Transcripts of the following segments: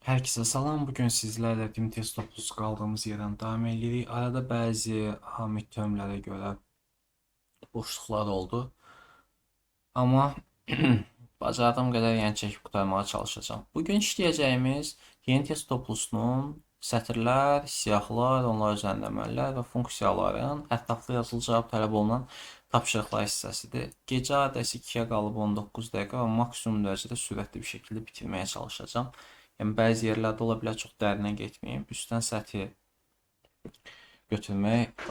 Herkese salam. Bugün sizlerle Dim test toplusu kaldığımız yerden devam edirik. Arada bəzi midtermlərə görə boşluqlar oldu. Amma bacardığım qədər yəni çəkib qurtarmağa çalışacağam. Bugün işləyəcəyimiz yeni test toplusunun sətirlər, siyahılar, onlar üzərində əməllər və funksiyaların ətraflı yazılı cavab tələb olunan tapşırıqlar hissəsidir. Gecə adəsi 2-yə qalıb 19 dəqiqə və maksimum dərəcədə sürətli bir şəkildə bitirməyə çalışacağam. Yəni bəzi yerlərdə ola bilər çox dərinə getməyim. Üstdən səthi götürmək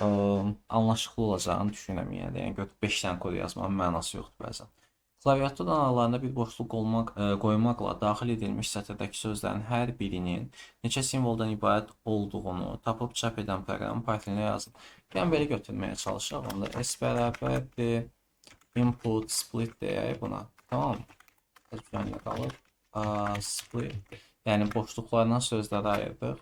anlaşıqlı olacağını düşünürəm yenə də. Yəni götürüb 5 dənə kod yazmağın mənası yoxdur bəzən. Klaviaturadan aralarında bir boşluq qoymaqla daxil edilmiş sətirdəki sözlərin hər birinin neçə simvoldan ibarət olduğunu tapıb çap edən proqramı Python-da yazın. Yəni belə götürməyə çalışaq. Onda S bərabərdir input split deyək buna. Tamam mı? Üzərində qalır. Split. Yəni boşluqlardan sözləri ayırdıq.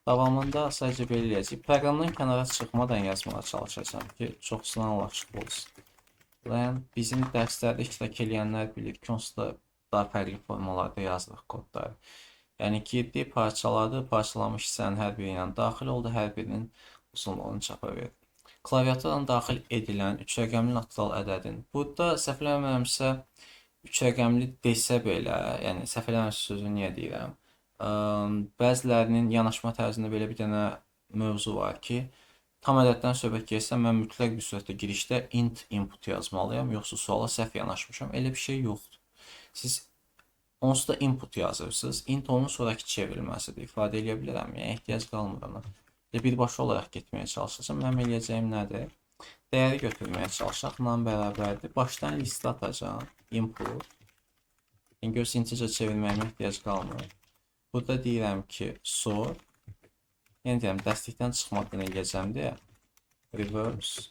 Davamında sadəcə belə eləyəcəyik. Proqramdan kənara çıxmadan yazmağa çalışacağam ki, çoxsuna anlaşıqlı olsun. Yəni bizim dərslərdə iştirak eləyənlər bilir ki, onsuz da daha fərqli formalarda yazırıq kodları. Yəni girdi, parçaladı, parçalanmış hissənin hər biri ilə daxil oldu, hər birinin uzunluğunu çapa verdi. Klaviaturadan daxil edilən 3 rəqəmli natural ədədin. Burada səhv eləmirəmsə 3 rəqəmli desə belə, yəni səhv eləmirəmsə sözünü niyə deyirəm? Bəzilərinin yanaşma tərzində belə bir dənə mövzu var ki, tam ədəddən söhbət getsə mən mütləq bir surətdə girişdə int input yazmalıyam, yoxsa suala səhv yanaşmışam. Elə bir şey yoxdur. Siz onsuz da input yazırsınız. Int onun sonrakı çevrilməsidir. İfadə eləyə bilərəm. Yəni ehtiyac qalmır ona. Birbaşa olaraq getməyə çalışacağam. Mənim eləyəcəyim nədir? Dəyəri götürməyə çalışaq. Num bərabərdir. Başdan listə atacağam. Input. Yəni görürsünüz integer çevirməyimə ehtiyac qalmır. Burada deyirəm ki, sort. Yəni deyirəm, dəstlikdən çıxmadan eləyəcəm deyə. Reverse.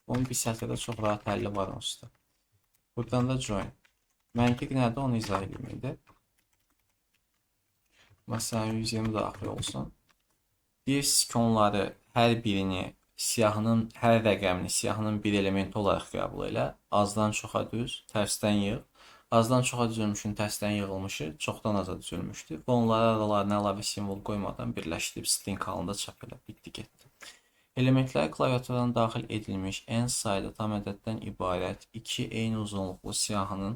Bunun bir sətirdə çox rahat həlli var onsuz da. Buradan da join. Məntiq nədir, onu izah edeyim indi. Məsələn, 120 daxil olsun. Deyirsiniz ki, onları hər birini siyahının hər rəqəmini siyahının bir elementi olaraq qəbul elə. Azdan çoxa düz, tərsdən yığ. Azdan çoxa düzülmüşün tərsdən yığılmışı çoxdan aza düzülmüşdür. Və onları aralarına əlavə simvol qoymadan birləşdirib string halında çap elə. Bitdi, getdi. Elementlər klaviaturadan daxil edilmiş n sayda tam ədəddən ibarət iki eyni uzunluqlu siyahının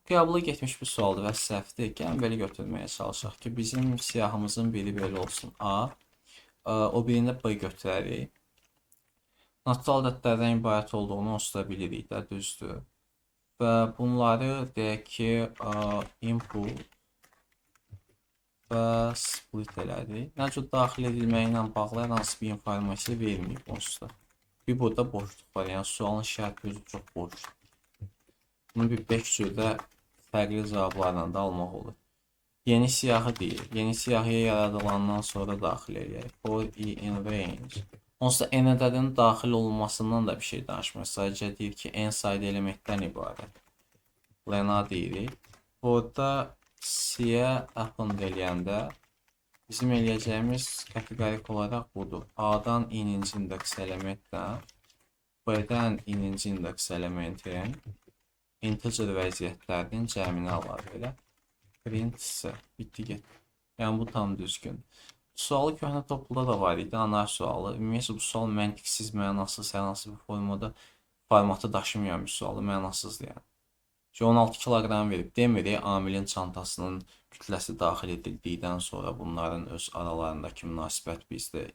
qəbula getmiş bir sualdır və səhvdir. Gəlin belə götürməyə çalışaq ki, bizim siyahımızın biri belə olsun A, o birində B götürərik. Natural ədədlərdən ibarət olduğunu onsuz da bilirik də, düzdür. Və bunları deyək ki, input və split elədik. Nə cür daxil edilməyi ilə bağlı hər hansı bir informasiya verməyib onsuz da. Bir burada boşluq var, yəni sualın şərti özü çox boşdur. Bunu bir 5 cürdə fərqli cavablarla da almaq olur. Yeni siyahı deyir. Yeni siyahıya yaradılandan sonra daxil eləyək. For i in range. Onsuz da n ədədinin daxil olunmasından da bir şey danışmır. Sadəcə deyir ki, n sayda elementdən ibarət. Len A deyirik. Burada C-yə append eləyəndə bizim eləyəcəyimiz kateqorik olaraq budur. A-dan i-ninci indeks elementlə B-dən i-ninci indeks elementin integer vəziyyətlərinin cəmini əlavə elə. Print C. Bitdi, getdi. Yəni bu tam düzgün. Sualı köhnə topluda da var idi, anar sualı. Ümumiyyətlə bu sual məntiqsiz, mənasız, hər hansı bir formada formatı daşımayan bir sualdır, mənasızdır yəni. Ki 16 kiloqram verib demir, amilin çantasının kütləsi daxil edildikdən sonra bunların öz aralarındakı münasibət bizdə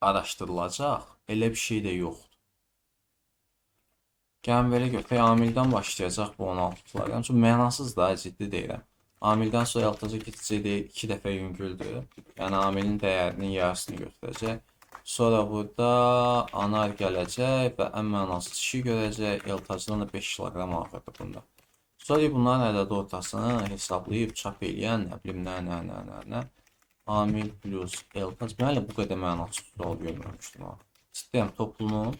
araşdırılacaq. Elə bir şey də yoxdur. Gəlin belə götürək, amildən başlayacaq bu 16 kiloqram. Çox mənasız da, ciddi deyirəm. Amildən sonra altıncı keçəcək deyir, 2 dəfə yüngüldür. Yəni amilin dəyərinin yarısını götürəcək. Sonra burada anar gələcək və ən mənasız işi görəcək. Eltacdan da 5 kiloqram ağırdır bunda. Sonra bunların ədədi ortasını hesablayıb çap eləyən, nə bilim, nə, nə, nə, nə, nə. Amil plus eltac. Mən hələ bu qədər mənasız sual görməmişdim ha. Ciddiyəm, toplunun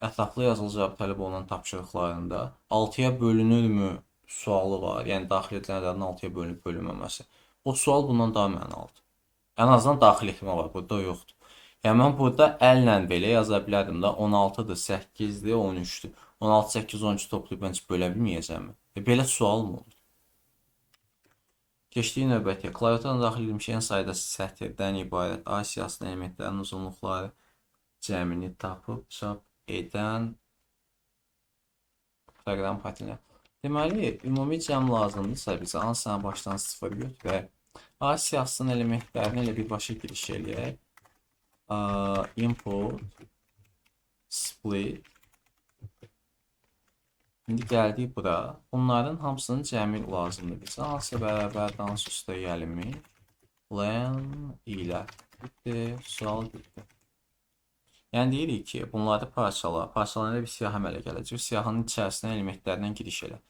ətraflı yazılı cavab tələb olunan tapşırıqlarında 6-ya bölünürmü sualı var. Yəni daxil edilən ədədin 6-ya bölünüb bölünməməsi. O sual bundan daha mənalıdır. Ən azından daxil etmə var, burada yoxdur. Yəni mən burada əllə belə yaza bilərdim də 16-dır, 8-dir, 13-dür. 16, 8, 13 toplayıb mən heç bölə bilməyəcəmmi? Belə sual mı olur? Keçdik növbətiyə. Klaviaturadan daxil edilmiş n sayda sətirdən ibarət A siyahısının elementlərinin uzunluqları cəmini tapıb çap edən proqram Python-a. Deməli, ümumi cəm lazımdırsa bizə hansını başdan 0 götürək. A siyahısının elementlərini elə birbaşa giriş eləyək. Input split. İndi gəldik bura. Bunların hamısının cəmi lazımdır bizə. Hansı bərabərdir, hansı üstə gəlmiş. Len ilə. Bitdi, sual bitdi. Yəni deyirik ki, bunları parçala. Parçalananda bir siyahı əmələ gələcək. Siyahının içərisinə elementlərdən giriş elə.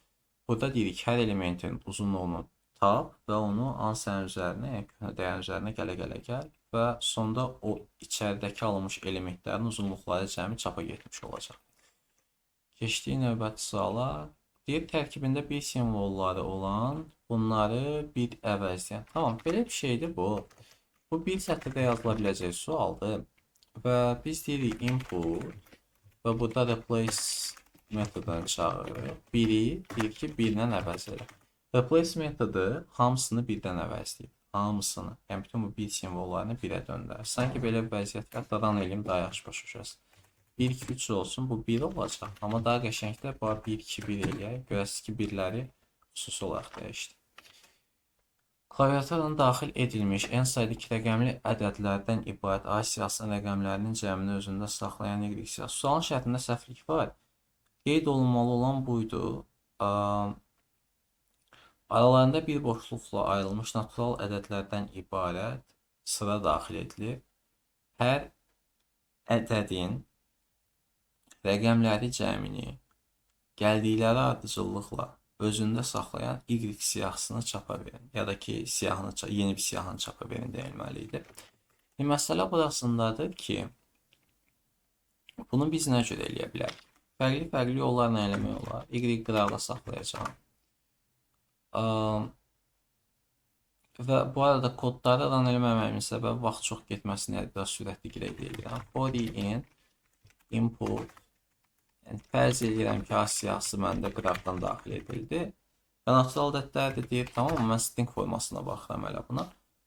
Burada deyirik, hər elementin uzunluğunu tap və onu hansının üzərinə, yəni köhnə dəyərin üzərinə gələ-gələ gəl və sonda o içəridəki alınmış elementlərin uzunluqları cəmi çapa getmiş olacaq. Keçdik növbəti suala. Deyir, tərkibində bir simvolları olan bunları bir əvəzləyən. Tamam, belə bir şeydir bu. Bu bir sətirdə yazıla biləcək sualdır. Və biz deyirik input və burada replace metodunu çağırırıq. Biri deyir ki, birlə əvəz elə. Replace metodu hamısını birdən əvəzləyir. Hamısını. Yəni bütün bu bir simvollarını birə döndərir. Sanki belə bir vəziyyət var. Run eləyim, daha yaxşı başa düşərsin. 1, 2, 3 olsun. Bu 1 olacaq. Amma daha qəşəngdə 1, 2, 1 eləyək. Görəsiniz ki, birləri xüsusi olaraq dəyişdi. Klaviaturadan daxil edilmiş n sayda iki rəqəmli ədədlərdən ibarət A siyahısının rəqəmlərinin cəmini özündə saxlayan Y siyahısı. Sualın şərtində səhvlik var. Qeyd olunmalı olan buydu. Aralarında bir boşluqla ayrılmış natural ədədlərdən ibarət sıra daxil edilir. Hər ədədin rəqəmləri cəmini gəldikləri ardıcıllıqla özündə saxlayan Y siyahısını çapa verin. Ya da ki, siyahını, yeni bir siyahını çapa verin deyilməli idi. Məsələ burasındadır ki, bunu biz nə cür eləyə bilərik? Fərqli-fərqli yollarla eləmək olar. Y qıraqda saxlayacağam. Və bu arada kodları run eləməməyimin səbəbi vaxt çox getməsinə, biraz sürətli girək deyirəm. For in input, yəni fərz edirəm ki, A siyahısı məndə qıraqdan daxil edildi. Və natural ədədlər də deyir, tamam mı? Mən string formasına baxıram elə buna.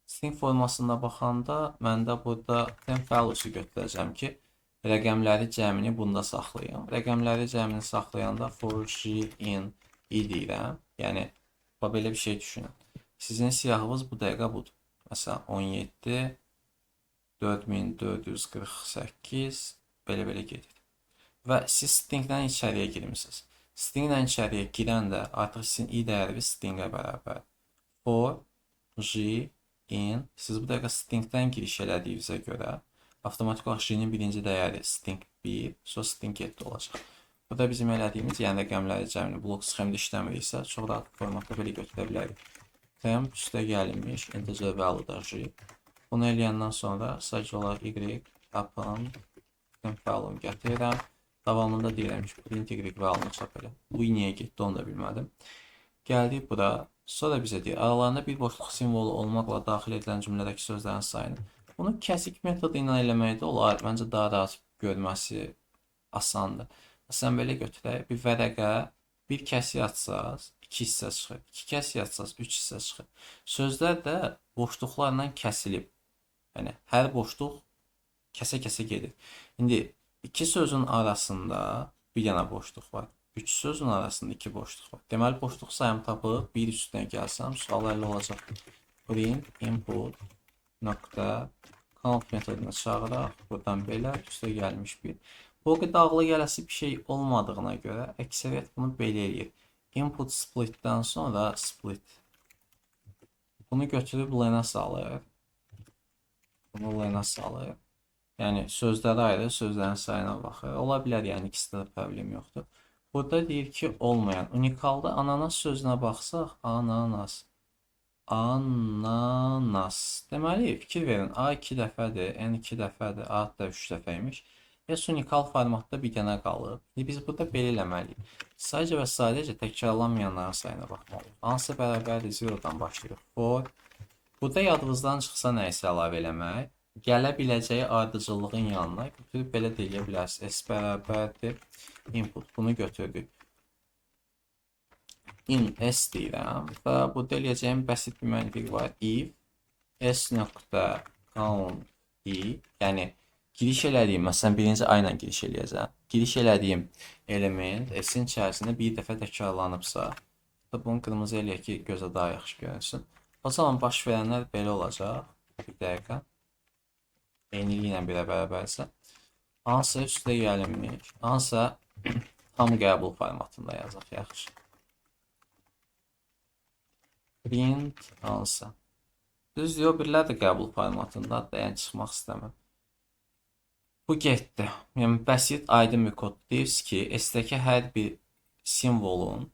String formasında baxanda məndə burada temp values-u götürəcəm ki, rəqəmləri cəmini bunda saxlayım. Rəqəmləri cəmini saxlayanda for j in i deyirəm. Yəni, bax belə bir şey düşünün. Sizin siyahınız bu dəqiqə budur. Məsələn, 17, 4448, belə-belə gedir. Və siz stringdən içəriyə girmisiniz. Stringdən içəriyə girəndə artıq sizin i dəyəriniz stringə bərabərdir. For j in, siz bu dəqiqə stringdən giriş elədiyinizə görə avtomatik olaraq j-nin birinci dəyəri string 1, sonra string 7 olacaq. Burada bizim elədiyimiz, yəni rəqəmləri cəmini blok sxemdə işləmiriksə, çox rahat formatda belə götürə bilərik. Temp üstə gəlinmiş integer value-da j. Bunu eləyəndən sonra sadəcə olaraq y append temp value gətirirəm. Davamında deyirəm ki, print y value-nu çap elə. Bu niyə getdi, onu da bilmədim. Gəldik bura. Sonra bizə deyir, aralarında bir boşluq simvolu olmaqla daxil edilən cümlədəki sözlərin sayını. Bunu kəsik metodu ilə eləmək də olar. Məncə daha rahat görməsi asandır. Məsələn, belə götürək. Bir vərəqə, bir kəsik atsaz, 2 hissə çıxır. 2 kəsik atsaz, 3 hissə çıxır. Sözlər də boşluqlarla kəsilib. Yəni, hər boşluq kəsə-kəsə gedir. İndi iki sözün arasında bir dənə boşluq var. 3 sözün arasında 2 boşluq var. Deməli, boşluq sayımı tapıb bir üstünə gəlsəm, sual həll olacaq. Print input nöqtə count metodunu çağıraq. Buradan belə üstə gəlmiş bir. Bu qədər ağla gələsi bir şey olmadığına görə əksəriyyət bunu belə eləyir. Input splitdən sonra split. Bunu götürüb len-ə salır. Bunu len-ə salır. Yəni sözləri ayrı, sözlərin sayına baxır. Ola bilər, yəni ikisində də problem yoxdur. Burada deyir ki, olmayan. Unikalda ananas sözünə baxsaq, ananas. Ananas. Deməli, fikir verin. A 2 dəfədir, N 2 dəfədir, A da 3 dəfə imiş. S unikal formatda bir dənə qalıb. İndi biz burada belə eləməliyik. Sadəcə və sadəcə təkrarlanmayanların sayına baxmalıyıq. Hansı bərabərdir 0-dan başlayırıq. For. Burada yadınızdan çıxsa nəyisə əlavə eləmək, gələ biləcəyi ardıcıllığın yanına götürüb belə də eləyə bilərsiniz. S bərabərdir input. Bunu götürdük. In S deyirəm və burada eləyəcəyim bəsit bir məntiq var. If S nöqtə count i, yəni giriş elədiyim, məsələn birinci A ilə giriş eləyəcəm. Giriş elədiyim element S-in içərisində bir dəfə təkrarlanıbsa, bunu qırmızı eləyək ki, gözə daha yaxşı görünsün. O zaman baş verənlər belə olacaq. Bir dəqiqə. Eyniliyi ilə birə bərabərsə. Hansısa üstə gəlinmiş, hansısa tam qəbul formatında yazaq, yaxşı. Print hansısa. Düzdür, o birlər də qəbul formatındadır da, yəni çıxmaq istəmirəm. Bu getdi. Yəni bəsit, aydın bir kod. Deyirsiniz ki, S-dəki hər bir simvolun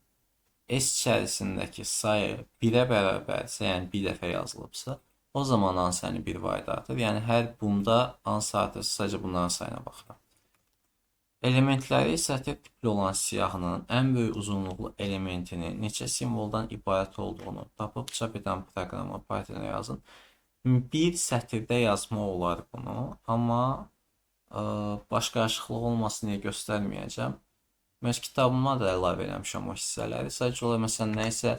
S içərisindəki sayı 1-ə bərabərsə, yəni bir dəfə yazılıbsa, o zaman ansəni bir vahid artır. Yəni hər bunda ansı artırsa, sadəcə bunların sayına baxıram. Elementləri sətir tipli olan siyahının ən böyük uzunluqlu elementini neçə simvoldan ibarət olduğunu tapıb çap edən proqramı Python-a yazın. Bir sətirdə yazmaq olar bunu, amma baş qarışıqlıq olmasın deyə göstərməyəcəm. Mən kitabıma da əlavə eləmişəm o hissələri. Sadəcə olaraq məsələn nəyisə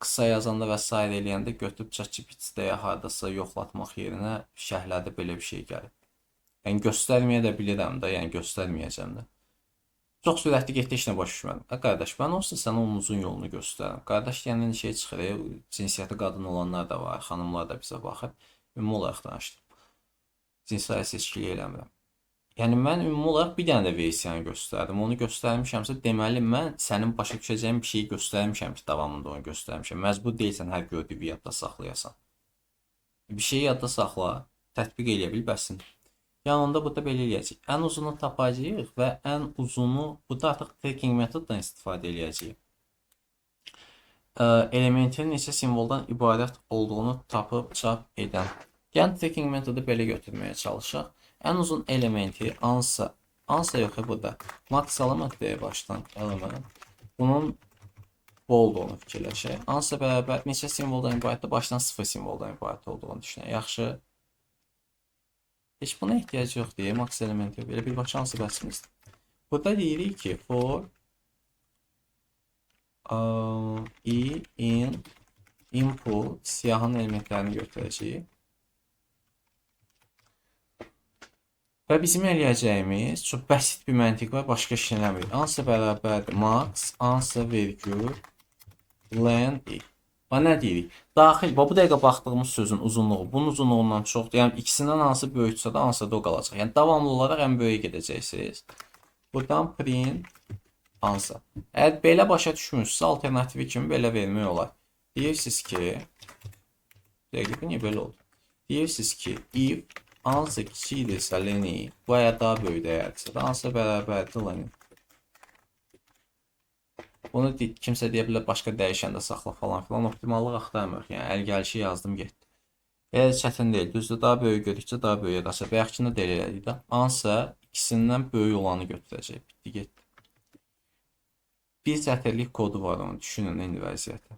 qısa yazanda və s. eləyəndə götürüb ChatGPT-də ya hardasa yoxlatmaq yerinə şərhlərdə belə bir şey gəlib. Yəni göstərməyə də bilirəm də, yəni göstərməyəcəm də. Çox sürətli getdi, heç nə başa düşmədim. A qardaş, mən olsa sənə onun uzun yolunu göstərəm. Qardaş deyəndə şey çıxır, cinsiyyəti qadın olanlar da var, xanımlar da bizə baxır. Ümumi olaraq danışdım. Cinsi seçkilik eləmirəm. Yəni mən ümumi olaraq bir dənə də versiyanı göstərdim. Onu göstərmişəmsə, deməli mən sənin başa düşəcəyin bir şeyi göstərmişəm ki, davamında onu göstərmişəm. Məcbur deyilsən hər gördüyü yadda saxlayasan. Bir şeyi yadda saxla, tətbiq eləyə bil, bəsin. Yəni onda burada belə eləyəcəyik. Ən uzunu tapacağıq və ən uzunu burada artıq tracking metoddan istifadə eləyəcəyik. Elementin neçə simvoldan ibarət olduğunu tapıb çap edən. Yəni tracking metodu belə götürməyə çalışaq. Ən uzun elementi ansa, ansa yox burada. Max element deyə başdan element. Bunun bu olduğunu fikirləşək. Ansa bərabər neçə simvoldan ibarətdir? Başdan 0 simvoldan ibarət olduğunu düşünək. Yaxşı. Heç buna ehtiyac yox deyə max elementi belə birbaşa hansı bəsimizdir. Burada deyirik ki, for i in input siyahının elementlərini götürəcəyik. Və bizim eləyəcəyimiz çox bəsit bir məntiq var, başqa iş eləmirik. Ansa bərabərdir max, ansa vergül len i. Bax, nə deyirik? Daxil, bax, bu dəqiqə baxdığımız sözün uzunluğu bunun uzunluğundan çoxdur. Yəni ikisindən hansı böyüksə də hansısa da o qalacaq. Yəni davamlı olaraq ən böyüyə gedəcəksiniz. Buradan print hansısa. Əgər belə başa düşmüşsünüzsə, alternativi kimi belə vermək olar. Deyirsiniz ki, dəqiqə, bu niyə belə oldu? Deyirsiniz ki, if hansısa kiçikdirsə leni, bu əgər daha böyük dəyərdirsə də hansısa bərabərdir leni. Bunu kimsə deyə bilər başqa dəyişəndə saxla falan filan. Optimallıq axtarmırıq. Yəni əl gəlişi yazdım getdi. Elə çətin deyil. Düzdür, daha böyük gördükcə daha böyüyə qaçar. Bayaqkında da elə elədik də. Hansısa ikisindən böyük olanı götürəcək. Bitdi, getdi. Bir sətirlik kodu var onun. Düşünün indi vəziyyəti.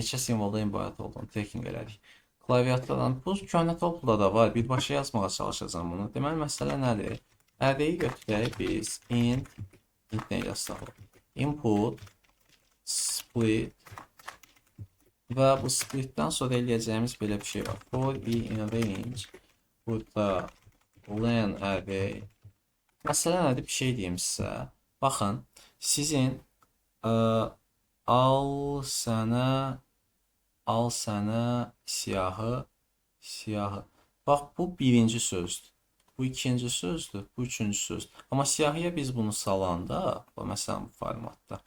Neçə simvoldan ibarət olduğunu tracking elədik. Klaviaturadan bu köhnə topluda da var. Birbaşa yazmağa çalışacağam bunu. Deməli məsələ nədir? Array götürək biz int nə yazsaq? Input split və bu splitdən sonra eləyəcəyimiz belə bir şey var. For i in range burada len array. Məsələ nədir? Bir şey deyim sizə. Baxın, sizin al sənə siyahı. Bax, bu birinci sözdür. Bu ikinci sözdür, bu üçüncü sözdür. Amma siyahıya biz bunu salanda, məsələn bu formatda.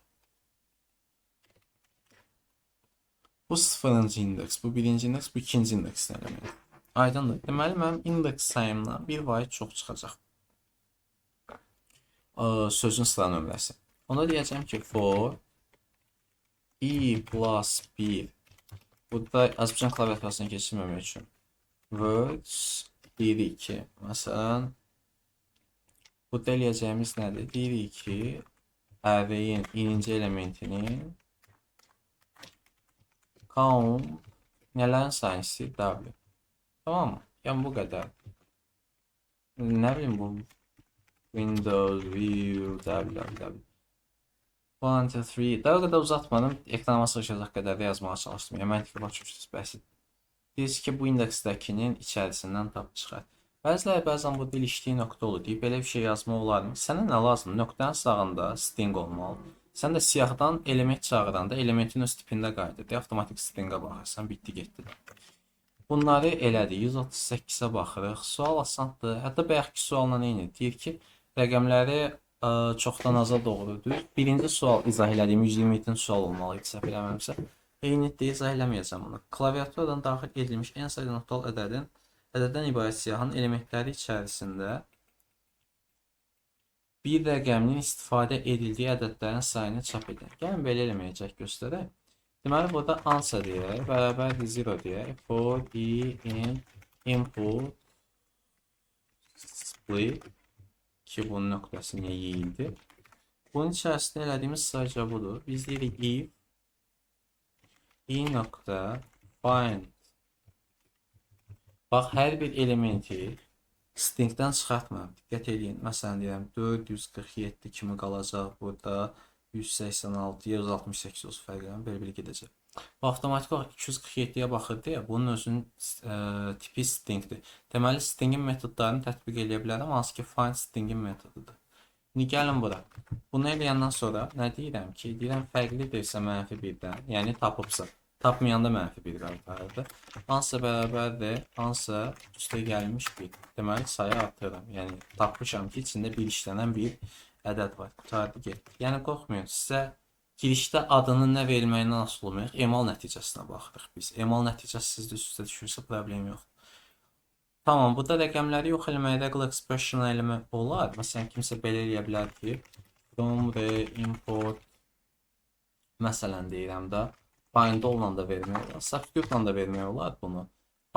Bu sıfırıncı indeks, bu birinci indeks, bu ikinci indeks elementi. Aydındır. Deməli, mənim indeks sayımdan bir vahid çox çıxacaq. Sözün sıra nömrəsi. Onda deyəcəm ki, for i plus 1. Burada Azərbaycan klaviaturasını keçirməmək üçün words 1, 2. Məsələn, burada eləyəcəyimiz nədir? Deyirik ki, array-in ininci elementini count nələrin sayını istəyir? W. Tamam mı? Yəni bu qədər. Nə bilim bu Windows, View, W, W. 1, 2, 3. Daha o qədər uzatmadım. Ekranıma sığışacaq qədər də yazmağa çalışdım. Yəni, məntiqi başa düşdünüz, bəsit. Deyirsiniz ki, bu indeksdəkinin içərisindən tap çıxar. Bəziləri bəzən bu dil işliyi nöqtə olur. Deyib, belə bir şey yazmaq olarmı? Sənə nə lazım? Nöqtənin sağında string olmalıdır. Sən də siyahıdan element çağıranda elementin öz tipində qayıdır. Deyə avtomatik stringə baxırsan, bitdi, getdi. Bunları elədi. 138-ə baxırıq. Sual asandır. Hətta bayaqki sualla eyni. Deyir ki, rəqəmləri çoxdan aza doğru düz. Birinci sual izah elədiyim 127-ci sual olmalı idi, səhv eləmirəmsə. Eynidir, izah eləməyəcəm bunu. Klaviaturadan daxil edilmiş en sayıda nöqtalı ədəddən ibarət siyahının elementləri içərisində bir rəqəminin istifadə edildiyi ədədlərin sayını çap edin. Gəlin belə eləməyəcək göstərək. Deməli, burada answer deyək, bərabərdir 0 deyək. For i in input split ki, bunun nöqtəsi niyə yeyildi. Bunun içərisində elədiyimiz sadəcə budur. Biz deyirik if i nöqtə find. Bax, hər bir elementi stringdən çıxartmıram. Diqqət eləyin. Məsələn, deyirəm 447 kimi qalacaq burada. 186, 168 olsun, fərq eləmir, belə-belə gedəcək. Bu avtomatik olaraq 247-yə baxır deyə bunun özünün tipi stringdir. Deməli, stringin metodlarını tətbiq eləyə bilərəm, hansı ki find stringin metodudur. İndi gəlin bura. Bunu eləyəndən sonra nə deyirəm ki, deyirəm fərqlidirsə mənfi 1-dən, yəni tapıbsa. Tapmayanda mənfi 1 qaytarırdı. Hansısa bərabərdir, hansısa üstə gəlmiş 1. Deməli, sayı artırıram. Yəni, tapmışam ki, içində bir işlənən bir ədəd var. Qurtardı, getdi. Yəni, qorxmayın. Sizə girişdə adının nə verilməyindən asılı olmayaq, emal nəticəsinə baxırıq biz. Emal nəticəsi sizdə üst-üstə düşürsə problem yoxdur. Tamam, burada rəqəmləri yox eləmək, regular expression eləmək olar. Məsələn, kimsə belə eləyə bilər ki, from r import, məsələn deyirəm də, find all-la da vermək olar, substitute-la da vermək olar bunu.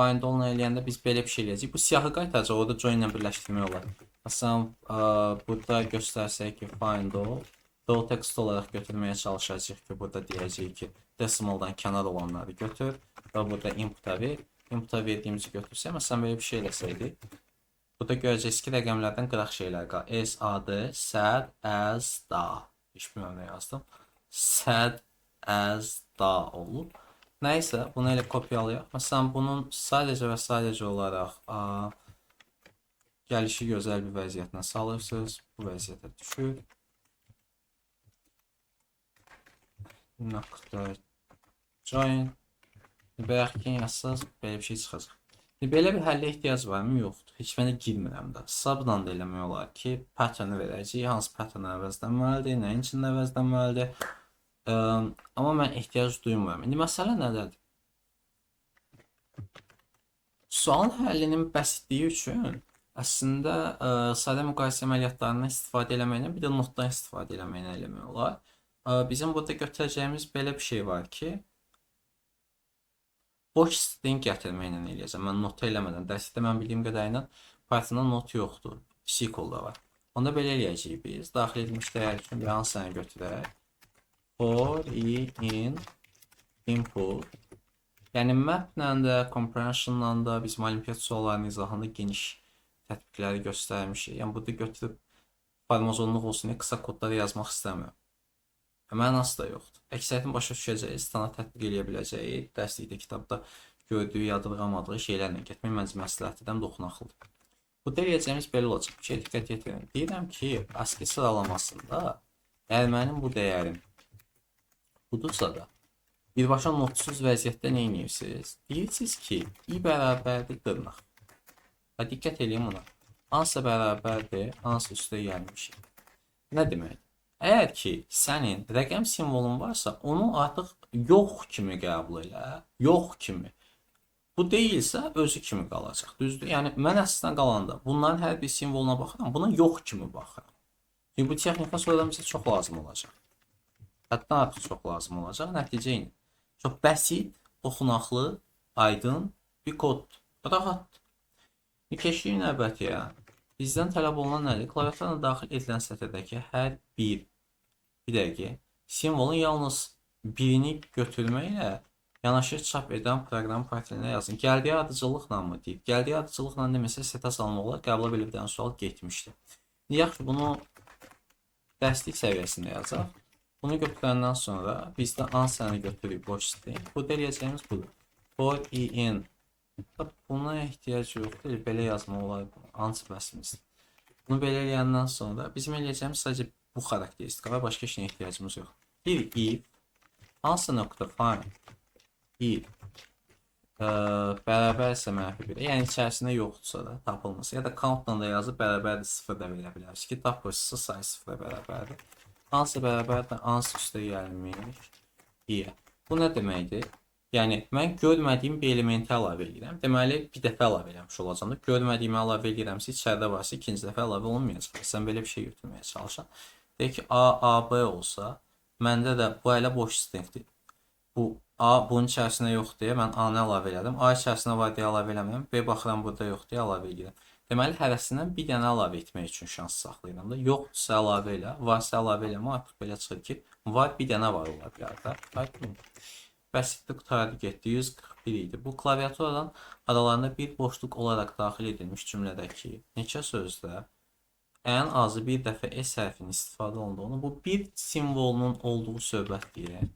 Find all-la eləyəndə biz belə bir şey eləyəcəyik. Bu siyahı qaytaracaq, orada join ilə birləşdirmək olar. Məsələn, burada göstərsək ki, find all, raw text olaraq götürməyə çalışacağıq ki, burada deyəcəyik ki, decimaldan kənar olanları götür və burada input-a ver. Input-a verdiyimizi götürsək, məsələn, belə bir şey eləsəydik, burada görəcəksiniz ki, rəqəmlərdən qıraq şeylər qalır. S, A, D, sad, as, da. Heç bilmirəm nə yazdım. Sad, as, da olub. Nəysə, bunu elə kopyalayaq. Məsələn, bunun sadəcə və sadəcə olaraq gəlişi gözəl bir vəziyyətinə salırsınız. Bu vəziyyətə düşür. Nöqtə join. Bayaqki yazsaz belə bir şey çıxacaq. Belə bir həllə ehtiyac varmı? Yoxdur. Heç mənə girmirəm də. Subla da eləmək olar ki, pattern-ı verəcəyik. Hansı pattern əvəzlənməlidir, nəyin üçün əvəzlənməlidir. Amma mən ehtiyac duymuram. İndi məsələ nədədir? Sualın həllinin bəsitliyi üçün əslində sadə müqayisə əməliyyatlarından istifadə eləməklə, bir də notdan istifadə eləməklə eləmək olar. Bizim burada götürəcəyimiz belə bir şey var ki, boş string gətirməklə eləyəcəm. Mən nota eləmədən, dərslikdə mən bildiyim qədərilə Pythonda not yoxdur, SQL-da var. Onda belə eləyəcəyik biz. Daxil edilmiş dəyər üçün bir hansını götürək. For i in input. Yəni map-lə də, comprehension-la da bizim olimpiyat suallarının izahında geniş tətbiqləri göstərmişik. Yəni burada götürüb farmazonluq olsun deyə qısa kodları yazmaq istəmirəm. Mənası da yoxdur. Əksəriyyətin başa düşəcəyi, standart tətbiq eləyə biləcəyi, dərslikdə, kitabda gördüyü, yadırğamadığı şeylərlə getmək məncə məsləhətdir, həm də oxunaqlıdır. Burada eləyəcəyimiz belə olacaq. Bir şeyə diqqət yetirin. Deyirəm ki, ASCII sıralamasında əgər mənim bu dəyərim budursa da, birbaşa notsuz vəziyyətdə nə edirsiniz? Deyirsiniz ki, i bərabərdir dırnaq. Və diqqət eləyin buna. Hansısa bərabərdir, hansı üstə gəlmişik. Nə deməkdir? Əgər ki, sənin rəqəm simvolun varsa, onu artıq yox kimi qəbul elə, yox kimi. Bu deyilsə, özü kimi qalacaq. Düzdür? Yəni, mən əslində qalanda bunların hər bir simvoluna baxıram, buna yox kimi baxıram. Çünki bu texnika sonradan bizə çox lazım olacaq. Hətta artıq çox lazım olacaq. Nəticə eyni. Çox bəsit, oxunaqlı, aydın bir koddur. Rahatdır. Keçdik növbətiyə. Bizdən tələb olunan nədir? Klaviaturana daxil edilən sətirdəki hər bir dəqiqə, simvolun yalnız birini götürməklə yanaşı çap edən proqram Python-da yazın. Gəldiyi ardıcıllıqla mı deyib? Gəldiyi ardıcıllıqla deməsə setə salmaq olar. Qəbula belə bir dənə sual getmişdi. Yaxşı, bunu dərslik səviyyəsində yazaq. Bunu götürəndən sonra biz də answer'ını götürürük boş string. Burada eləyəcəyimiz budur. For i in. Buna ehtiyac yoxdur. Belə yazmaq olar. Answer bəsimizdir. Bunu belə eləyəndən sonra bizim eləyəcəyimiz sadəcə bu xarakteristika və başqa işinə ehtiyacımız yox. Bir if answer nöqtə find i bərabərsə mənfi 1, yəni içərisində yoxdursa da tapılmasa, ya da count-la da yazıb bərabərdir 0 da verə bilərsiniz ki, tapırsa sayı 0-a bərabərdir. Answer bərabərdir answer üstə gəlmiş i-yə. Bu nə deməkdir? Yəni mən görmədiyim bir elementi əlavə edirəm. Deməli bir dəfə əlavə eləmiş olacağam da. Görmədiyimi əlavə edirəmsə içəridə varsa ikinci dəfə əlavə olunmayacaq. Sən belə bir şey götürməyə çalışan. Deyək ki A, A, B olsa, məndə də bu hələ boş stringdir. Bu A bunun içərisində yox deyə mən A-nı əlavə elədim. A içərisində var deyə əlavə eləmirəm. B baxıram burada yox deyə əlavə edirəm. Deməli hərəsindən bir dənə əlavə etmək üçün şans saxlayıram da. Yoxdursa əlavə elə, varsa əlavə eləmə, artıq belə çıxır ki, var bir dənə var ola bilər də. Aydın. Bəsitdir, qurtardı, getdi. 141 idi. Bu klaviaturadan aralarında bir boşluq olaraq daxil edilmiş cümlədəki neçə sözdə ən azı bir dəfə S hərfinin istifadə olunduğunu, bu bir simvolunun olduğu söhbət deyir.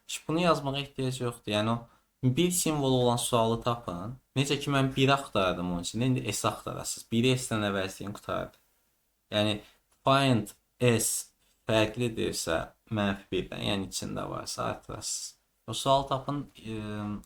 Heç bunu yazmağa ehtiyac yoxdur. Yəni o bir simvolu olan sualı tapın. Necə ki mən 1 axtardım onun üçün, indi S axtarasınız. 1-i S-dən əvəzləyin, qurtardı. Yəni find S fərqlidirsə mənfi 1-dən, yəni içində varsa artırasınız. O sual tapın,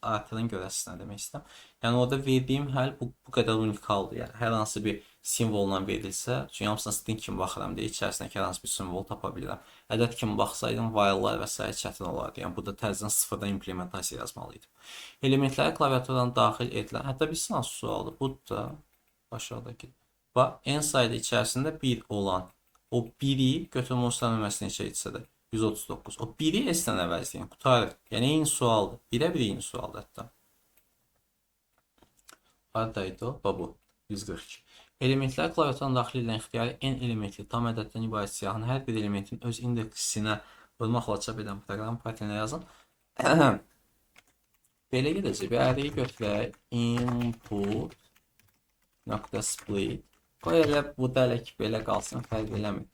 artırın görəsiniz nə demək istəyirəm. Yəni orada verdiyim həll bu qədər unikaldır. Yəni hər hansı bir simvolla verilsə, çünki hamısına string kimi baxıram deyə içərisindəki hər hansı bir simvol tapa bilirəm. Ədəd kimi baxsaydım while-lar və sair çətin olardı. Yəni burada təzədən sıfırdan implementasiya yazmalıydım. Elementləri klaviaturadan daxil edilən, hətta bir hansı sualdır. Bu da aşağıdakı. Bax, n sayda içərisində 1 olan o 1-i götürüm onsuz nömrəsi neçə etsə də 139. O 1-i S-dən əvəzləyin, qurtarır. Yəni eyni sualdır. Birə-bir eyni sualdır hətta. Haradaydı o? Bax bu. 142. Elementlər klaviaturadan daxil edilən ixtiyari n elementli tam ədəddən ibarət siyahının hər bir elementin öz indeksinə vurmaqla çap edən proqram Python-a yazın. Belə gedəcək. Bir array götürək. Input nöqtə split. Qoy elə bu da elə ki belə qalsın, fərq eləmir.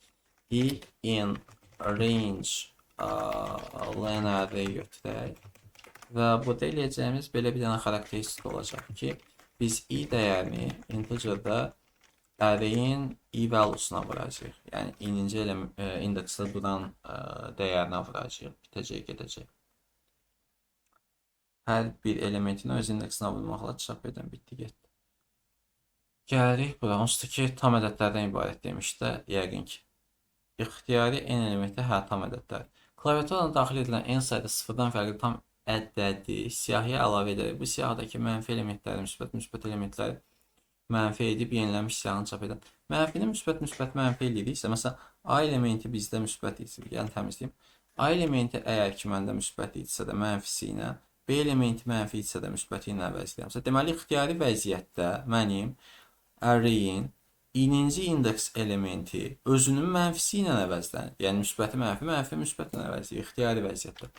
I in range len array götürək. Və burada eləyəcəyimiz belə bir dənə xarakteristik olacaq ki, biz i dəyərini integerdə array-in i value-suna vuracağıq. Yəni i-ninci indeksdə duran dəyərinə vuracağıq. Bitəcək, gedəcək. Hər bir elementini öz indeksinə vurmaqla çap edən bitdi, getdi. Gəlirik bura. Onsuz ki, tam ədədlərdən ibarət demişdə, yəqin ki. İxtiyari n elementi, hə, tam ədədlər. Klaviaturadan daxil edilən n sayda sıfırdan fərqli tam ədədi siyahıya əlavə edərək bu siyahıdakı mənfi elementləri müsbət, müsbət elementləri mənfi edib yenilənmiş siyahını çap edən. Mənfini müsbət, müsbət, mənfi eləyiriksə, məsələn, A elementi bizdə müsbət idisə, gəlin təmizləyim. A elementi əgər ki məndə müsbət idisə də mənfisi ilə, B elementi mənfi idisə də müsbəti ilə əvəzləyirəmsə, deməli ixtiyari vəziyyətdə mənim array-in i-ninci indeks elementi özünün mənfisi ilə əvəzlənir. Yəni müsbəti mənfi, mənfi müsbətlə əvəzləyir ixtiyari vəziyyətdə.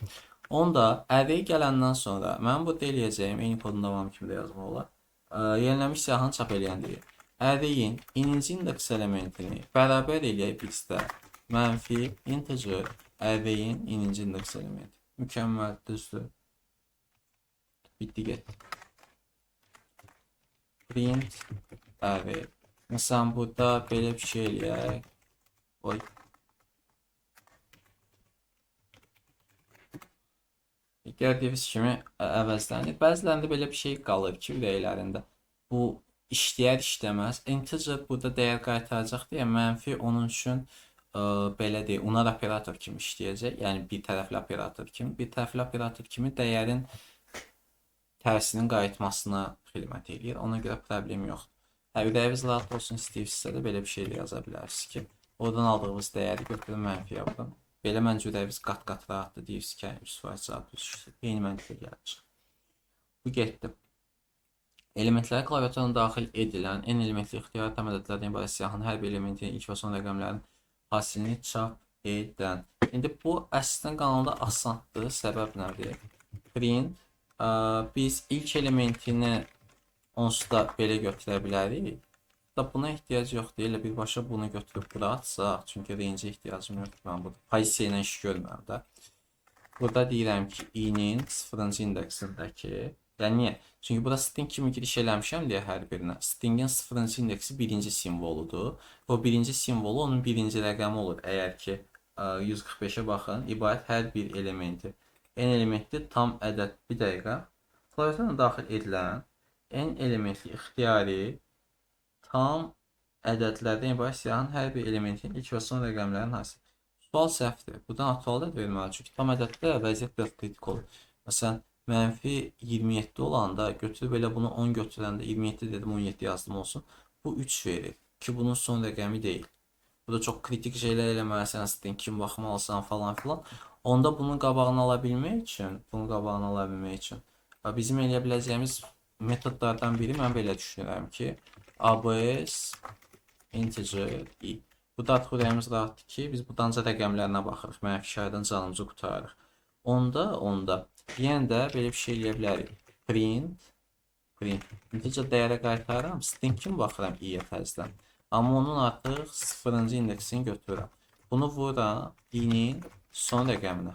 Onda array gələndən sonra mən burada eləyəcəyim, eyni kodun davamı kimi də yazmaq olar. Yenilənmiş siyahını çap eləyən deyir. Array-in i-ninci indeks elementini bərabər eləyək bizdə mənfi integer array-in i-ninci indeks elementi. Mükəmməl, düzdür. Bitdi, getdi. Print array. Məsələn, burada belə bir şey eləyək. Oy. Gördüyünüz kimi əvəzlənir. Bəzilərində belə bir şey qalır ki, ürəklərində. Bu işləyər işləməz. Integer burada dəyər qaytaracaq deyə mənfi onun üçün belə deyək, unar operator kimi işləyəcək. Yəni bir tərəfli operator kimi. Bir tərəfli operator kimi dəyərin tərsinin qayıtmasına xidmət eləyir. Ona görə problem yoxdur. Hə, ürəyiniz rahat olsun istəyirsinizsə də belə bir şey də yaza bilərsiniz ki, oradan aldığınız dəyəri götürün mənfiyə vurun. Belə məncə ürəyiniz qat-qat rahatdır. Deyirsiniz ki, 100% cavab düz çıxır. Eyni məntiqə gəlib çıxır. Bu getdi. Elementlərə klaviaturadan daxil edilən n elementli ixtiyari tam ədədlərdən ibarət siyahının hər bir elementinin ilk və son rəqəmlərinin hasilini çap edən. İndi bu əslində qanunda asandır. Səbəb nədir? Print biz ilk elementini onsuz da belə götürə bilərik. Da buna ehtiyac yoxdur. Elə birbaşa bunu götürüb bura atsaq, çünki range-ə ehtiyacım yoxdur. Mən burada pozisiya ilə iş görmürəm də. Burada deyirəm ki, i-nin 0-cı indeksindəki, yəni niyə? Çünki burada string kimi giriş eləmişəm deyə hər birinə. Stringin 0-cı indeksi birinci simvoludur. O birinci simvolu onun birinci rəqəmi olur. Əgər ki 145-ə baxın, ibarət hər bir elementi n elementli tam ədəd, bir dəqiqə. Klaviaturadan daxil edilən n elementli ixtiyari tam ədədlərdən ibarət siyahının hər bir elementinin ilk və son rəqəmlərinin hasil. Sual səhvdir. Buradan aktual ədəd verməli. Çünki tam ədəddə vəziyyət biraz kritik olur. Məsələn, mənfi 27 olanda götürüb elə bunu 10 götürəndə 27 dedim, 17 yazdım olsun. Bu 3 verir ki, bunun son rəqəmi deyil. Bu da çox kritik şeylər eləməlisən, string kim baxmalısan falan filan. Onda bunun qabağını ala bilmək üçün, bunun qabağını ala bilmək üçün bizim eləyə biləcəyimiz metodlardan biri, mən belə düşünürəm ki, ABS integer i. Bu da artıq ürəyimiz rahatdır ki, biz bu danca rəqəmlərinə baxırıq, mənfi şahiddən canımızı qurtarırıq. Onda yenə də belə bir şey eləyə bilərik. Print, print. Integer dəyərə qaytarıram, string kimi baxıram i-yə təzədən. Amma onun artıq 0-cı indeksini götürürəm. Bunu vururam i-nin son rəqəminə.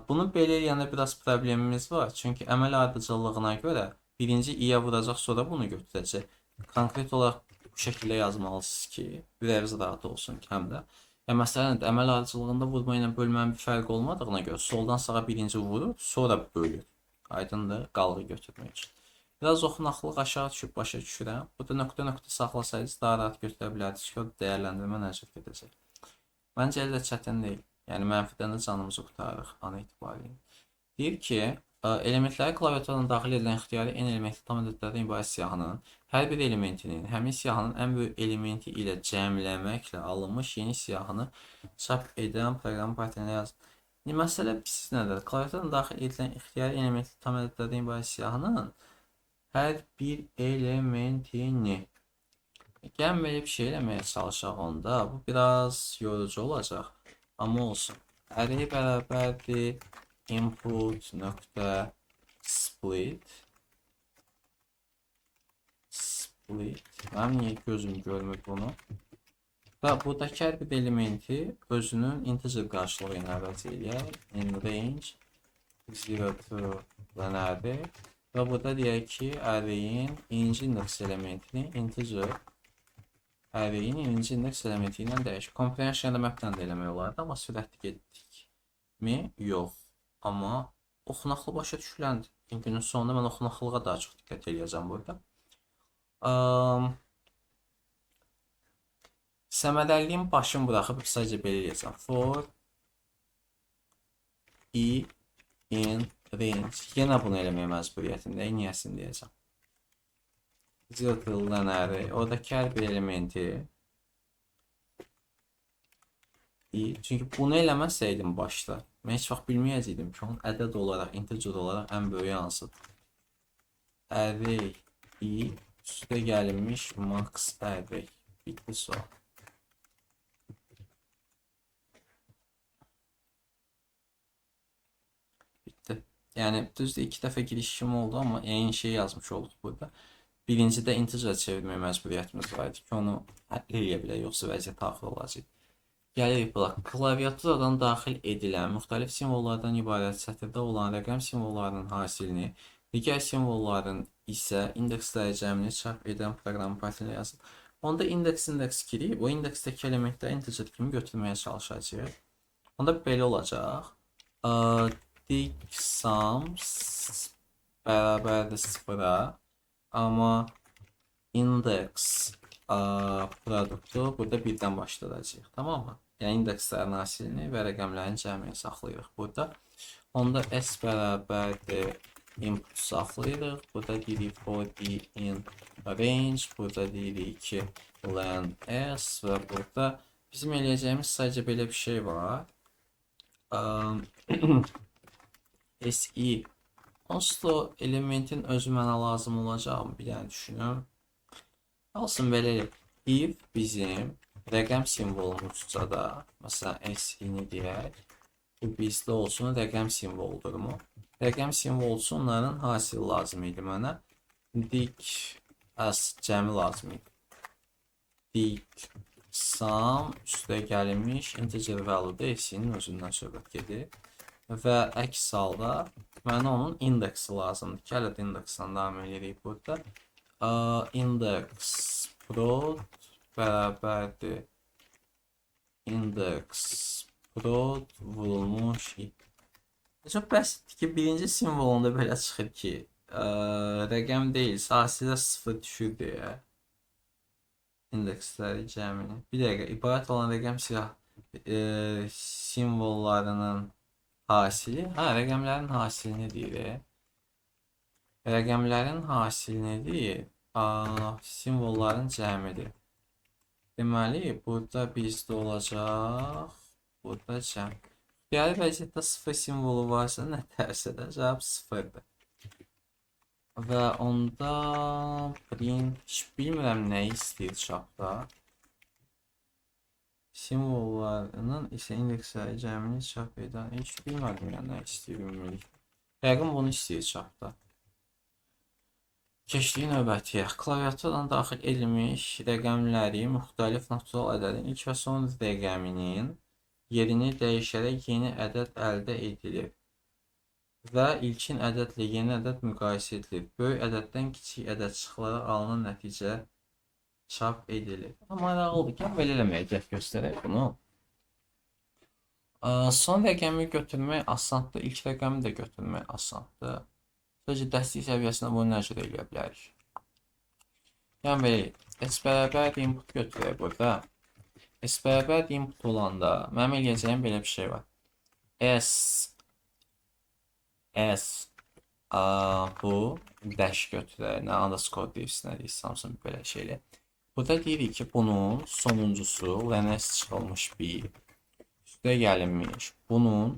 Bunu belə eləyəndə biraz problemimiz var. Çünki əməl ardıcıllığına görə birinci i-yə vuracaq, sonra bunu götürəcək. Konkret olaraq bu şəkildə yazmalısınız ki, ürəyiniz rahat olsun ki, həm də. Ya məsələn, əməl ardıcıllığında vurma ilə bölmənin bir fərqi olmadığına görə soldan sağa birinci vurur, sonra bölür. Aydındır, qalığı götürmək üçün. Biraz oxunaqlıq aşağı düşüb, başa düşürəm. Burada nöqtə-nöqtə saxlasaydınız daha rahat götürə bilərdiniz ki, o dəyərləndirmə nəzər gedəcək. Məncə elə də çətin deyil. Yəni mənfidən də canımızı qurtarırıq an etibarilə. Deyir ki, elementləri klaviaturadan daxil edilən ixtiyari n elementli tam ədədlərdən ibarət siyahının hər bir elementinin həmin siyahının ən böyük elementi ilə cəmləməklə alınmış yeni siyahını çap edən proqramı Python-da yazın. Məsələ siz nədir? Klaviaturadan daxil edilən ixtiyari elementli tam ədədlərdən ibarət siyahının hər bir elementini. Gəlin belə bir şey eləməyə çalışaq onda. Bu biraz yorucu olacaq. Amma olsun. Array bərabərdir input nöqtə split split. Mənim niyə gözüm görmür bunu? Və buradakı hər bir elementi özünün integer qarşılığı ilə əvəz eləyək. In range 0 to len. Və burada deyək ki, array-in inci indeks elementini integer array-in inci indeks elementi ilə dəyiş. Comprehension-da map-dən də eləmək olardı, amma sürətli getdik mi? Yox. Amma oxunaqlı başa düşüləndir. Günün sonunda mən oxunaqlığa daha çox diqqət eləyəcəm burada. Səmərəliliyin başını buraxıb sadəcə belə eləyəcəm. For i in range. Yenə bunu eləməyə məcburiyyətindəyim. Niyəsini deyəcəm. Zero to len array. Oradakı hər bir elementi i. Çünki bunu eləməsəydim başda, mən heç vaxt bilməyəcəkdim ki, onun ədəd olaraq, integer olaraq ən böyüyü hansıdır. Array i üstə gəlinmiş max array. Bitdi sual. Bitdi. Yəni düzdür, iki dəfə giriş kimi oldu, amma eyni şeyi yazmış olduq burada. Birincidə integer çevirmək məcburiyyətimiz var idi ki, onu həll eləyə bilək, yoxsa vəziyyət ağır olacaq. Gəlirik bura. Klaviaturadan daxil edilən müxtəlif simvollardan ibarət sətirdə olan rəqəm simvollarının hasilini, digər simvolların isə indeksləri cəmini çap edən proqramı Python-da yazın. Onda indeks girib, o indeksdəki elementləri integer kimi götürməyə çalışacağıq. Onda belə olacaq. Digsum bərabərdir 0-a, amma indeks produktu burada birdən başlayacaq. Tamam mı? Yəni indekslərin hasilini və rəqəmlərin cəmini saxlayırıq burada. Onda s bərabərdir input saxlayırıq. Burada deyirik for i in range. Burada deyirik ki len s və burada bizim eləyəcəyimiz sadəcə belə bir şey var. Si onsuz da elementin özü mənə lazım olacaqmı? Bir dənə düşünüm. Alsın belə. If bizim rəqəm simvolumuzsa da, məsələn S-ni deyək, bu bizdə olsun rəqəm simvoludur mu? Rəqəm simvolusu onların hasili lazım idi mənə. Dik S cəmi lazım idi. Dict sum üstə gəlinmiş integer value-da S-nin özündən söhbət gedir. Və əks halda mənə onun indeksi lazımdır ki, hələ də indeksdən davam edirik burada. Index prod bərabərdir index prod vurulmuş i. Çox bəsitdir ki, birinci simvolunda belə çıxır ki, rəqəm deyil, hasilə 0 düşür deyə indeksləri cəmini. Bir dəqiqə, ibarət olan rəqəm siyah simvollarının hasili, hə, rəqəmlərin hasilini deyir. Rəqəmlərin hasilini deyir, simvolların cəmidir. Deməli, burada bizdə olacaq, burada cəm. İxtiyari vəziyyətdə 0 simvolu varsa, nə tərsə də cavab 0-dır. Və onda print, heç bilmirəm nəyi istəyir çapda. Simvollarının isə indeksləri cəmini çap edən, heç bilmədim yəni nə istəyir ümumilikdə. Yəqin bunu istəyir çapda. Keçdik növbətiyə. Klaviaturadan daxil edilmiş rəqəmləri müxtəlif natural ədədin ilk və son rəqəminin yerini dəyişərək yeni ədəd əldə edilir və ilkin ədədlə yeni ədəd müqayisə edilir. Böyük ədəddən kiçik ədəd çıxılaraq alınan nəticə çap edilir. Maraqlıdır. Gəl belə eləməyə cəhd göstərək bunu. Son rəqəmi götürmək asandır. İlk rəqəmi də götürmək asandır. Sadəcə dəstək səviyyəsində bunu nə cür eləyə bilərik? Yəni belə, S bərabər input götürək burada. S bərabər input olanda mənim eləyəcəyim belə bir şey var. S S A, bu dash götürək, nə underscore deyirsin, nə deyirsin, hamısını belə şeylə. Burada deyirik ki, bunun sonuncusu LNS çıxılmış 1 üstə gəlinmiş. Bunun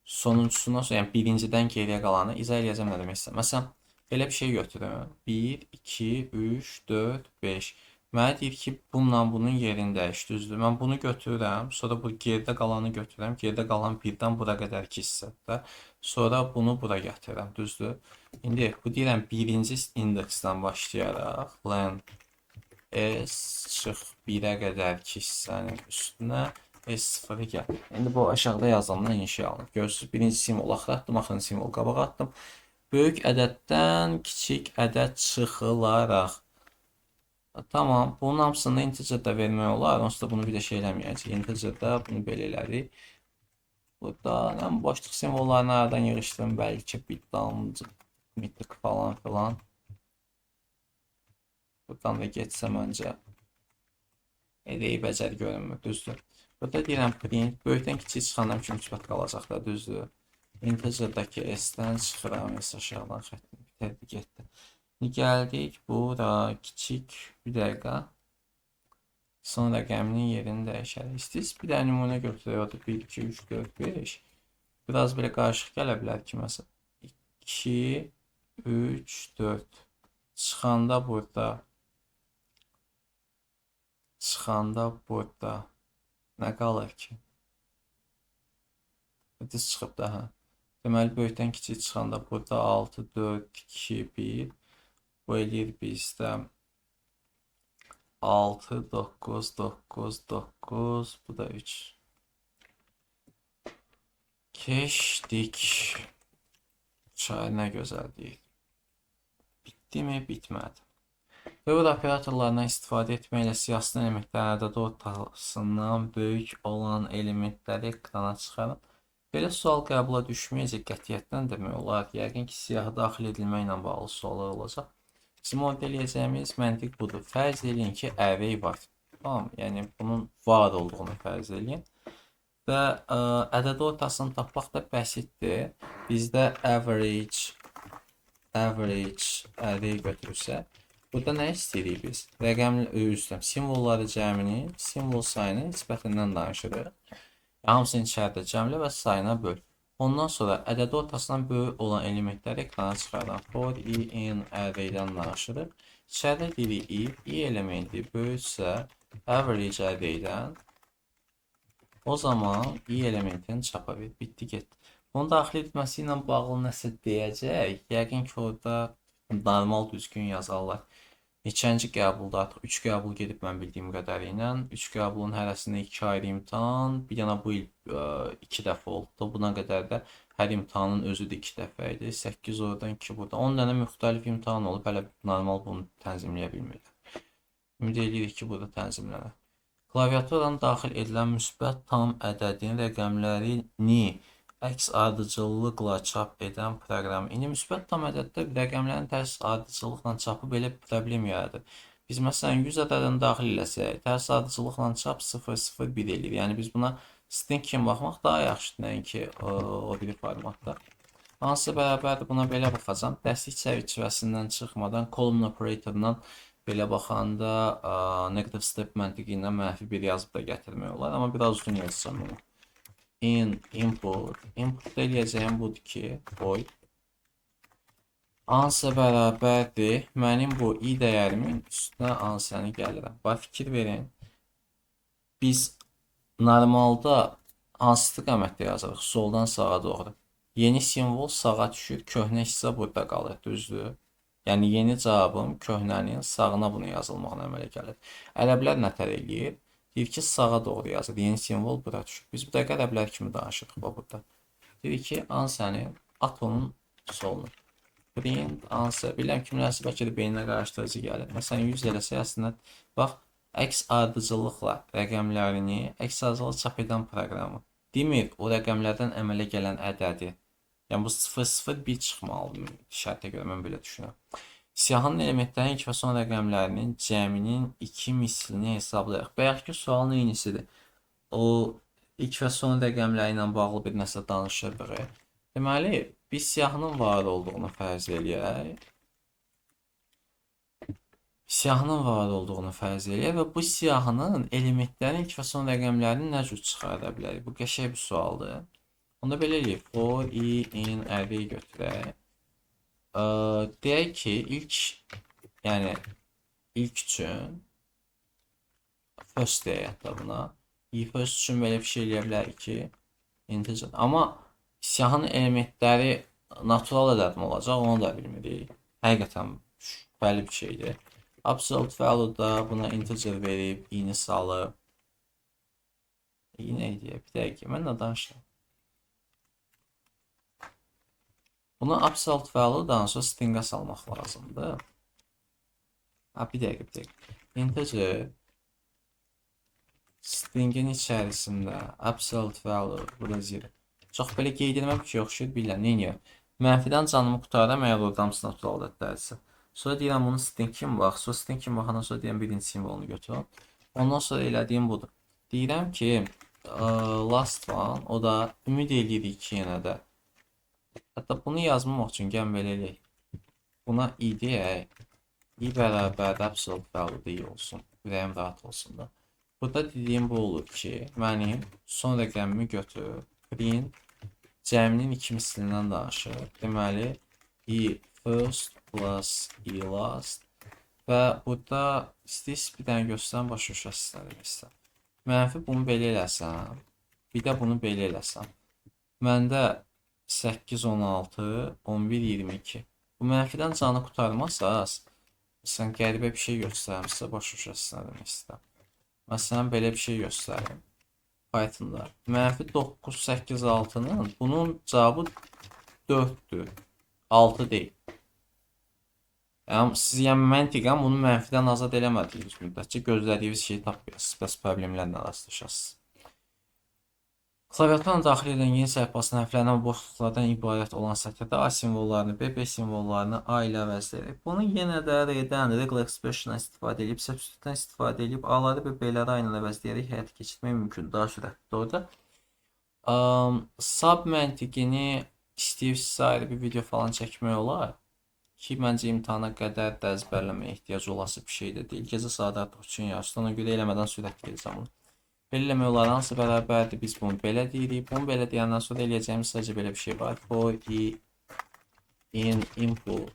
sonuncusundan sonra, yəni birincidən geriyə qalanı izah eləyəcəm nə demək istəyirəm. Məsələn, belə bir şey götürüm. 1, 2, 3, 4, 5. Mənə deyir ki, bununla bunun yerini dəyiş, düzdür. Mən bunu götürürəm, sonra bu geridə qalanı götürürəm. Geridə qalan birdən bura qədərki hissədə. Sonra bunu bura gətirirəm, düzdür. İndi bu deyirəm birinci indeksdən başlayaraq len S çıx 1-ə qədərki hissənin üstünə S0-ı gəl. İndi bu aşağıda yazılandan inşa alınır. Görürsünüz, birinci simvol axıra atdım, axırıncı simvol qabağa atdım. Böyük ədəddən kiçik ədəd çıxılaraq. Tamam, bunun hamısını integer də vermək olar. Onsuz da bunu bir də şey eləməyəcək. Integer-də bunu belə elədik. Burada nə boşluq simvollarını aradan yığışdırım. Bəlkə bir damcı mitik falan filan. Buradan da getsə məncə eləyi bəcər görünmür, düzdür. Burada deyirəm print, böyükdən kiçik çıxandan kimi müsbət qalacaq da, düzdür. Integer-dəki S-dən çıxıram, S aşağıdan xəttini bitirdi, getdi. İndi gəldik bura kiçik, bir dəqiqə. Son rəqəminin yerini dəyişərik. İstəyirsiniz bir dənə nümunə götürək, o da 1, 2, 3, 4, 5. Biraz belə qarışıq gələ bilər ki, məsələn 2, 3, 4. Çıxanda burada nə qalır ki? Düz çıxıb da, hə. Deməli, böyükdən kiçik çıxanda burada 6, 4, 2, 1. Bu eləyir bizdə 6, 9, 9, 9. Bu da 3. Keçdik. Çay nə gözəl deyil. Bitdi mi? Bitmədi. Dövr operatorlarından istifadə etməklə siyahısının elementlərin ədədi ortasından böyük olan elementləri ekrana çıxarın. Belə sual qəbula düşməyəcək qətiyyətdən demək olar. Yəqin ki, siyahı daxil edilməklə bağlı suallar olacaq. Bizim orada eləyəcəyimiz məntiq budur. Fərz eləyin ki, array var. Tamam, yəni bunun var olduğunu fərz eləyin. Və ədədi ortasını tapmaq da bəsitdir. Bizdə average array götürürsə, burada nə istəyirik biz? Rəqəmli üzrə simvolları cəmini, simvol sayının nisbətindən danışırıq. Hamısını içəridə cəmlə və sayına böl. Ondan sonra ədədi ortasından böyük olan elementləri ekrana çıxardan for i in array-dən danışırıq. İçəridə deyirik if i elementi böyüksə average array-dən, o zaman i elementini çapa ver. Bitdi, getdi. Bunun daxil edilməsi ilə bağlı nəsə deyəcək. Yəqin ki, orada normal düzgün yazarlar. Neçənci qəbulda artıq 3 qəbul gedib mən bildiyim qədəri ilə. 3 qəbulun hərəsində 2 ayrı imtahan. Bir dənə bu il 2 dəfə oldu. Buna qədər də hər imtahanın özü də 2 dəfə idi. 8 oradan, 2 buradan. 10 dənə müxtəlif imtahan olub. Hələ normal bunu tənzimləyə bilmirlər. Ümid edirik ki, burada tənzimlənər. Klaviaturadan daxil edilən müsbət tam ədədin rəqəmlərini əks ardıcıllıqla çap edən proqram. İndi müsbət tam ədəddə rəqəmlərin tərs ardıcıllıqla çapı belə bir problem yaradır. Biz məsələn 100 ədədini daxil eləsək, tərs ardıcıllıqla çap 0, 0, 1 eləyir. Yəni biz buna string kimi baxmaq daha yaxşıdır, nəinki o biri formatda. Hansı bərabərdir, buna belə baxacağam. Dəstlik çərçivəsindən çıxmadan column operatorundan belə baxanda negative step məntiqi ilə mənfi 1 yazıb da gətirmək olar. Amma biraz uzun yazacağım bunu. In input. Input eləyəcəyim budur ki, void. Hansı bərabərdir? Mənim bu i dəyərimin üstünə ansəni gəlirəm. Bax, fikir verin. Biz normalda hansı istiqamətdə yazırıq? Soldan sağa doğru. Yeni simvol sağa düşür, köhnə hissə burada qalır, düzdür? Yəni yeni cavabım köhnənin sağına bunu yazılmağına əmələ gəlir. Ərəblər nətər eləyir? Deyir ki, sağa doğru yazır. Yeni simvol bura düşür. Biz bu dəqiqə ərəblər kimi danışırıq bax burada. Deyir ki, ansəni at onun solunu. Print answer. Bilirəm kimlərsə bəlkə də beyninə qarışdırıcı gəlir. Məsələn 100 eləsək əslində bax əks ardıcıllıqla rəqəmlərini əks ardıcıllıqla çap edən proqramı. Demir o rəqəmlərdən əmələ gələn ədədi. Yəni bu 0 0 1 çıxmalıdır şərtə görə mən belə düşünürəm. Siyahının elementlərinin ilk və son rəqəmlərinin cəminin 2 mislini hesablayaq. Bayaqki sualın eynisidir. O ilk və son rəqəmləri ilə bağlı bir nəsə danışırdıq. Deməli, biz siyahının var olduğunu fərz eləyək. Siyahının var olduğunu fərz eləyək və bu siyahının elementlərin ilk və son rəqəmlərini nə cür çıxarda bilərik? Bu qəşəng bir sualdır. Onda belə eləyək. For i in array götürək. Deyək ki, ilk, yəni ilk üçün first deyək hətta buna. I first üçün belə bir şey eləyə bilərik ki, integer. Amma siyahının elementləri natural ədəd mi olacaq, onu da bilmirik. Həqiqətən şübhəli bir şeydir. Absolute value-da buna integer verib, i-ni salıb. I nə idi? Bir dəqiqə, mən nə danışıram? Bunu absolute value-dan sonra string'a salmaq lazımdır. Ha, bir dəqiqə, bir dəqiqə. Integer string'in içərisində absolute value, burada zero. Çox belə qeyd etmə bir şey oxşayır, bilirəm, nə edirəm? Mənfidən canımı qurtarıram, əgər orada hamısı natural ədədlərdirsə. Sonra deyirəm bunu string kimi bax, sonra string kimi baxandan sonra deyirəm birinci simvolunu götürüm. Ondan sonra elədiyim budur. Deyirəm ki, last one, o da ümid eləyirik ki, yenə də. Hətta bunu yazmamaq üçün gəlin belə eləyək. Buna i deyək. I bərabər absolute value i olsun. Ürəyim rahat olsun da. Burada dediyim bu olur ki, mənim son rəqəmimi götür. Print cəminin iki mislindən danışır. Deməli, i first plus i last və burada istəyirsiniz bir dənə göstərim, başa düşəsiniz nə demək istəyirəm. Mənfi bunu belə eləsəm, bir də bunu belə eləsəm. Məndə 8, 16, 11, 22. Bu mənfidən canı qurtarmasaz, məsələn, qəribə bir şey göstərim sizə, başa düşəsiniz nə demək istəyirəm. Məsələn, belə bir şey göstərim. Pythonda. Mənfi 9, 8, 6-nın bunun cavabı 4-dür. 6 deyil. Yəni, siz yəni məntiqən bunu mənfidən azad eləmədiyiniz müddətcə gözlədiyiniz şeyi tapmayasınız. Bəs problemlərlə rastlaşasınız. Klaviaturanı daxil edən yeni səhifəsinin hərflərindən və boşluqlardan ibarət olan sətirdə A simvollarını, B, B simvollarını A ilə əvəzləyərək. Bunu yenə də R-dən, regular expression-dan istifadə edib, substitute-dan istifadə edib, A-ları və B-ləri A ilə əvəzləyərək həyata keçirmək mümkündür. Daha sürətli orada. Sub məntiqini istəyirsinizsə ayrı bir video falan çəkmək olar ki, məncə imtahana qədər də əzbərləməyə ehtiyac olası bir şey də deyil. Gecə saat artıq 3-ün yarısıdır. Ona görə eləmədən sürətli gedəcəm bunu. Belə eləmək olar, hansı bərabərdir? Biz bunu belə deyirik. Bunu belə deyəndən sonra eləyəcəyimiz sadəcə belə bir şey var. For i in input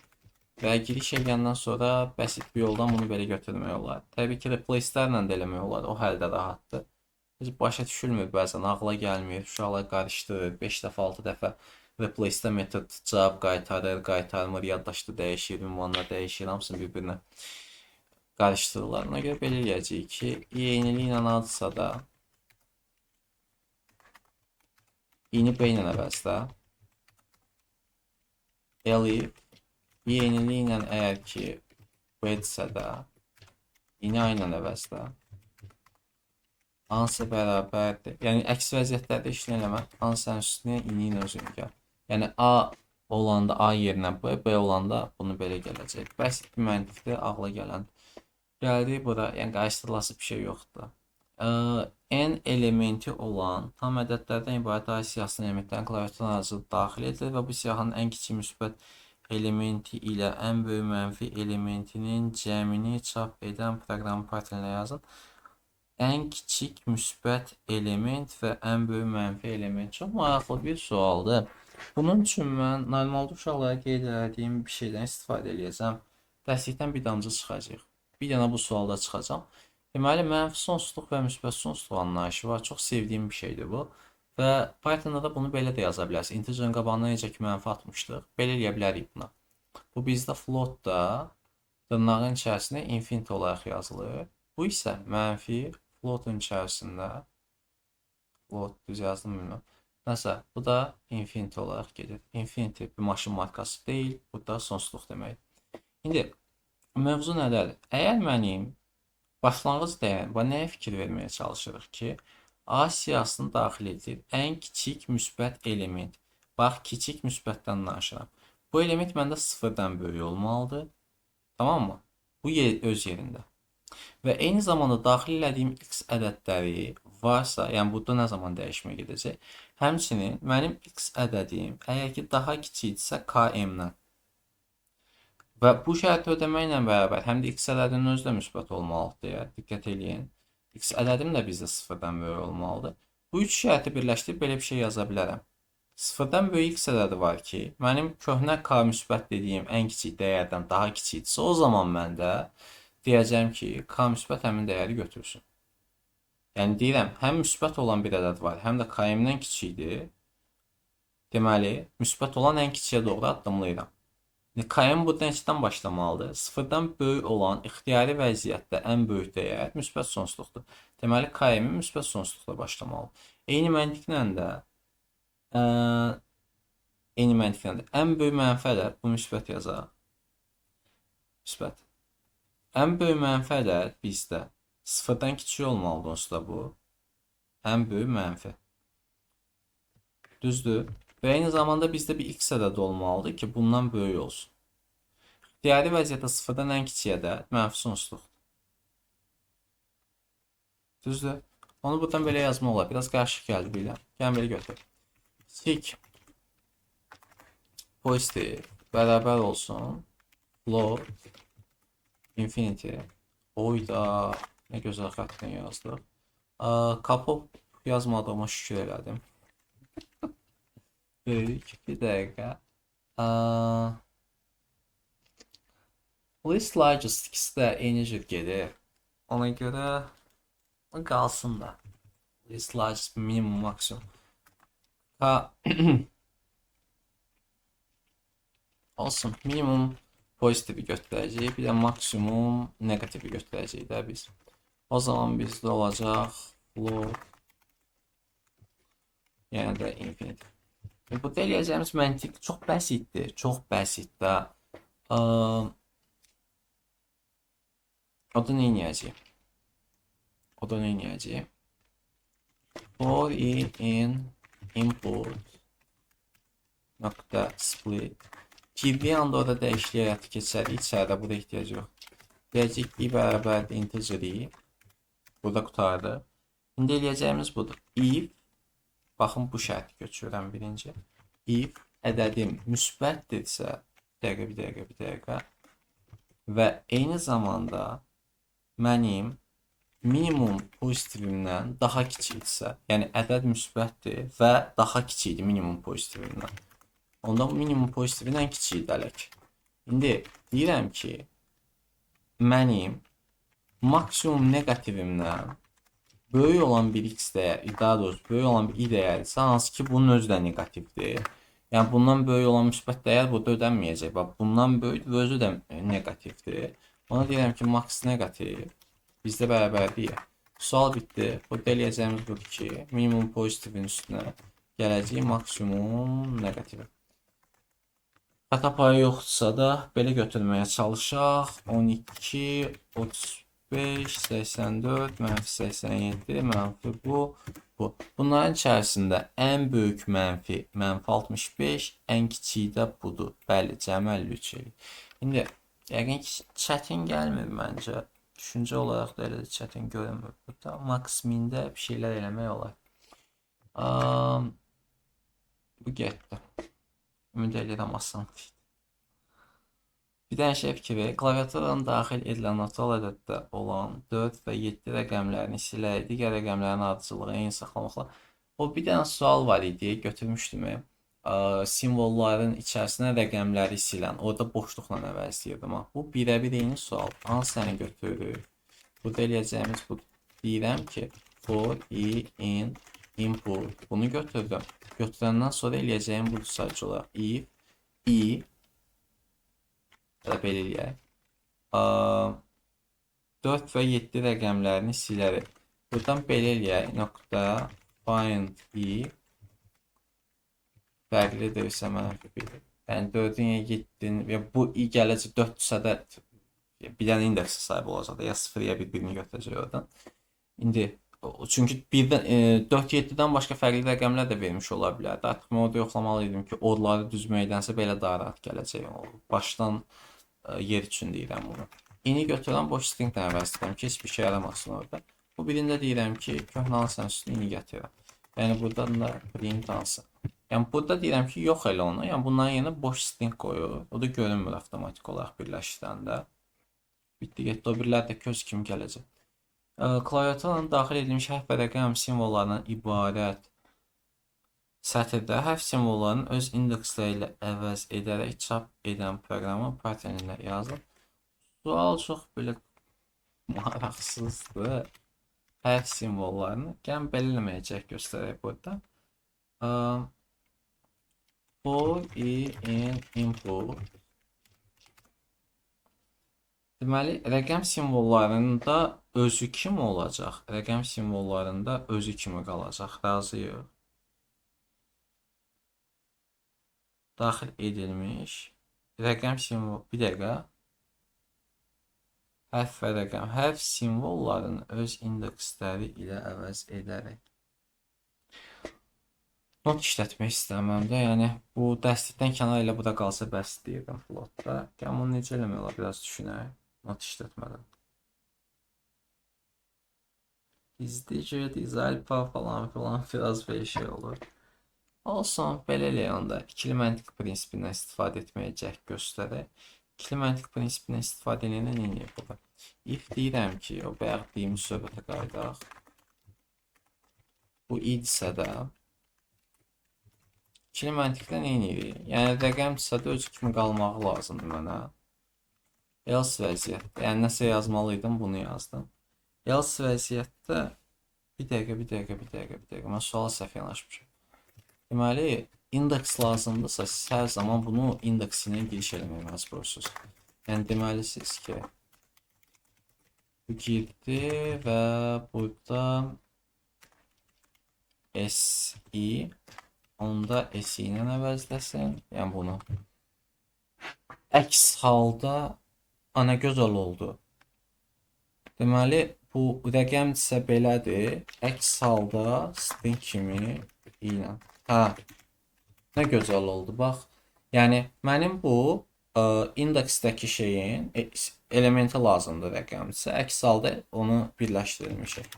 və giriş eləyəndən sonra bəsit bir yoldan bunu belə götürmək olar. Təbii ki, replace-lərlə də eləmək olar. O hələ də rahatdır. Biz başa düşülmür bəzən, ağla gəlmir, uşaqlar qarışdırır. 5 dəfə, 6 dəfə replace-də metod cavab qaytarır, qaytarmır, yaddaşda dəyişir, ünvanlar dəyişir, hamısını bir-birinə. Qarışdırırlar. Ona görə belə eləyəcəyik ki, i eyniliyi ilə A-dırsa da i-ni B ilə əvəzlə. Elif i eyniliyi ilə əgər ki B-dirsə də i-ni A ilə əvəzlə. Hansı bərabərdir? Yəni əks vəziyyətlərdə işləyən eləmə. Hansının üstünə i-ni ilə özün gəl. Yəni A olanda A yerinə B, B olanda bunu belə gələcək. Bəsit bir məntiqdir, ağla gələn. Gəldik bura, yəni qarışdırılası bir şey yoxdur. N elementi olan tam ədədlərdən ibarət A siyahısının elementlərini klaviatura aracılıqla daxil edilir və bu siyahının ən kiçik müsbət elementi ilə ən böyük mənfi elementinin cəmini çap edən proqramı Python ilə yazın. Ən kiçik müsbət element və ən böyük mənfi element. Çox maraqlı bir sualdır. Bunun üçün mən normalda uşaqlara qeyd elədiyim bir şeydən istifadə eləyəcəm. Dərslikdən bir damcı çıxacaq. Bir dənə bu sualda çıxacam. Deməli, mənfi sonsuzluq və müsbət sonsuzluq anlayışı var. Çox sevdiyim bir şeydir bu. Və Pythonda da bunu belə də yaza bilərsiniz. Integerin qabağına necə ki mənfi atmışdıq, belə eləyə bilərik buna. Bu bizdə float-da dırnağın içərisində infinity olaraq yazılır. Bu isə mənfi floatun içərisində float düz yazdım bilmirəm. Nəsə, bu da infinity olaraq gedir. Infinity bir maşın markası deyil, bu da sonsuzluq deməkdir. İndi mövzu nədədir? Əgər mənim başlanğıc dəyərim, bu nəyə fikir verməyə çalışırıq ki, A siyahısını daxil edir ən kiçik müsbət element. Bax, kiçik müsbətdən danışıram. Bu element məndə sıfırdan böyük olmalıdır. Tamam mı? Bu yer öz yerində. Və eyni zamanda daxil elədiyim x ədədləri varsa, yəni burada nə zaman dəyişmə gedəcək? Həmçinin mənim x ədədim əgər ki daha kiçikdirsə KM-dən və bu şərti ödəməklə bərabər həm də x ədədinin özü də müsbət olmalıdır deyə diqqət eləyin. X ədədim də bizdə sıfırdan böyük olmalıdır. Bu üç şərti birləşdirib belə bir şey yaza bilərəm. Sıfırdan böyük x ədədi var ki, mənim köhnə k müsbət dediyim ən kiçik dəyərdən daha kiçikdirsə, o zaman mən də deyəcəm ki, k müsbət həmin dəyəri götürsün. Yəni deyirəm, həm müsbət olan bir ədəd var, həm də KM-dən kiçikdir. Deməli, müsbət olan ən kiçiyə doğru addımlayıram. KM burada neçədən başlamalıdır? Sıfırdan böyük olan ixtiyari vəziyyətdə ən böyük dəyər müsbət sonsuzluqdur. Deməli, KM müsbət sonsuzluqla başlamalıdır. Eyni məntiqlə də ən böyük mənfi ədəd, bu müsbət yazaq. Müsbət. Ən böyük mənfi ədəd bizdə sıfırdan kiçik olmalıdır onsuz da bu. Ən böyük mənfi. Düzdür? Və eyni zamanda bizdə bir x ədədi olmalıdır ki, bundan böyük olsun. İxtiyari vəziyyətdə sıfırdan ən kiçik ədəd mənfi sonsuzluqdur. Düzdür? Onu buradan belə yazmaq olar. Biraz qarışıq gəldi bilirəm. Gəlin belə götür. Kiçik pozitiv bərabər olsun. Float infinity. Oyda nə gözəl xəttlə yazdıq. Kapop yazmadığıma şükür elədim. Böyük. Bir dəqiqə. List largest ikisi də eyni cür gedir. Ona görə qalsın da. List largest minimum maksimum. K olsun. Minimum pozitivi götürəcəyik. Bir də maksimum negativi götürəcəyik də biz. O zaman bizdə olacaq float, yəni də infinity. Burada eləyəcəyimiz məntiq çox bəsitdir. Çox bəsit də. O da nə eləyəcəyik? O da nə eləyəcəyik? For i in input nokta split. Girdiyi anda orada dəyişiklik həyata keçərik. İçəridə burada ehtiyac yox. Deyəcək i bərabərdir integer i. Burada qurtardı. İndi eləyəcəyimiz budur. If, baxın bu şərti götürürəm birinci. If ədədim müsbətdirsə, bir dəqiqə, bir dəqiqə, bir dəqiqə və eyni zamanda mənim minimum pozitivimdən daha kiçikdirsə, yəni ədəd müsbətdir və daha kiçikdir minimum pozitivimdən. Onda minimum pozitivindən kiçikdir hələ ki. İndi deyirəm ki, mənim maksimum neqativimdən böyük olan bir x dəyər, daha doğrusu böyük olan bir i dəyəridirsə, hansı ki bunun özü də neqativdir. Yəni bundan böyük olan müsbət dəyər burada ödənməyəcək. Bax, bundan böyük və özü də neqativdir. Ona deyirəm ki, max negativ bizdə bərabərdir. Sual bitdi. Burada eləyəcəyimiz budur ki, minimum pozitivin üstünə gələcək maksimum neqativi. Xəta payı yoxdursa da belə götürməyə çalışaq. 12, 35, 84, mənfi 87, mənfi bu, bu. Bunların içərisində ən böyük mənfi, mənfi 65, ən kiçiyi də budur. Bəli, cəmi 53 eləyir. İndi yəqin ki, çətin gəlmir məncə. Düşüncə olaraq da elə də çətin görünmür. Burada max min-də bir şeylər eləmək olar. Bu getdi. Ümid edirəm asan. Bir dənə şey fikir verin. Klaviaturadan daxil edilən natural ədəddə olan 4 və 7 rəqəmlərini silərək digər rəqəmlərin ardıcıllığı eyni saxlamaqla. O bir dənə sual var idi, götürmüşdüm. Simvolların içərisinə rəqəmləri silən, orada boşluqla əvəzləyirdim. Bu birəbir eyni sual. Hansını götürürük? Burada eləyəcəyimiz budur. Deyirəm ki, for i in input. Bunu götürdüm. Götürəndən sonra eləyəcəyim budur sadəcə olaraq. If i ya da belə eləyək. 4 və 7 rəqəmlərini silərik. Buradan belə eləyək. Nöqtə find i fərqlidirsə mənfi 1. Yəni 4-ün ya 7-nin ya bu i gələcək 4-dürsə də bir dənə indeksə sahib olacaq da, ya 0 ya 1 birini götürəcək oradan. İndi çünki birdən 4 7-dən başqa fərqli rəqəmlər də vermiş ola bilərdi. Artıq mən orada yoxlamalı idim ki, onları düzməkdənsə belə daha rahat gələcək. Başdan yer üçün deyirəm bunu. İni götürən boş stringlə əvəz edirəm ki, heç bir şey yaramasın orada. Bu birində deyirəm ki, köhnə hansının üstünə ini gətirirəm. Yəni buradan da print hansı. Yəni burada deyirəm ki, yox elə onu. Yəni bunların yerinə boş string qoyur. O da görünmür avtomatik olaraq birləşdirəndə. Bitdi, getdi. O birilər də köz kimi gələcək. Klaviaturanın daxil edilmiş hərf və rəqəm simvollarından ibarət sətirdə hərf simvollarını öz indeksləri ilə əvəz edərək çap edən proqramı Python ilə yazın. Sual çox belə maraqsızdır. Hərf simvollarını. Gəlin belə eləməyə cəhd göstərək burada. For i in input. Deməli, rəqəm simvollarında özü kimi olacaq? Rəqəm simvollarında özü kimi qalacaq. Razıyıq. Daxil edilmiş rəqəm simvol... Bir dəqiqə. Hərf və rəqəm. Hərf simvollarını öz indeksləri ilə əvəz edərək. Not işlətmək istəməm də. Yəni, bu dərslikdən kənar elə bu da qalsa bəs deyirdim flotda. Gəlin, bunu necə eləmək olar? Biraz düşünək. Not işlətmədən. Gizlicə, izalpa falan filan biraz belə şey olur. Olsun, belə eləyək onda. İkili məntiq prinsipindən istifadə etməyə cəhd göstərək. İkili məntiq prinsipindən istifadə edəndə nə eləyək burada? If deyirəm ki, o bayaq dediyimiz söhbətə qayıdaq. Bu idisə də ikili məntiqlə nə edirik? Yəni, rəqəmdirsə də özü kimi qalmağı lazımdır mənə. Else vəziyyətdə, yəni nəsə yazmalıydım, bunu yazdım. Else vəziyyətdə, bir dəqiqə, bir dəqiqə, bir dəqiqə, bir dəqiqə, mən suala səhv yanaşmışam. Deməli, indeks lazımdırsa, siz hər zaman bunu indeks ilə giriş eləməyə məcbursunuz. Yəni, deməlisiniz ki, bu girdi və burada SI, onda SI ilə əvəzləsin, yəni bunu. Əks halda, ana gözəl oldu. Deməli, bu rəqəmdirsə belədir. Əks halda string kimi ilə. Hə, nə gözəl oldu, bax. Yəni, mənim bu indeksdəki şeyin elementi lazımdır rəqəmdirsə. Əks halda onu birləşdirilmişik.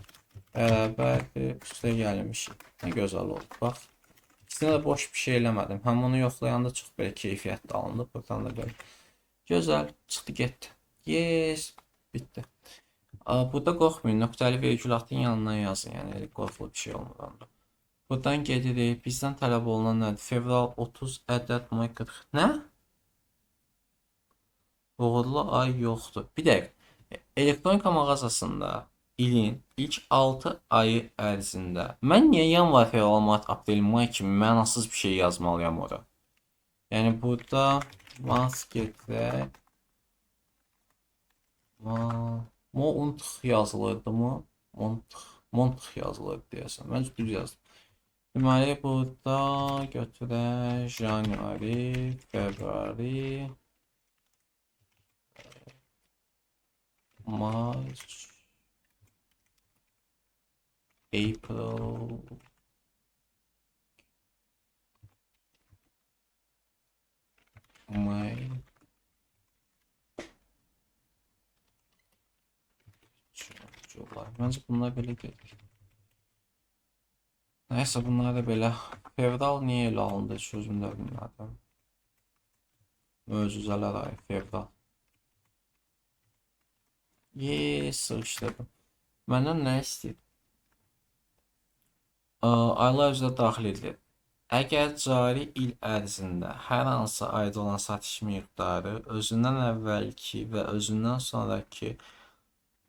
Bərabərdir, üstə gəlmişik. Nə gözəl oldu, bax. İkisində də boş bir şey eləmədim. Həm onu yoxlayanda çox belə keyfiyyətli alındı. Buradan da belə. Gözəl, çıxdı, getdi. Yes, bitdi. Burada qorxmayın, nöqtəli vergül atın yanından yazın. Yəni, elə qorxulu bir şey olmur onda. Buradan gedirik. Bizdən tələb olunan nədir? Fevral 30 ədəd, may 40. Nə? Uğurlu ay yoxdur. Bir dəqiqə. Elektronika mağazasında ilin ilk 6 ayı ərzində mən niyə yanvar, fevral, mart, aprel, may kimi mənasız bir şey yazmalıyam ora? Yəni burada month getirək. Month yazılırdı mı? Month, month yazılırdı deyəsən. Məncə düz yazdım. Deməli, burada götürək January, February, March, April, May, July. Məncə bunlar belə gedir. Nəysə, bunlar da belə. Fevral niyə elə alındı heç özüm də bilmirəm. Möcüzələr ayı, fevral. Yeee, sıxışdırdım. Məndən nə istəyir? Aylar üzrə daxil edilir. Əgər cari il ərzində hər hansı ayda olan satış miqdarı özündən əvvəlki və özündən sonrakı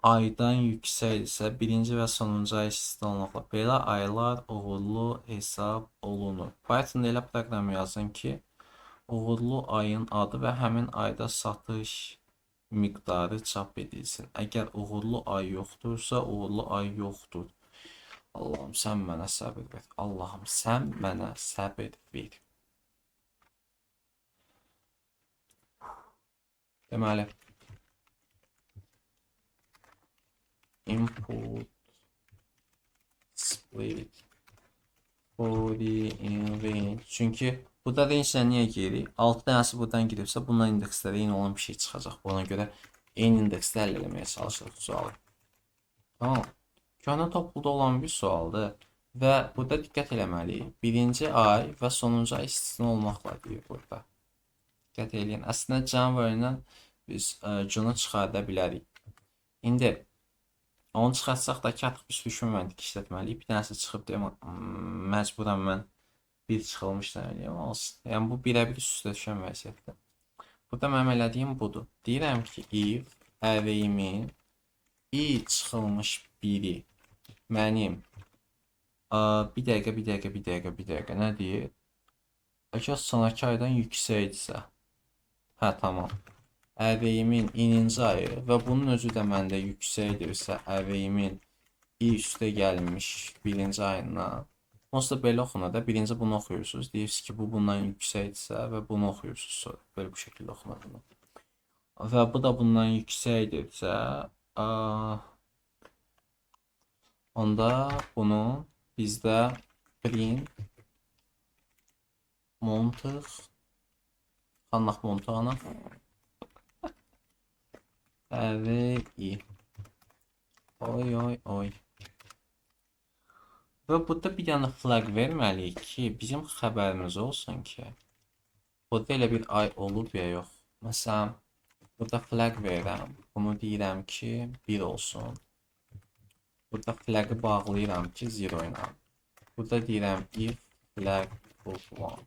aydan yüksəkdirsə, birinci və sonuncu ay istisna olmaqla belə aylar uğurlu hesab olunur. Pythonda elə proqram yazın ki, uğurlu ayın adı və həmin ayda satış miqdarı çap edilsin. Əgər uğurlu ay yoxdursa, uğurlu ay yoxdur. Allahım sən mənə səbir ver. Allahım sən mənə səbir ver. Deməli, input split for in range. Çünki burada range-lə niyə giririk? 6 dənəsi buradan giribsə, bundan indekslərə eyni olan bir şey çıxacaq. Ona görə eyni indeksdə həll eləməyə çalışırıq sualı. Tamam. Köhnə topluda olan bir sualdır və burada diqqət eləməliyik. Birinci ay və sonuncu ay istisna olmaqla deyir burada. Diqqət eləyin. Əslində January ilə biz June-u çıxarda bilərik. İndi onu çıxartsaq da ki, artıq biz düşünmədik işlətməliyik. Bir dənəsi çıxıb deyim, məcburan mən bir çıxılmışdan eləyim, olsun. Yəni bu birə-bir üst-üstə düşən vəziyyətdir. Burada mənim elədiyim budur. Deyirəm ki, if array-imin i çıxılmış biri mənim bir dəqiqə, bir dəqiqə, bir dəqiqə, bir dəqiqə nə deyir? Əgər sonrakı aydan yüksəkdirsə, hə, tamam. Array-imin ininci ayı və bunun özü də məndə yüksəkdirsə, array-imin i üstə gəlmiş birinci ayından. Onsuz da belə oxunur da. Birinci bunu oxuyursunuz. Deyirsiniz ki, bu bundan yüksəkdirsə və bunu oxuyursunuz sonra. Belə bu şəkildə oxunur bunu. Və bu da bundan yüksəkdirsə, onda bunu bizdə print month Xannaq Montana array i. Oy oy oy. Və burada bir dənə flag verməliyik ki, bizim xəbərimiz olsun ki, burada elə bir ay olub ya yox. Məsələn, burada flag verirəm. Bunu deyirəm ki, 1 olsun. Burada flagı bağlayıram ki, 0 ilə. Burada deyirəm if flag equal to 1.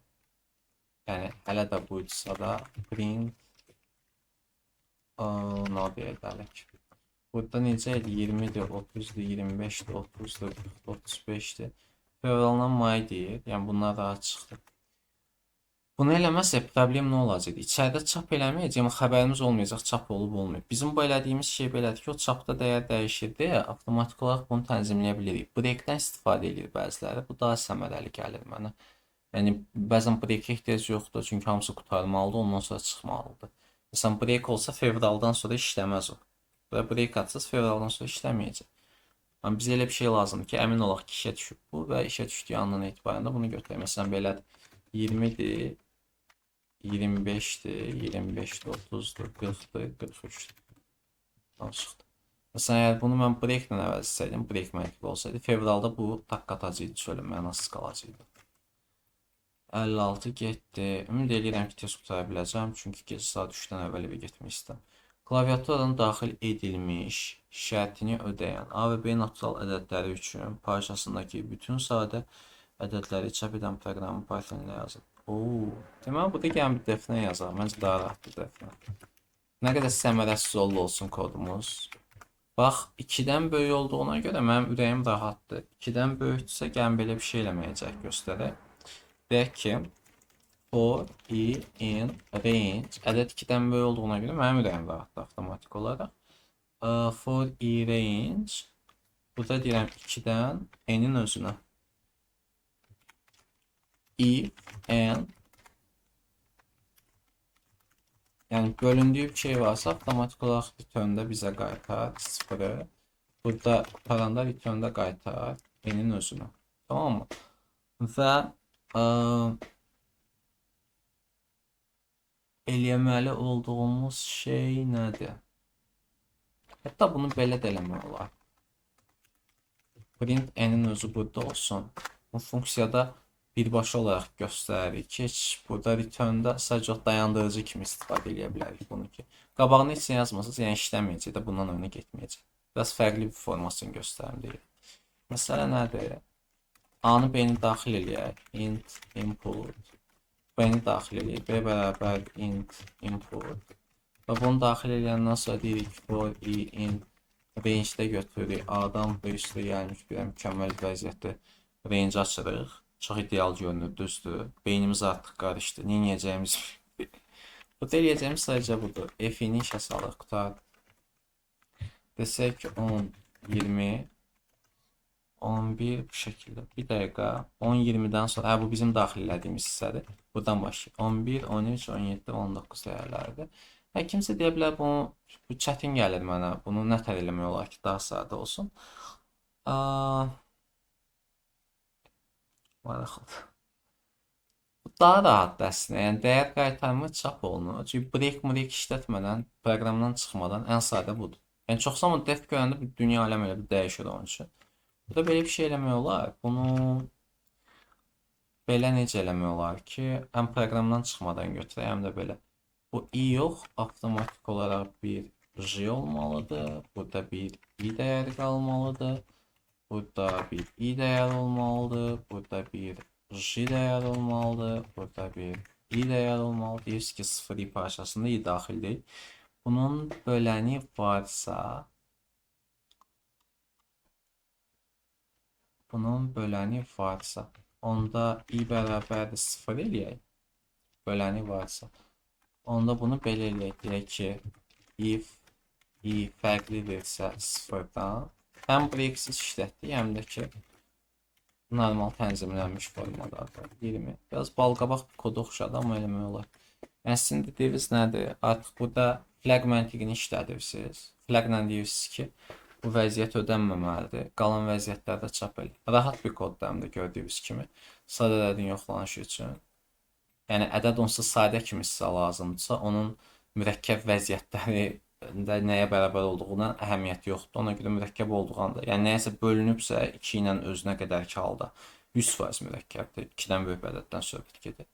Yəni, hələ də buysa da print nə deyək. Burada necə idi? 20-dir, 30-dur, 25-dir, 30-dur, 40-dır, 35-dir. Fevraldan may deyir. Yəni bunlar rahat çıxdı. Bunu eləməsək problem nə olacaq? İçəridə çap eləməyəcək, amma xəbərimiz olmayacaq çap olub olmayıb. Bizim bu elədiyimiz şey belədir ki, o çapda dəyər dəyişir deyə avtomatik olaraq bunu tənzimləyə bilirik. Breakdən istifadə edir bəziləri. Bu daha səmərəli gəlir mənə. Yəni bəzən breakə ehtiyac yoxdur, çünki hamısı qurtarmalıdır, ondan sonra çıxmalıdır. Məsələn, break olsa fevraldan sonra işləməz o. Və break atsız fevraldan sonra işləməyəcək. Yəni bizə elə bir şey lazımdır ki, əmin olaq ki, işə düşüb bu və işə düşdüyü andan etibarən də bunu götürək. Məsələn, belədir. 20-dir, 25-dir, 25-dir, 30-dur, 40-dır, 43-dür. Tamam, çıxdı. Məsələn, əgər bunu mən breaklə əvəz etsəydim, break məntiqli olsaydı, fevralda bu takk atacaqdı, çölün mənasız qalacaqdı. 56 getdi. Ümid eləyirəm ki, tez qurtara biləcəm, çünki gecə saat 3-dən əvvəl evə getmək istəyirəm. Klaviaturadan daxil edilmiş şərtini ödəyən A və B natural ədədləri üçün parçasındakı bütün sadə ədədləri çap edən proqramı Python ilə yazın. Oo, deməli burada gəlin bir defnə yazaq. Məncə daha rahatdır defnə. Nə qədər səmərəsiz olsun kodumuz. Bax, 2-dən böyük olduğuna görə mənim ürəyim rahatdır. 2-dən böyükdürsə, gəlin belə bir şey eləməyəcək göstərək. Deyək ki, for i in range ədəd 2-dən böyük olduğuna görə mənim ürəyim rahatdır avtomatik olaraq. For i range. Burada deyirəm 2-dən n-in özünə. If n, yəni bölündüyü bir şey varsa avtomatik olaraq return-də bizə qaytar 0-ı. Burada qutaranda return-də qaytar n-in özünə. Tamam mı? Və eləməli olduğumuz şey nədir? Hətta bunu belə də eləmək olar. Print n-in özü burada olsun. Bu funksiyada birbaşa olaraq göstəririk ki, heç burada return-də sadəcə dayandırıcı kimi istifadə eləyə bilərik bunu ki. Qabağını heç nə yazmasaz, yəni işləməyəcək də, bundan önə getməyəcək. Biraz fərqli bir formasını göstərim deyirəm. Məsələ nədir? A-nı B-ni daxil eləyək. Int input. B-ni daxil eləyək. B bərabər int input. Və bunu daxil eləyəndən sonra deyirik for i in range-də götürürük. A-dan B üstə gəlmiş bir mükəmməl vəziyyətdə range açırıq. Çox ideal görünür, düzdür. Beynimiz artıq qarışdı. Nə edəcəyimiz? Burada eləyəcəyimiz sadəcə budur. F-ini işə salaq, qutar. Desək ki 10, 20, 11 bu şəkildə. Bir dəqiqə. 10, 20-dən sonra, hə, bu bizim daxil elədiyimiz hissədir. Buradan başlayır. 11, 13, 17, 19 dəyərləridir. Hə, kimsə deyə bilər, bunu, bu çətin gəlir mənə. Bunu nə tər eləmək olar ki, daha sadə olsun. Maraqlıdır. Bu daha rahatdır əslində. Yəni dəyər qaytarma çap olunur. Çünki break işlətmədən, proqramdan çıxmadan ən sadə budur. Yəni çox zaman def görəndə bir dünya aləm elə bir dəyişir onun üçün. Burada belə bir şey eləmək olar. Bunu belə necə eləmək olar ki, həm proqramdan çıxmadan götürək, həm də belə. Bu i yox, avtomatik olaraq bir j olmalıdır. Burada bir i dəyəri qalmalıdır. Burada bir i dəyəri olmalıdır. Burada bir j dəyəri olmalıdır. Burada bir i dəyəri olmalıdır. Deyirsiniz ki, 0 i parçasında i daxil deyil. Bunun böləni varsa, bunun böləni varsa, onda i bərabərdir 0 eləyək. Böləni varsa. Onda bunu belə eləyək. Deyək ki, if i fərqlidirsə 0-dan, həm breaksiz işlətdik, həm də ki, normal tənzimlənmiş formadadır. 20. Biraz balqabaq bir kodu oxşadı, amma eləmək olar. Yəni sizin dediyiniz nədir? Artıq burada flag məntiqini işlədirsiniz. Flagla deyirsiniz ki, bu vəziyyət ödənməməlidir. Qalan vəziyyətlərdə çap elə. Rahat bir koddur həm də gördüyünüz kimi. Sadə ədədin yoxlanışı üçün. Yəni ədəd onsuz sadə kimi sizə lazımdırsa, onun mürəkkəb vəziyyətləri də nəyə bərabər olduğuna əhəmiyyəti yoxdur. Ona görə mürəkkəb olduğu anda, yəni nəyəsə bölünübsə 2 ilə özünə qədərki halda 100% mürəkkəbdir. 2-dən böyük bir ədəddən söhbət gedir.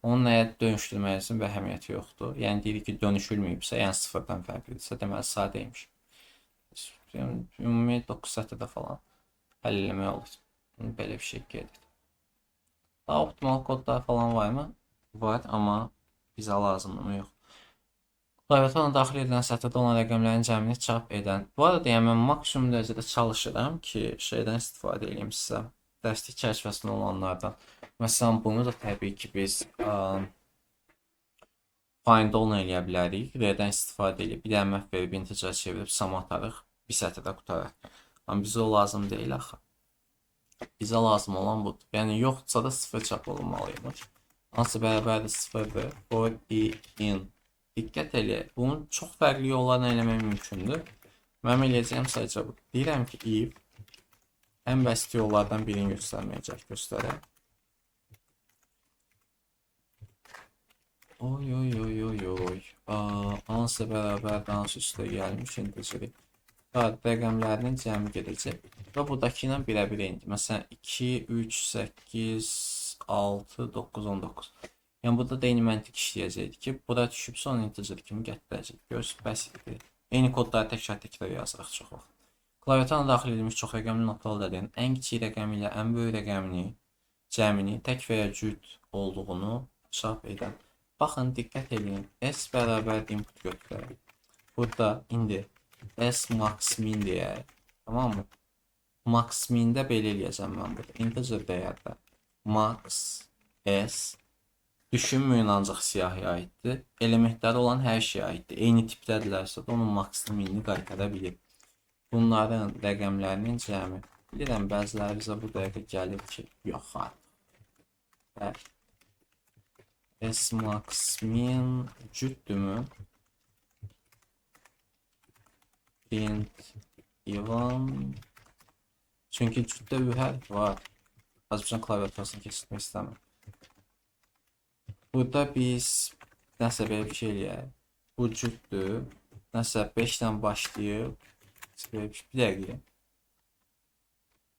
Onu nəyə dönüşdürməyinizin bir əhəmiyyəti yoxdur. Yəni deyirik ki, dönüşülməyibsə, yəni sıfırdan fərqlidirsə, deməli sadə imiş. Yəni, ümumi 9 sətirdə falan həll eləmək olur. Belə bir şey gedir. Daha optimal kodlar falan varmı? Var, amma bizə lazımdırmı? Yox. Klaviaturana daxil edilən sətirdə olan rəqəmlərin cəmini çap edən. Bu arada yəni mən maksimum dərəcədə çalışıram ki, şeydən istifadə edeyim sizə. Dərslik çərçivəsində olanlardan. Məsələn, bunu da təbii ki, biz find all eləyə bilərik. R-dən istifadə edib, bir dənə map verib integer çevirib sum atarıq. Bir sətirdə qutarar. Amma bizə o lazım deyil axı. Bizə lazım olan budur. Yəni yoxdursa da 0 çap olunmalıymış. Hansı bərabərdir 0-dır. For i in. Diqqət eləyək. Bunu çox fərqli yollarla eləmək mümkündür. Mənim eləyəcəyim sadəcə bu. Deyirəm ki, if ən bəsit yollardan birini göstərməyə cəhd göstərək. Oy oy oy oy oy. Hansı bərabərdir, hansı üstə gəlmiş integeri. Rəqəmlərinin cəmi gedəcək. Və buradakı ilə birəbir eynidir. Məsələn, 2, 3, 8, 6, 9, 19. Yəni burada da eyni məntiq işləyəcəkdir ki, bura düşübsə onu integer kimi gətirəcək. Görürsünüz, bəsitdir. Eyni kodları təkrar-təkrar yazırıq çox vaxt. Klaviaturana daxil edilmiş çox rəqəmli notlar ədədin ən kiçik rəqəmi ilə ən böyük rəqəmini, cəmini tək və ya cüt olduğunu çap edən. Baxın, diqqət edin. S bərabər input götürək. Burada indi S max min deyək. Tamam mı? Max min-də belə eləyəcəm mən burada. Integer dəyərdə max S Düşünməyin ancaq siyahıya aiddir. Elementləri olan hər şeyə aiddir. Eyni tipdədirlərsə də onun maksını minini qaytara bilir. Bunların rəqəmlərinin cəmi. Bilirəm, bəziləri bizə bu dəqiqə gəlir ki, yox artıq. Və S max min cütdürmü? Print even. Çünki cütdə bir hərf var. Azərbaycan klaviaturasını keçirtmək istəmirəm. Burada biz nəsə belə bir şey eləyək. Bu cütdür. Nəsə 5-dən başlayıb. Belə bir şey. Bir dəqiqə.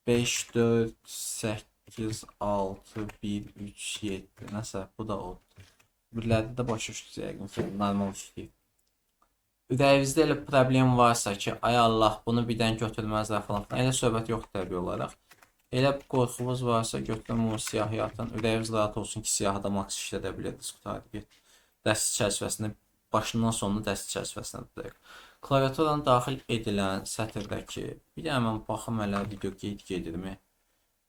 5, 4, 8, 6, 1, 3, 7. Nəsə bu da odur. Birlərdə də başa düşdünüz yəqin ki, normal işləyir. Ürəyinizdə elə problem varsa ki, ay Allah, bunu birdən götürməzlər falan filan. Elə söhbət yoxdur təbii olaraq. Elə qorxunuz varsa götürün bunu siyahıya atın. Ürəyiniz rahat olsun ki, siyahıda max işlədə bilirsiniz. Qurtardı get. Dərs çərçivəsində başından sonuna dərs çərçivəsində tutaq. Klaviaturadan daxil edilən sətirdəki bir də həmən baxım hələ video qeyd gedirmi?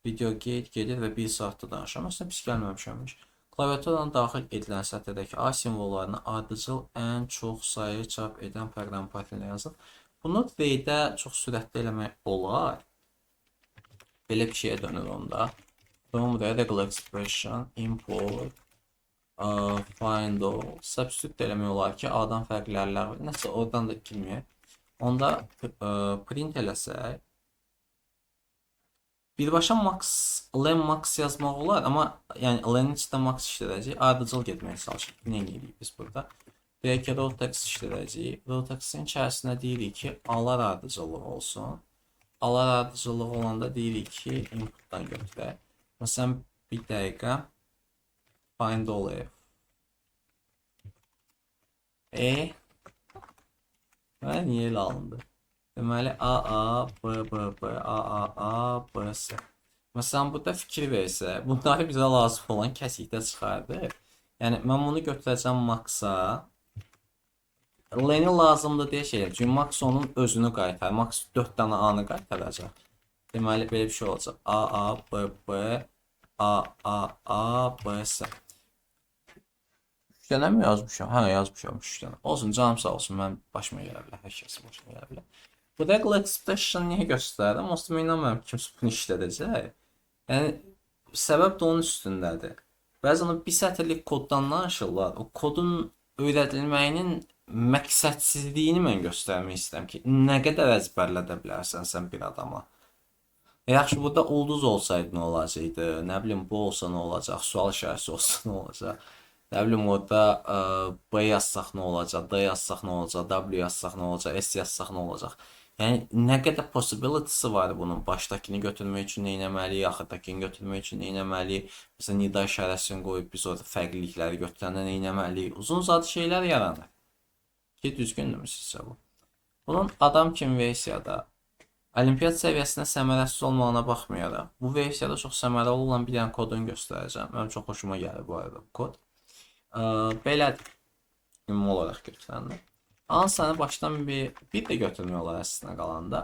Video qeyd gedir və 1 saatda danışıram. Əslində pis gəlməmişəmiş. Klaviaturadan daxil edilən sətirdəki A simvollarını ardıcıl ən çox sayı çap edən proqram Python ilə yazın. Bunu V-də çox sürətli eləmək olar. Belə bir şeyə dönür onda. From regular expression import find all substitute də eləmək olar ki, A-dan fərqlərlər var. Nəsə oradan da girməyək. Onda print eləsək birbaşa max, len max yazmaq olar, amma yəni len içində max işlədəcəyik. Ardıcıl getməyə çalışırıq. Nə edirik biz burada? Deyək ki, row text işlədəcəyik. Row textin içərisində deyirik ki, A-lar ardıcıllığı olsun. A-lar ardıcıllığı olanda deyirik ki, inputdan götürək. Məsələn, bir dəqiqə find all f. E və niyə elə alındı? Deməli A A B B B A A A B S. Məsələn, burada fikir versə, bunları bizə lazım olan kəsikdə çıxardır. Yəni mən bunu götürəcəm maxa. Leni lazımdır deyə şey. Çünki max onun özünü qaytarır. Max 4 dənə A-nı qaytaracaq. Deməli belə bir şey olacaq. A A B B A A A B S. 3 dənə mi yazmışam? Hə, yazmışam 3 dənə. Olsun, canım sağ olsun, mən başıma gələ bilər, hər kəsin başına gələ bilər. Bu regular expression niyə göstərdim? Aslında mən inanmıram ki, kimsə bunu işlədəcək. Yəni səbəb də onun üstündədir. Bəzən o bir sətirlik koddan danışırlar. O kodun öyrədilməyinin məqsədsizliyini mən göstərmək istəyirəm ki, nə qədər əzbərlədə bilərsən sən bir adama. Yaxşı, burada ulduz olsaydı nə olacaqdı? Nə bilim, bu olsa nə olacaq? Sual işarəsi olsa nə olacaq? Nə bilim, orada B yazsaq nə olacaq? D yazsaq nə olacaq? W yazsaq nə olacaq? S yazsaq nə olacaq? Yəni nə qədər possibility'si var bunun. Başdakını götürmək üçün nə etməliyik, axırdakını götürmək üçün nə etməliyik? Məsələn, nida işarəsini qoyub biz orada fərqlilikləri götürəndə nə etməliyik? Uzun uzadı şeylər yaranır. Ki düzgündürmü sizcə bu? Bunun adam kimi versiyada olimpiyat səviyyəsində səmərəsiz olmağına baxmayaraq, bu versiyada çox səmərəli olan bir dənə kodunu göstərəcəm. Mənim çox xoşuma gəlir bu arada bu kod. Belədir. Ümumi olaraq götürəndə. Ansəni başdan bir də götürmək olar əslinə qalanda.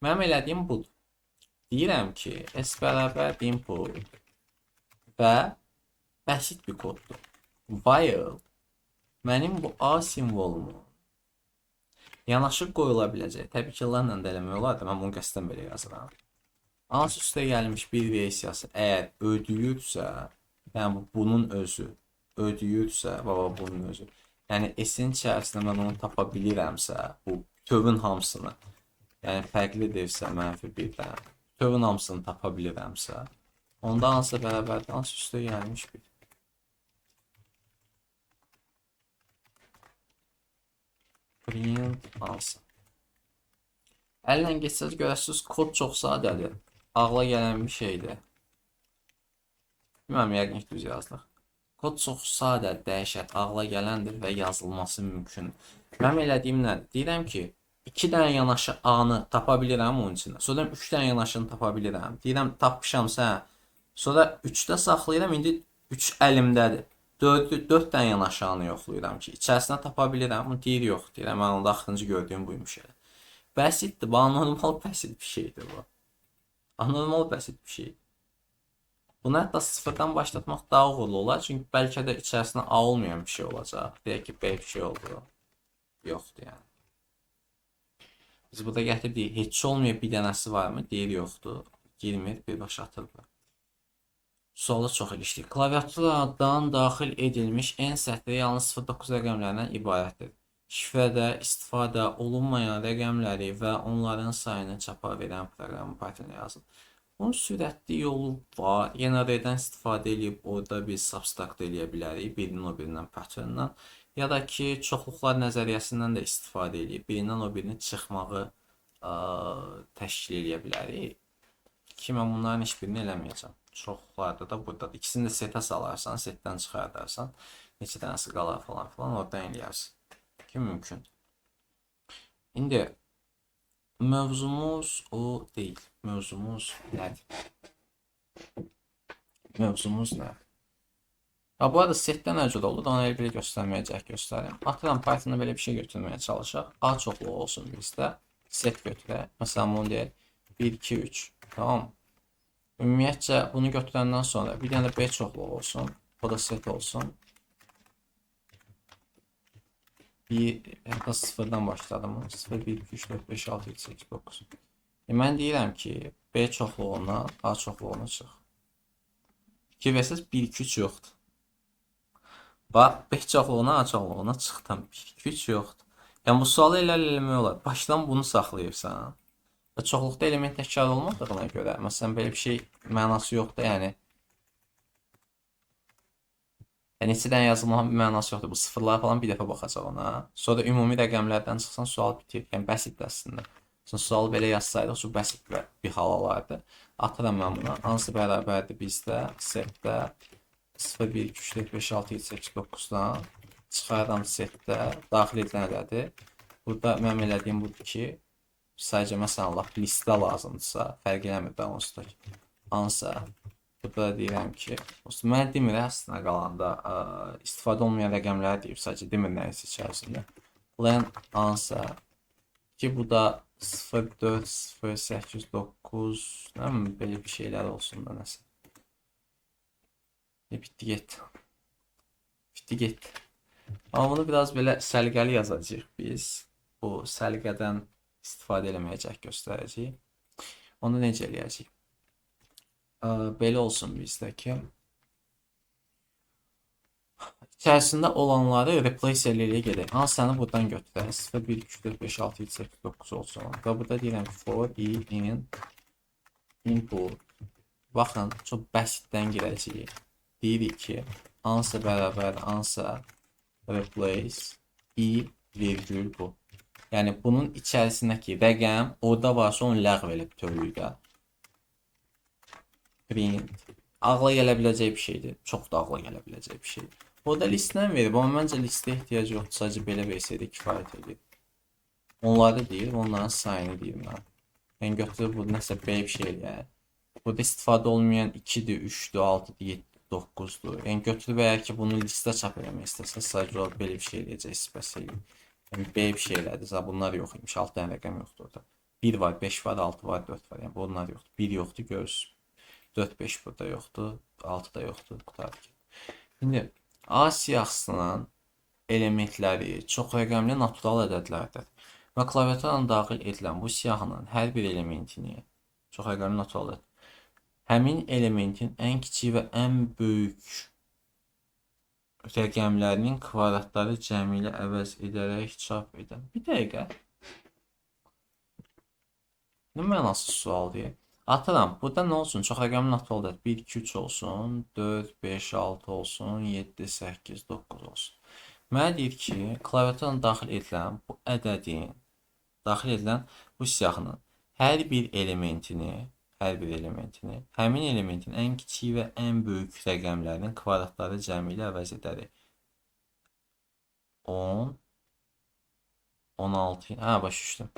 Mənim elədiyim budur. Deyirəm ki, S bərabər input və bəsit bir koddur. While mənim bu A simvolumu yanaşı qoyula biləcək. Təbii ki, len-lə də eləmək olar da, mən bunu qəsdən belə yazıram. Hansı üstə gəlmiş bir versiyası əgər ödəyirsə, yəni bunun özü ödəyirsə, baba bunun özü. Yəni S-in içərisində mən onu tapa bilirəmsə, bu bütövün hamısını, yəni fərqlidirsə mənfi birdən, bütövün hamısını tapa bilirəmsə, onda hansısa bərabərdir, hansı üstə gəlmiş bir. Print hansı. Əllə getsəz görəsiniz kod çox sadədir. Ağla gələn bir şeydir. Bilməm, yəqin ki düz yazdıq. Kod çox sadə, dəhşət, ağla gələndir və yazılması mümkündür. Mənim elədiyim nədir? Deyirəm ki, 2 dənə yanaşı A-nı tapa bilirəm onun içində. Sonra 3 dənə yanaşını tapa bilirəm. Deyirəm, tapmışamsa, sonra 3-də saxlayıram, indi 3 əlimdədir. 4 dənə yanaşı A-nı yoxlayıram ki, içərisində tapa bilirəm. Bunu deyir, yox, deyirəm, mən onda axırıncı gördüyüm buymuş elə. Bəsitdir, bu anormal bəsit bir şeydir bu. Anormal bəsit bir şeydir. Bunu hətta sıfırdan başlatmaq daha uğurlu olar. Çünki bəlkə də içərisində A olmayan bir şey olacaq. Deyək ki, B bir şey oldu. Yoxdur yəni. Biz burada gətirib deyik, heç olmayan bir dənəsi varmı? Deyir, yoxdur. Girmir, birbaşa atır bura. Sualı çox ilişdik. Klaviaturadan daxil edilmiş N sətri yalnız 0-9 rəqəmlərindən ibarətdir. Şifrədə istifadə olunmayan rəqəmləri və onların sayını çapa verən proqramı Python-a yazın. Bunun sürətli yolu var. Yenə R-dən istifadə edib orada biz subtract eləyə bilərik birinin o birindən pattern-dan. Ya da ki, çoxluqlar nəzəriyyəsindən də istifadə edib birindən o birini çıxmağı təşkil eləyə bilərik. Ki, mən bunların heç birini eləməyəcəm. Çoxluqlarda da burada da. İkisini də setə salarsan, setdən çıxardarsan, neçə dənəsi qalar falan filan, oradan eləyərsən. Ki, mümkün. İndi mövzumuz o deyil. Mövzumuz nədir? Mövzumuz nədir? Ha, bu arada setdə nə cür olur, onu elə belə göstərməyə cəhd göstərim. Atıram Python-da belə bir şey götürməyə çalışaq. A çoxluğu olsun bizdə. Set götürək. Məsələn, bunu deyək 1, 2, 3. Tamam. Ümumiyyətcə bunu götürəndən sonra bir dənə də B çoxluğu olsun. O da set olsun. 1, hətta sıfırdan başladım. 0, 1, 2, 3, 4, 5, 6, 7, 8, 9. Mən deyirəm ki, B çoxluğundan A çoxluğuna çıx. Fikir versəniz 1, 2, 3 yoxdur. Bax, B çoxluğuna A çoxluğuna çıxdım. 1, 2, 3 yoxdur. Yəni bu sualı elə eləmək olar. Başdan bunu saxlayırsan. Və çoxluqda element təkrar olmadığına görə, məsələn, belə bir şey mənası yoxdur. Yəni neçə dənə yazılmağın bir mənası yoxdur. Bu sıfırlara falan bir dəfə baxacaq ona. Sonra ümumi rəqəmlərdən çıxsan sual bitir. Yəni bəsitdir əslində. Sonra sualı belə yazsaydıq, çox bəsit bir hal olardı. Atıram mən buna. Hansı bərabərdir bizdə? Setdə 0, 1, 2, 3, 4, 5, 6, 7, 8, 9-dan çıxarıram setdə. Daxil edilən ədədi. Burada mənim elədiyim budur ki, sadəcə məsələn lap listə lazımdırsa, fərq eləmir də onsuz da ki. Hansısa burada da deyirəm ki, mənə demir əslində qalanda istifadə olmayan rəqəmləri deyib, sadəcə demir nəyisə içərisində. Len hansısa ki, bu da 0, 4, 0, 8, 9, nə bilim, belə bir şeylər olsun da nəsə. Bitdi getdi. Bitdi getdi. Amma bunu biraz belə səliqəli yazacağıq biz. Bu səliqədən istifadə eləməyə cəhd göstərəcəyik. Onu necə eləyəcəyik? Belə olsun bizdə ki, içərisində olanları replace eləyə gedək. Hansını buradan götürək? 0, 1, 2, 4, 5, 6, 7, 8, 9 olsun. Və burada deyirəm ki, for i in input. Baxın, çox bəsitdən girəcəyik. Deyirik ki, hansısa bərabər hansısa replace i virgül bu. Yəni bunun içərisindəki rəqəm orada varsa onu ləğv elə bütövlükdə. Print. Ağla gələ biləcək bir şeydir. Çox da ağla gələ biləcək bir şeydir. O da listdən verib, amma məncə listə ehtiyac yoxdur. Sadəcə belə versəydi kifayət edir. Onları deyir, onların sayını deyir mənə. Yəni götürüb bu nəsə belə bir şey eləyər. Burada istifadə olmayan 2-dir, 3-dür, 6-dır, 7-dir, 9-dur. Yəni götürüb əgər ki bunu listə çap eləmək istəsəz, sadəcə olaraq belə bir şey eləyəcəksiniz, bəs eləyir. Yəni belə bir şey elədi. Bunlar yox imiş. 6 dənə rəqəm yoxdur orada. 1 var, 5 var, 6 var, 4 var. Yəni bunlar yoxdur. 1 yoxdur, görürsünüz. 4, 5 burada yoxdur, 6 da yoxdur. Qurtardı ki. İndi A siyahısının elementləri çox rəqəmli natural ədədlərdir. Və klaviaturadan daxil edilən bu siyahının hər bir elementini çox rəqəmli natural ədəd. Həmin elementin ən kiçik və ən böyük rəqəmlərinin kvadratları cəmi ilə əvəz edərək çap edən. Bir dəqiqə. Nə mənasız sual deyə. Atıram, burada nə olsun? Çox rəqəmli natural ədəd. 1, 2, 3 olsun, 4, 5, 6 olsun, 7, 8, 9 olsun. Mənə deyir ki, klaviaturadan daxil edilən bu ədədin, daxil edilən bu siyahının hər bir elementini, həmin elementin ən kiçik və ən böyük rəqəmlərinin kvadratları cəmi ilə əvəz edərik. 10, 16, hə, başa düşdüm.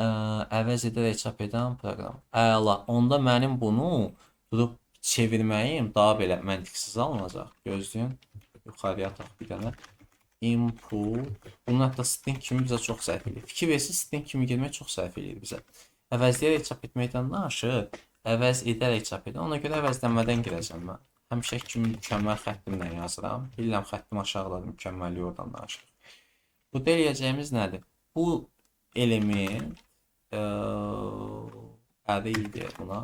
Əvəz edərək çap edən proqram. Əla. Onda mənim bunu durub çevirməyim daha belə məntiqsiz alınacaq. Gözləyin. Yuxarıya ataq bir dənə. Input. Bunun hətta string kimi bizə çox sərf eləyir. Fikir versiniz, string kimi girmək çox sərf eləyir bizə. Əvəzləyərək çap etməkdən danışır. Əvəz edərək çap edir. Ona görə əvəzlənmədən girəcəm mən. Həmişə kimi mükəmməl xəttimlə yazıram. Bilirəm xəttim aşağıdadır, mükəmməlliyi oradan danışırıq. Burada eləyəcəyimiz nədir? Bu element array deyək buna.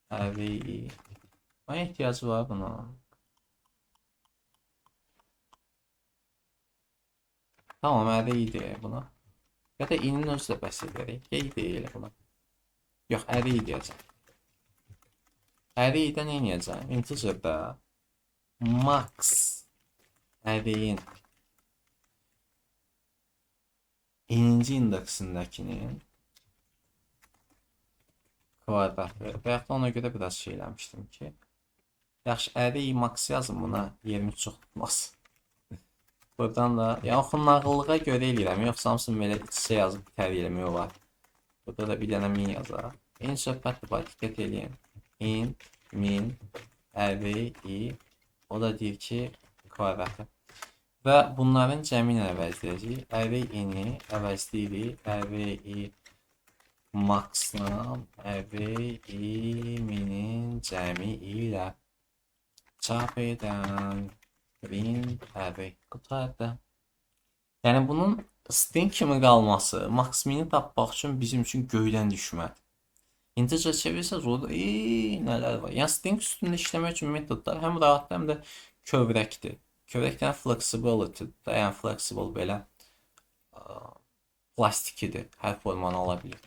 Array. Mənə ehtiyacı var buna. Tamam, array deyək buna. Ya da i'nin özü də bəs edərik. Y deyək elə buna. Yox, array deyəcəm. Array-də nə edəcəm? Integer-də max array-in ininci indeksindəkinin kvadratı. Və yaxud da ona görə biraz şey eləmişdim ki, yaxşı, array max yazın buna, yerimi çox tutmaz. Buradan da, yəni oxunaqlılığa görə eləyirəm, yoxsa hamısını belə iç-içə yazıb bitər eləmək olar. Burada da bir dənə min yazaq. Eyni söhbətdir, bax, diqqət eləyin. Int, min, array, i, o da deyir ki, kvadratı. Və bunların cəmi ilə əvəzləyəcəyik. Array i-ni əvəzləyirik. Array i max-la array i minin cəmi ilə çap edən print array qutardı. Yəni bunun string kimi qalması max mini tapmaq üçün bizim üçün göydən düşmədir. Integer çevirsəz orada nələr var. Yəni string üstündə işləmək üçün metodlar həm rahatdır, həm də kövrəkdir. Kövrək yəni flexibility, yəni flexible belə plastikidir. Hər formanı ala bilir.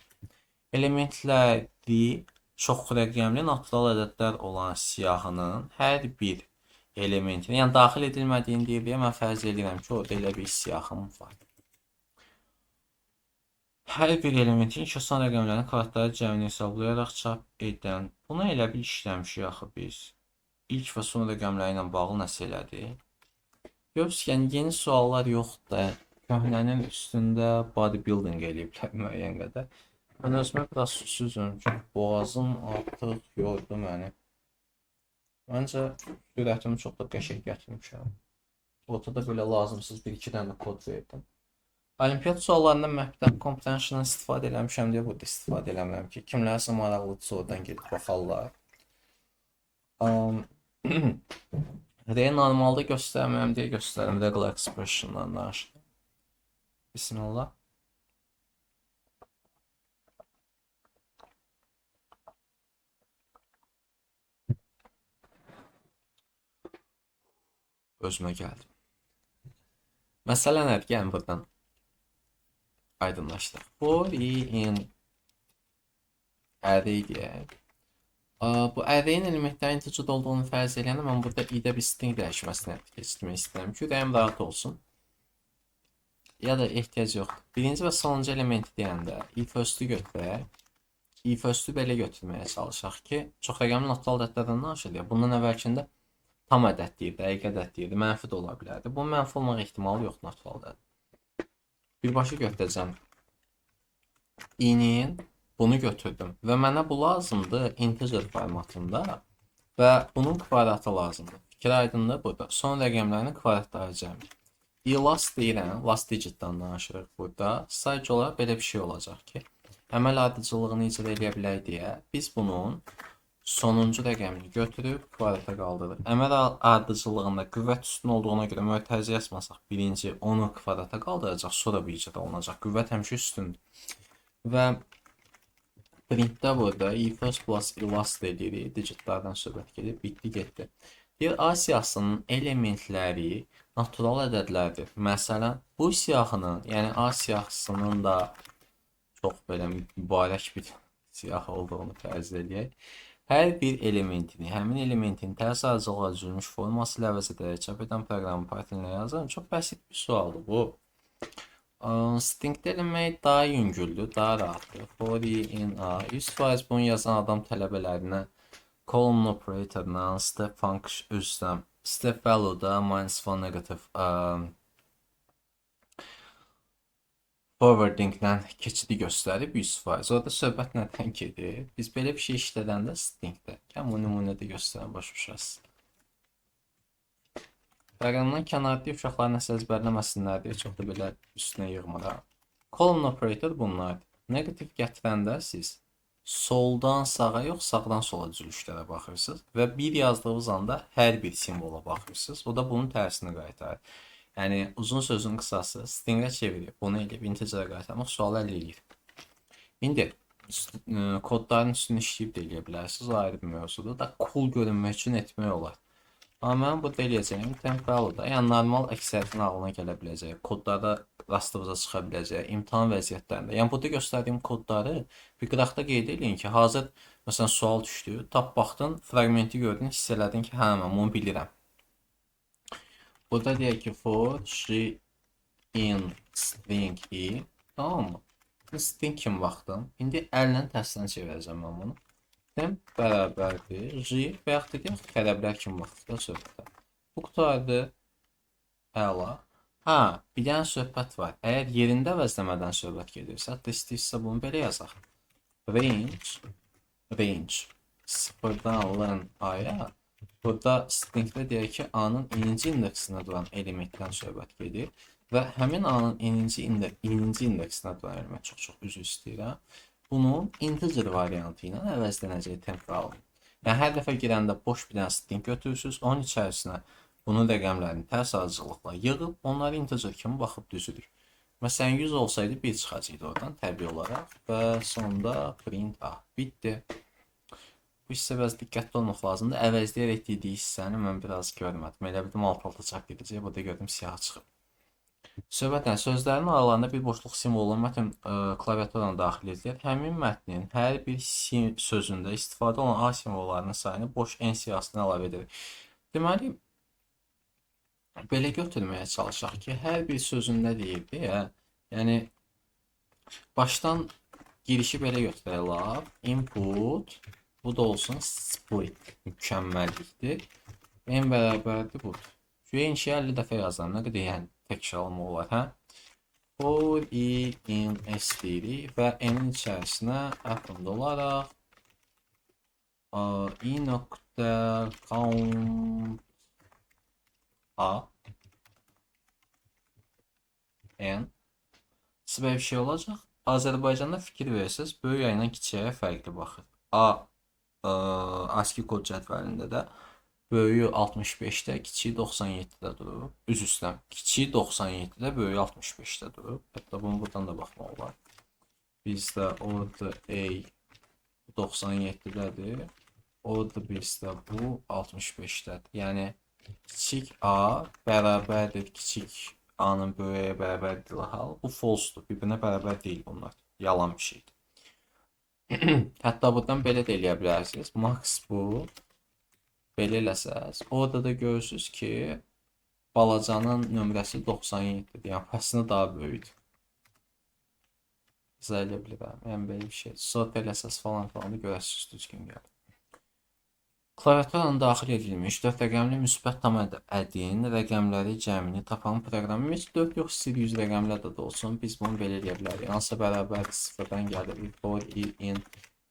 Elementləri çox rəqəmli natural ədədlər olan siyahının hər bir elementini, yəni daxil edilmədiyini deyir deyə mən fərz edirəm ki, orada elə bir siyahım var. Hər bir elementin ilk son rəqəmlərinin kvadratları cəmini hesablayaraq çap edən. Buna elə bir işləmişik axı biz. İlk və son rəqəmləri ilə bağlı nəsə elədik. Görürsünüz, yəni yeni suallar yoxdur da. Köhnənin üstündə bodybuilding eləyiblər müəyyən qədər. Mən özümə biraz susuzum, çünki boğazım artıq yordu məni. Məncə sürətimi çox da qəşəng gətirmişəm. Ortada belə lazımsız bir-iki dənə kod verdim. Olimpiyat suallarında mapdən comprehension-dan istifadə eləmişəm deyə burada istifadə eləmirəm ki, kimlərsə maraqlıdırsa oradan gedib baxarlar. R normalda göstərmirəm deyə göstərim. Regular expression-dan danışdım. Bismillah. Özümə gəldim. Məsələ nədir? Gəlin buradan aydınlaşdıraq. For i in array deyək. Bu array-in elementlərin integer olduğunu fərz eləyəndə mən burada i-də bir string dəyişməsini keçirmək istəyirəm ki, ürəyim rahat olsun. Ya da ehtiyac yoxdur. Birinci və sonuncu elementi deyəndə i first-ü götürək. I first-ü belə götürməyə çalışaq ki, çox rəqəmli natural ədədlərdən danışırıq. Bundan əvvəlkində tam ədəd deyir, dəqiq ədəd deyirdi, mənfi də ola bilərdi. Bunun mənfi olmaq ehtimalı yoxdur natural ədəd. Birbaşa götürəcəm. İ-nin bunu götürdüm və mənə bu lazımdır integer formatında və bunun kvadratı lazımdır. Fikir aydındır burada. Son rəqəmlərinin kvadratları cəmi. I last deyirəm, last digitdən danışırıq burada. Sadəcə olaraq belə bir şey olacaq ki, əməl ardıcıllığını icra eləyə bilək deyə biz bunun sonuncu rəqəmini götürüb kvadrata qaldırırıq. Əməl ardıcıllığında qüvvət üstün olduğuna görə mötərizə yazmasaq, birinci onu kvadrata qaldıracaq, sonra bu icra olunacaq. Qüvvət həmişə üstündür. Və printdə burada i first plus i last edirik. Digitlardan söhbət gedir. Bitdi, getdi. Deyir, A siyahısının elementləri natural ədədlərdir. Məsələn, bu siyahının, yəni A siyahısının da çox belə mübarək bir siyahı olduğunu fərz eləyək. Hər bir elementini, həmin elementin tərs ardıcıllığa düzülmüş forması ilə əvəz edərək çap edən proqramı Python ilə yazıram. Çox bəsit bir sualdır bu. Stringdə eləmək daha yüngüldür, daha rahatdır. For i in a. 100% bunu yazan adam tələbələrinə column operatorla step function üzrə step value-da -1 negative forwarding-lə keçidi göstərib 100%. Orada söhbət nədən gedir? Biz belə bir şey işlədəndə stringdə. Gəlin bu nümunədə göstərəm, başa düşərsiniz. Proqramdan kənarda uşaqlar nəsə əzbərləməsinlər deyə çox da belə üstünə yığmıram. Column operator bunlardır. Negativ gətirəndə siz Soldan sağa yox, sağdan sola düzülüşlərə baxırsınız və 1 yazdığınız anda hər bir simvola baxırsınız. O da bunun tərsini qaytarır. Yəni, uzun sözün qısası stringə çevirib, bunu eləyib integerə qaytarmaq sualı həll eləyir. İndi kodların üstünü işləyib də eləyə bilərsiniz. O ayrı bir mövzudur. Da cool görünmək üçün etmək olar. Amma mən burada eləyəcəyim temp value-da, yəni normal əksəriyyətin ağlına gələ biləcəyi, kodlarda rastınıza çıxa biləcəyi, imtahan vəziyyətlərində. Yəni burada göstərdiyim kodları bir qıraqda qeyd eləyin ki, hazır məsələn sual düşdü, tap baxdın, fraqmenti gördün, hiss elədin ki, hə, mən bunu bilirəm. Burada deyək ki, for g in string i, tamam mı? String kimi baxdım. İndi əllə tərsdən çevirəcəm mən bunu. Temp bərabərdir G və yaxud da deyək ki, ərəblər kimi baxdıq da söhbətə. Bu qutardı. Əla. Ha, bir dənə söhbət var. Əgər yerində əvəzləmədən söhbət gedirsə, hətta istəyirsə bunu belə yazaq. Range sıfırdan len A-ya. Burada stringdə deyək ki, A-nın ininci indeksində duran elementdən söhbət gedir və həmin A-nın ininci indeksinə duran element, çox-çox üzr istəyirəm. Bunun integer variantı ilə əvəzlənəcək temp value. Yəni hər dəfə girəndə boş bir dənə string götürürsünüz, onun içərisinə bunun rəqəmlərini tərs ardıcıllıqla yığıb, onları integer kimi baxıb düzürük. Məsələn 100 olsaydı 1 çıxacaqdı oradan təbii olaraq və sonda print A. Bitdi. Bu hissə biraz diqqətli olmaq lazımdır. Əvəzləyərək dediyi hissəni mən biraz görmədim. Elə bildim alt-alta çap gedəcək. Burada gördüm siyahı çıxıb. Söhbətlə sözlərin aralarında bir boşluq simvolu mətn klaviaturadan daxil edilir. Həmin mətnin hər bir sözündə istifadə olunan A simvollarının sayını boş N siyahısına əlavə edilir. Deməli, belə götürməyə çalışaq ki, hər bir sözündə deyirdi, ya, yəni başdan girişi belə götürək lap. Input, bu da olsun split, mükəmməllikdir. N bərabərdir budur. Şu eyni şeyi 50 dəfə yazıram, nə qədər yəni təkrarlamaq olar, hə? For i in s deyirik və n-in içərisinə append olaraq i nöqtə count a n. Belə bir şey olacaq. Azərbaycanda fikir verirsiniz, böyük ayla kiçiyə fərqli baxır. A ASCII kod cədvəlində də böyüyü 65-də, kiçiyi 97-də durub. Üzr istəyirəm. Kiçiyi 97-də, böyüyü 65-də durub. Hətta bunu buradan da baxmaq olar. Bizdə orada A 97-dədir. Orada bizdə bu 65-dədir. Yəni kiçik A bərabərdir kiçik A-nın böyüyə bərabərdir hal. Bu false-dur. Bir-birinə bərabər deyil bunlar. Yalan bir şeydir. Hətta buradan belə də eləyə bilərsiniz. Max bu. Belə eləsəz, orada da görürsünüz ki, balacanın nömrəsi 97-dir. Yəni, əslində daha böyükdür. İzah eləyə bilirəm. Yəni, belə bir şey. Sort eləsəz falan filan da görəsiniz düzgün gəlir. Klaviaturadan daxil edilmiş 4 rəqəmli müsbət tam ədədin rəqəmləri cəmini tapan proqramı heç 4 yox, istəyir 100 rəqəmli ədəd olsun. Biz bunu belə eləyə bilərik. Hansısa bərabər sıfırdan gəlir. For i in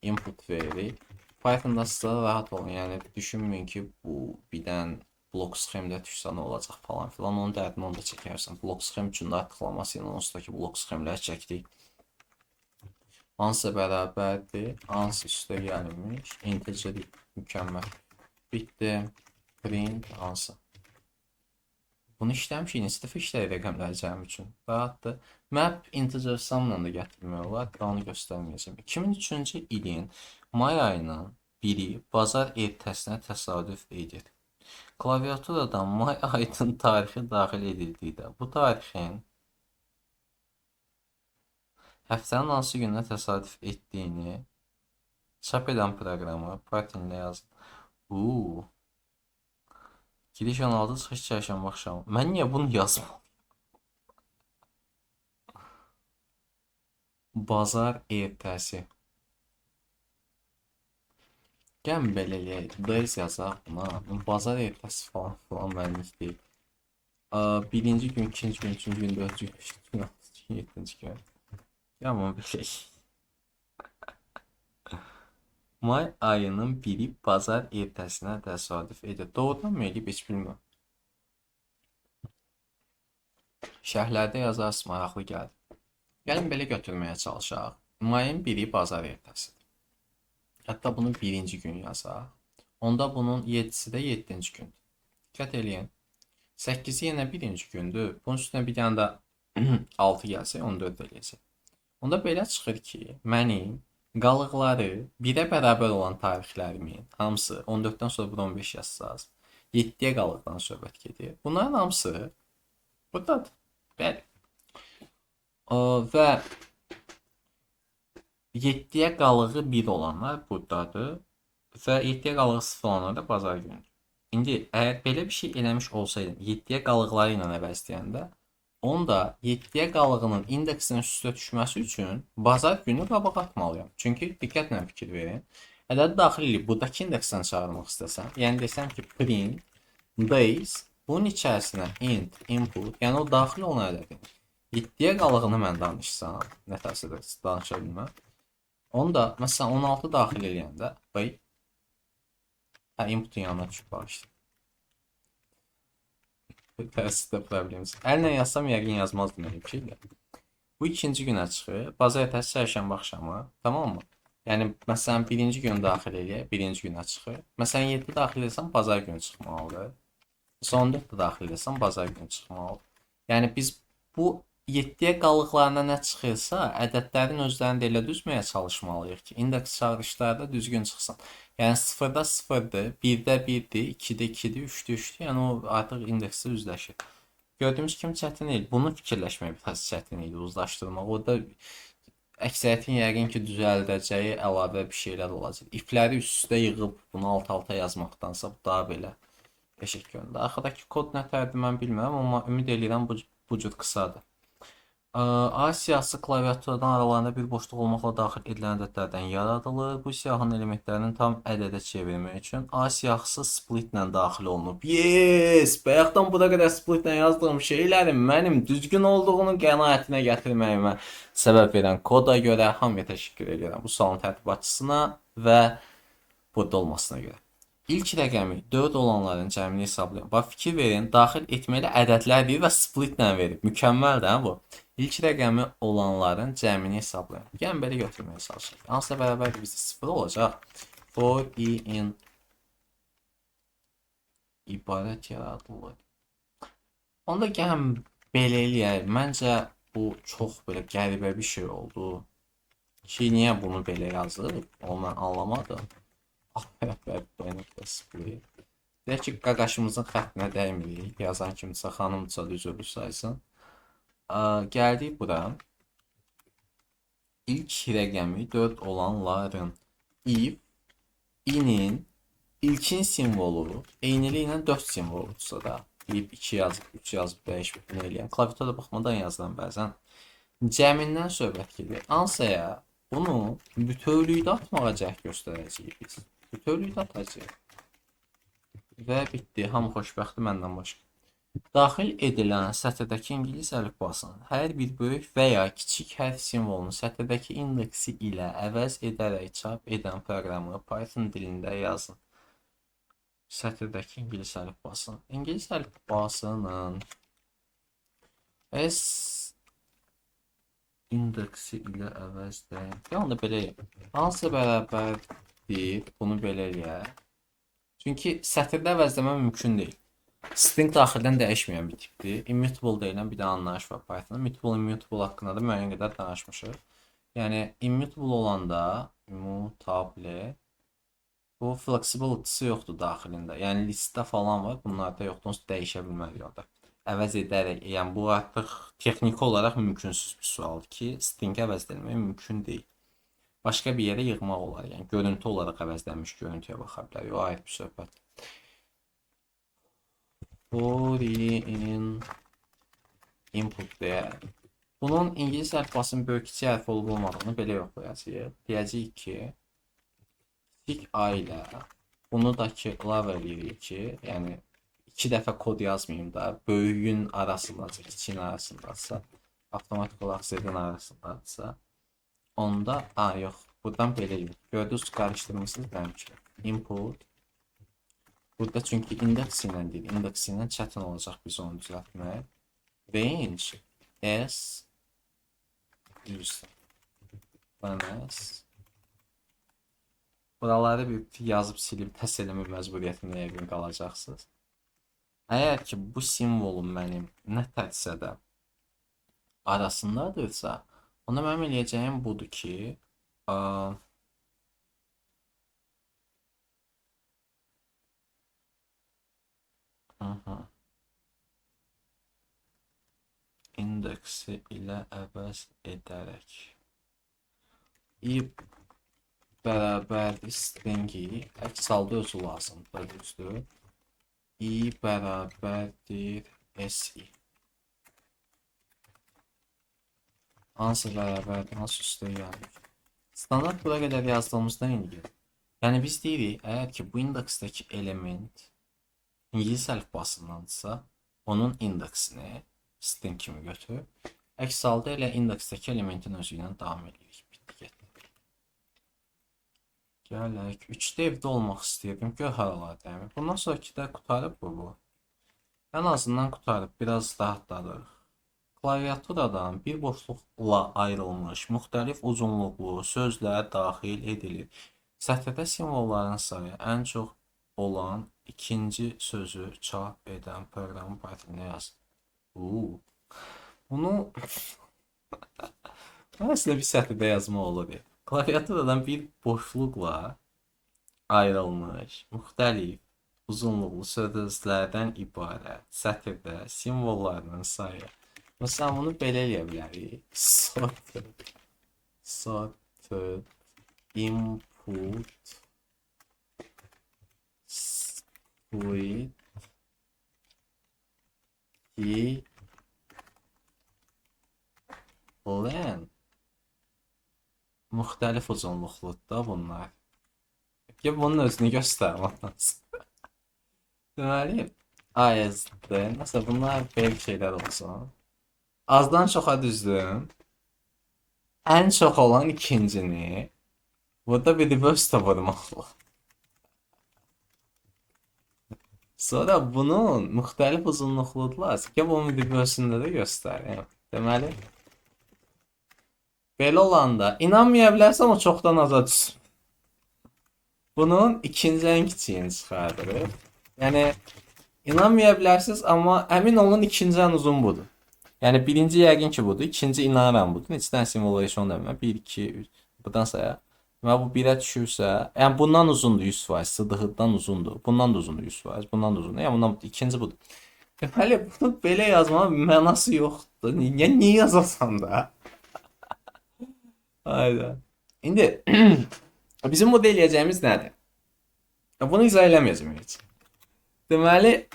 input veririk. Pythonda sizə rahat olun. Yəni düşünməyin ki, bu bir dənə blok sxemdə düşsə nə olacaq falan filan. Onun dərdini onda çəkərsən. Blok sxem üçün də açıqlaması ilə onsuz blok sxemləri çəkdik. Hansısa bərabərdir. Hansı üstə gəlmiş. Integer mükəmməl. Bitdi. Print hansı. Bunu işləmişik. Neçə dəfə işləyir rəqəmləri cəmi üçün. Rahatdır. Map integer sum-la da gətirmək olar. Daha onu göstərməyəcəm. 2003-cü ilin may ayının biri bazar ertəsinə təsadüf edir. Klaviaturadan may ayının tarixi daxil edildikdə bu tarixin həftənin hansı gününə təsadüf etdiyini çap edən proqramı Python ilə yazın. Uuu. Giriş 16, çıxış çərşənbə axşamı. Mən niyə bunu yazmalıyam? Bazar ertəsi. Gəlin belə eləyək. Days yazaq buna. Bazar ertəsi falan filan mənlik deyil. Birinci gün, ikinci gün, üçüncü gün, dördüncü gün, beşinci gün, altıncı gün, yeddinci gün. Gəlin bunu belə eləyək. May ayının biri bazar ertəsinə təsadüf edir. Doğrudan mı eləyib heç bilmirəm. Şərhlərdə yazarsınız, maraqlı gəldi. Gəlin belə götürməyə çalışaq. Mayın biri bazar ertəsidir. Hətta bunu birinci gün yazaq. Onda bunun 7-si də 7-ci gündür. Diqqət eləyin. 8-i yenə birinci gündür. Bunun üstünə bir dənə də 6 gəlsə 14 eləyəcək. Onda belə çıxır ki, mənim qalıqları 1-ə bərabər olan tarixlərimin hamısı 14-dən sonra burada 15 yazsaz, 7-yə qalıqdan söhbət gedir. Bunların hamısı buradadır. Bəli. Və 7-yə qalığı 1 olanlar buradadır və 7-yə qalığı 0 olanlar da bazar günüdür. İndi əgər belə bir şey eləmiş olsaydım, 7-yə qalıqları ilə əvəzləyəndə, onda 7-yə qalığının indeksinin üstə düşməsi üçün bazar günü qabağa atmalıyam. Çünki diqqətlə fikir verin. Ədədi daxil edib buradakı indeksdən çağırmaq istəsəm, yəni desəm ki, print days, bunun içərisinə int input, yəni o daxil olan ədədin 7-yə qalığını mən danışsam, nə təsir danışa bilməm. Onu da məsələn 16 daxil eləyəndə, bay, hə, inputun yanına düşüb bağışlayın. Təsirdə problemimiz. Əllə yazsam yəqin yazmazdım elə bir şey də. Bu ikinci günə çıxır. Bazar ertəsi, çərşənbə axşamı, tamam mı? Yəni məsələn birinci gün daxil eləyək, birinci günə çıxır. Məsələn 7 daxil etsəm bazar günü çıxmalıdır. Məsələn 14 də daxil etsəm bazar günü çıxmalıdır. Yəni biz bu 7-yə qalıqlarına nə çıxırsa, ədədlərin özlərini də elə düzməyə çalışmalıyıq ki, indeks çağırışları da düzgün çıxsın. Yəni 0-da 0-dır, 1-də 1-dir, 2-də 2-dir, 3-də 3-dür. Yəni o artıq indeksdə üzləşir. Gördüyümüz kimi çətin deyil. Bunu fikirləşmək biraz çətin idi, uzlaşdırmaq. Orada əksəriyyətin yəqin ki düzəldəcəyi əlavə bir şeylər olacaq. Ifləri üst-üstə yığıb bunu alt-alta yazmaqdansa bu daha belə qəşəng göründü. Arxadakı kod nə tərdir mən bilmirəm, amma ümid eləyirəm bu cür qısadır. A siyahısı klaviaturadan aralarında bir boşluq olmaqla daxil edilən ədədlərdən yaradılır. Bu siyahının elementlərinin tam ədədə çevirmək üçün A siyahısı splitlə daxil olunub. Yes! Bayaqdan bura qədər splitlə yazdığım şeylərin mənim düzgün olduğunu qənaətinə gətirməyimə səbəb verən koda görə hamıya təşəkkür edirəm. Bu sualın tərtibatçısına və burada olmasına görə. İlk rəqəmi 4 olanların cəmini hesablayın. Bax, fikir verin, daxil etməli ədədlər deyir və splitlə verib. Mükəmməldir, hə bu? İlk rəqəmi olanların cəmini hesablayın. Gəlin belə götürməyə çalışaq. Hansısa bərabərdir bizdə 0 olacaq. For i in ibarət yaradılır. Onda gəlin belə eləyək. Məncə bu çox belə qəribə bir şey oldu. Ki, niyə bunu belə yazıb? Onu mən anlamadım. A bərabər B nöqtə split. Deyək ki, qaqaşımızın xəttinə dəymirik. Yazan kimsə, xanımdırsa düz ölür saysın. Gəldik bura. İlk rəqəmi 4 olanların if i'nin ilkin simvolu eyniliklə 4 simvoludursa da, deyib 2 yazıb, 3 yazıb, dəyişib bunu eləyəm. Klaviatura baxmadan yazıram bəzən. Cəmindən söhbət gedir. Ansaya bunu bütövlükdə atmağa cəhd göstərəcəyik biz. Bütövlükdə atacağıq. Və bitdi. Hamı xoşbəxtdir məndən başqa. Daxil edilən sətirdəki ingilis əlifbasının hər bir böyük və ya kiçik hərf simvolunu sətirdəki indeksi ilə əvəz edərək çap edən proqramı Python dilində yazın. Sətirdəki ingilis əlifbasının. İngilis əlifbasının S indeksi ilə əvəzlə. Yəni belə hansı bərabərdir, bunu belə eləyək. Çünki sətirdə əvəzləmə mümkün deyil. String daxildən dəyişməyən bir tipdir. Immutable deyilən bir də anlayış var Pythonda. Mutable, immutable haqqında da müəyyən qədər danışmışıq. Yəni immutable olanda immutable bu flexibility yoxdur daxilində. Yəni listdə falan var, bunlarda yoxdur. Onsuz dəyişə bilmərik orada. Əvəz edərək, yəni bu artıq texniki olaraq mümkünsüz bir sualdır ki, string əvəz edilmək mümkün deyil. Başqa bir yerə yığmaq olar. Yəni görüntü olaraq əvəzlənmiş görüntüyə baxa bilərik. O ayrı bir söhbət. For in input deyə. Bunun ingilis əlifbasının böyük kiçik hərf olub olmadığını belə yoxlayacağıq. Deyəcəyik ki, kiçik A ilə bunu da ki, əlavə eləyirik ki, yəni iki dəfə kod yazmayım da, böyüyün arasındadırsa, kiçiyin arasındadırsa, avtomatik olaraq Z-in arasındadırsa, onda, a yox, buradan belə yox. Gördünüz, qarışdırmısınız mənimki. Input. Burada çünki indeks ilə deyil, indeks ilə çətin olacaq biz onu düzəltmək. Range S 100 S. Buraları bir yazıb silib təs eləmə məcburiyyətində yəqin qalacaqsınız. Əgər ki, bu simvolum mənim nə tərsə də arasındadırsa, onda mənim eləyəcəyim budur ki, indeksi ilə əvəz edərək i bərabərdir stringi, əks halda özü lazımdır, düzdür. I bərabərdir si. Hansı bərabərdir, hansı üstə gəlir. Standart bura qədər yazdığımızdan indi. Yəni biz deyirik, əgər ki bu indeksdəki element ingilis əlifbasındansa, onun indeksini string kimi götür. Əks halda elə indeksdəki elementin özü ilə davam edirik. Bitdi, getdi. Gələk. 3-də evdə olmaq istəyirdim. Gör haralardayım. Bundan sonraki də qurtarıb bu. Ən azından qurtarıb. Biraz rahatladıq. Klaviaturadan bir boşluqla ayrılmış müxtəlif uzunluqlu sözlər daxil edilir. Sətirdə simvolların sayı ən çox olan ikinci sözü çap edən proqramı Python-da yaz. Bunu əslində bir sətirdə yazmaq olur. Klaviaturadan bir boşluqla ayrılmış müxtəlif uzunluqlu sözlərdən ibarət sətirdə simvollarının sayı. Məsələn, bunu belə eləyə bilərik. Sorted input split key len. Müxtəlif uzunluqludur da bunlar. Ki bunun özünü göstərmək lazım. Deməli, ASD, məsələn, bunlar belə şeylər olsun. Azdan çoxa düzdüm. Ən çox olan ikincini burada bir reverse də vurmaq olur. Sonra bunun müxtəlif uzunluqludular. Ki bunun reverse-ündə də göstərir. Deməli, belə olanda inanmaya bilərsən, amma çoxdan aza düşsün. Bunun ikinci ən kiçiyini çıxardırıq. Yəni, inanmaya bilərsiniz, amma əmin olun ikinci ən uzun budur. Yəni, birinci yəqin ki budur, ikinci inanıram budur. Neçə dənə simvol var, onu da bilmirəm. 1, 2, 3, buradan sayaq. Deməli, bu 1-ə düşürsə, yəni bundan uzundur 100%, SDH-dan uzundur. Bundan da uzundur 100%, bundan da uzundur. Yəni, bundan ikinci budur. Deməli, bunu belə yazmanın mənası yoxdur. Yəni, niyə yazasan da? Hayda. İndi, bizim burada eləyəcəyimiz nədir? Bunu izah eləməyəcəm heç. Deməli,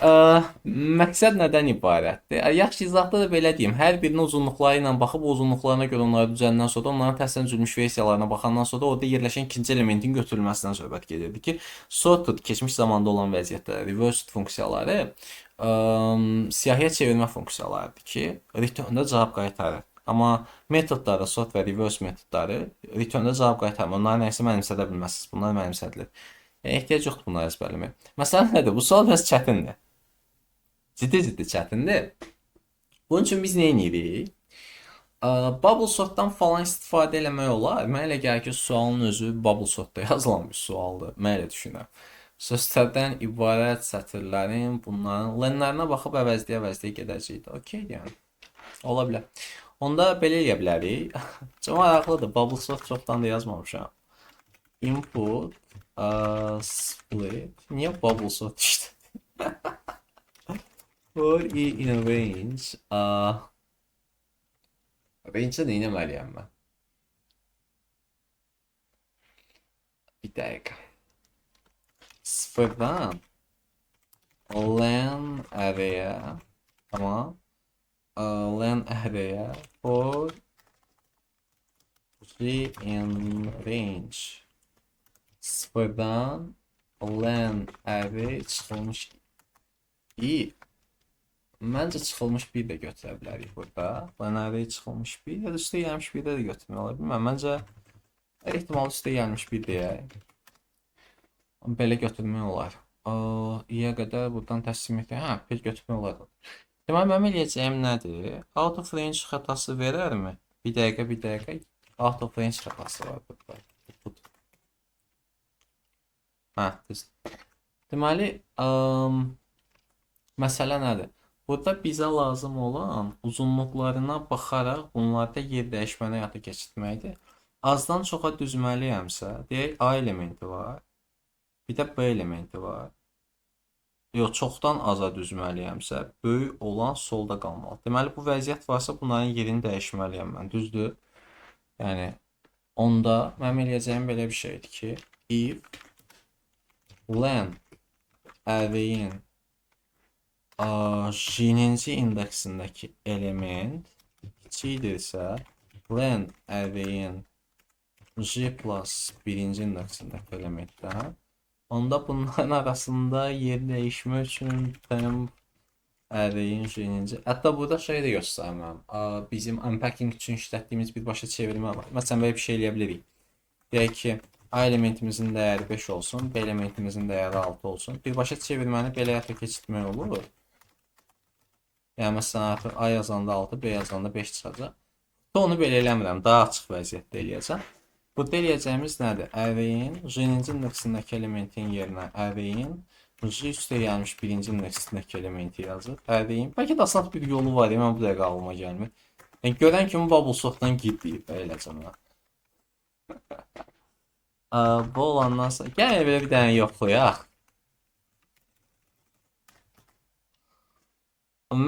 məqsəd nədən ibarətdir? Yaxşı, izahda da belə deyim. Hər birinin uzunluqları ilə baxıb, o uzunluqlarına görə onları düzəndən sonra, onların təsələn düzülmüş versiyalarına baxandan sonra orada yerləşən ikinci elementin götürülməsindən söhbət gedirdi ki, sorted keçmiş zamanda olan vəziyyətdə reversed funksiyaları siyahıya çevirmə funksiyalarıdır ki, return-da cavab qaytarır. Amma metodları, sort və reverse metodları return-da cavab qaytarmır. Onları nəyisə mənimsədə bilməzsiniz. Bunlar mənimsədilir. Yəni, ehtiyac yoxdur bunları əzbərləməyə. Məsələn nədir? Bu sual biraz çətindir. Ciddi-ciddi çətindir. Bunun üçün biz nə edirik? Bubble sortdan falan istifadə eləmək olar. Mənə elə gəlir ki, sualın özü bubble sortda yazılan bir sualdır. Mən elə düşünürəm. Sözlərdən ibarət sətirlərin, bunların lenlərinə baxıb əvəzləyə-əvəzləyə gedəcəyik. Okey, yəni. Ola bilər. Onda belə eləyə bilərik. Çox maraqlıdır. Bubble sort çoxdan da yazmamışam. Input split. Niyə bubble sort işte? For i in range. Range-ə nə etməliyəm mən? Bir dəqiqə. Sıfırdan len array-ə, tamam. Len array-ə for g in range. Sıfırdan len array çıxılmış i. Məncə çıxılmış bir də götürə bilərik burada. Len array çıxılmış bir ya da üstə gəlmiş bir də götürmək olar. Bilməm, məncə hər ehtimal üstə gəlmiş bir deyək. Belə götürmək olar. İyə qədər buradan təslim etmək. Hə, belə götürmək olar. Deməli, mənim eləyəcəyim nədir? Out of range xətası verərmi? Bir dəqiqə, bir dəqiqə. Out of range xətası var burada. Budur. Hə, düzdür. Deməli, məsələ nədir? Burada bizə lazım olan uzunluqlarına baxaraq bunlarda yer dəyişməni həyata keçirtməkdir. Azdan çoxa düzməliyəmsə, deyək A elementi var, bir də B elementi var. Yox, çoxdan aza düzməliyəmsə, böyük olan solda qalmalı. Deməli, bu vəziyyət varsa bunların yerini dəyişməliyəm mən, düzdür? Yəni, onda mənim eləyəcəyim belə bir şeydir ki, if len array-in j-ci indeksindəki element kiçikdirsə, len array-in j plus birinci indeksindəki elementdən, onda bunların arasında yer dəyişmə üçün temp array-in j-ci. Hətta burada şey də göstərməm. Bizim unpacking üçün işlətdiyimiz birbaşa çevirmə var. Məsələn, belə bir şey eləyə bilirik. Deyək ki, A elementimizin dəyəri 5 olsun, B elementimizin dəyəri 6 olsun. Birbaşa çevirməni belə həyata keçirtmək olur. Yəni, məsələn, artıq A yazanda 6, B yazanda 5 çıxacaq. Onu belə eləmirəm, daha açıq vəziyyətdə eləyəcəm. Burada eləyəcəyimiz nədir? Array-in j-ci indeksindəki elementin yerinə array-in j üstə gəlmiş birinci indeksindəki elementi yazır. Array-in, bəlkə də asan bir yolu var, mən bu dəqiqə ağlıma gəlmir. Yəni, görən kimi bubble sortdan git deyib, eləcəm mən. Bu olandan sonra, gəlin belə bir dənə yoxlayaq.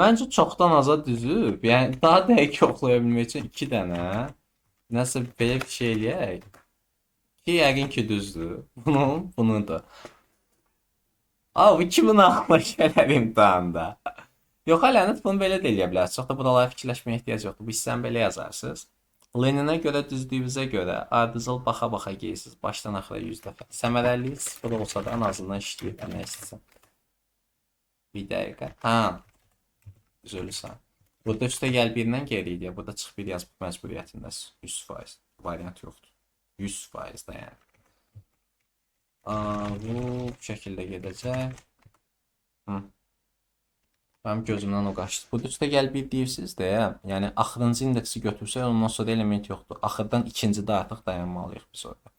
Məncə çoxdan aza düzüb, yəni daha dəqiq yoxlaya bilmək üçün 2 dənə nəsə belə bir şey eləyək ki, yəqin ki düzdür. Bunun da. Bu kimin ağlına gələr imtahanda? Yox, lənət, bunu belə də eləyə bilərsiniz. Çox da buralara fikirləşməyə ehtiyac yoxdur. Bu hissəni belə yazarsınız. Leninə görə düzdüyünüzə görə ardıcıl baxa-baxa geyirsiniz. Başdan axıra 100 dəfə. Səmərəliliyi 0 olsa da ən azından işləyir. Nə istəsən. Bir dəqiqə. Hə. Düz ölürsən. Burada üstə gəl birindən geri idi. Burada çıx bir yazmaq məcburiyyətindəsiniz. 100% variant yoxdur. 100% də yəni. Bu şəkildə gedəcək. Hı. Mənim gözümdən o qaçdı. Burada üstə gəl bir deyirsiniz deyə, yəni axırıncı indeksi götürsək, ondan sonra element yoxdur. Axırdan ikincidə artıq dayanmalıyıq biz orada.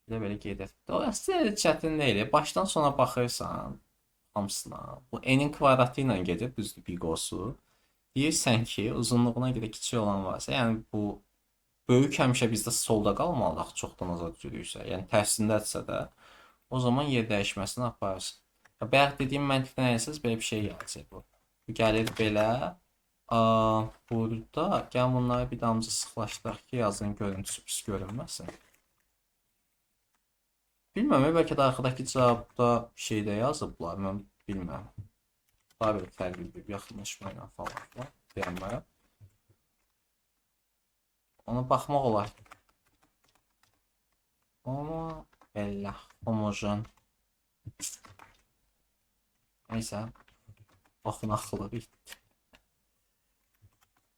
Belə gedək. O əslində çətin deyil. Başdan sona baxırsan hamısına. Bu n-in kvadratı ilə gedir, düzdür, big O-su. Deyirsən ki, uzunluğuna görə kiçik olan varsa, yəni bu böyük həmişə bizdə solda qalmalıdır, axı çoxdan aza düzülürsə. Yəni tərsindədirsə də, o zaman yer dəyişməsini aparırsın. Bayaq dediyim məntiqdən eləsəz belə bir şey gələcək bu. Bu gəlir belə. Burada gəl bunları bir damcı sıxlaşdıraq ki, yazının görüntüsü pis görünməsin. Bilməm, bəlkə də arxadakı cavabda bir şey də yazıblar, mən bilməm. Daha bir fərqli bir yaxınlaşma ilə falan filan deyəmərəm. Ona baxmaq olar. Amma belə homojen. Neysə, oxunaqlıq bitdi.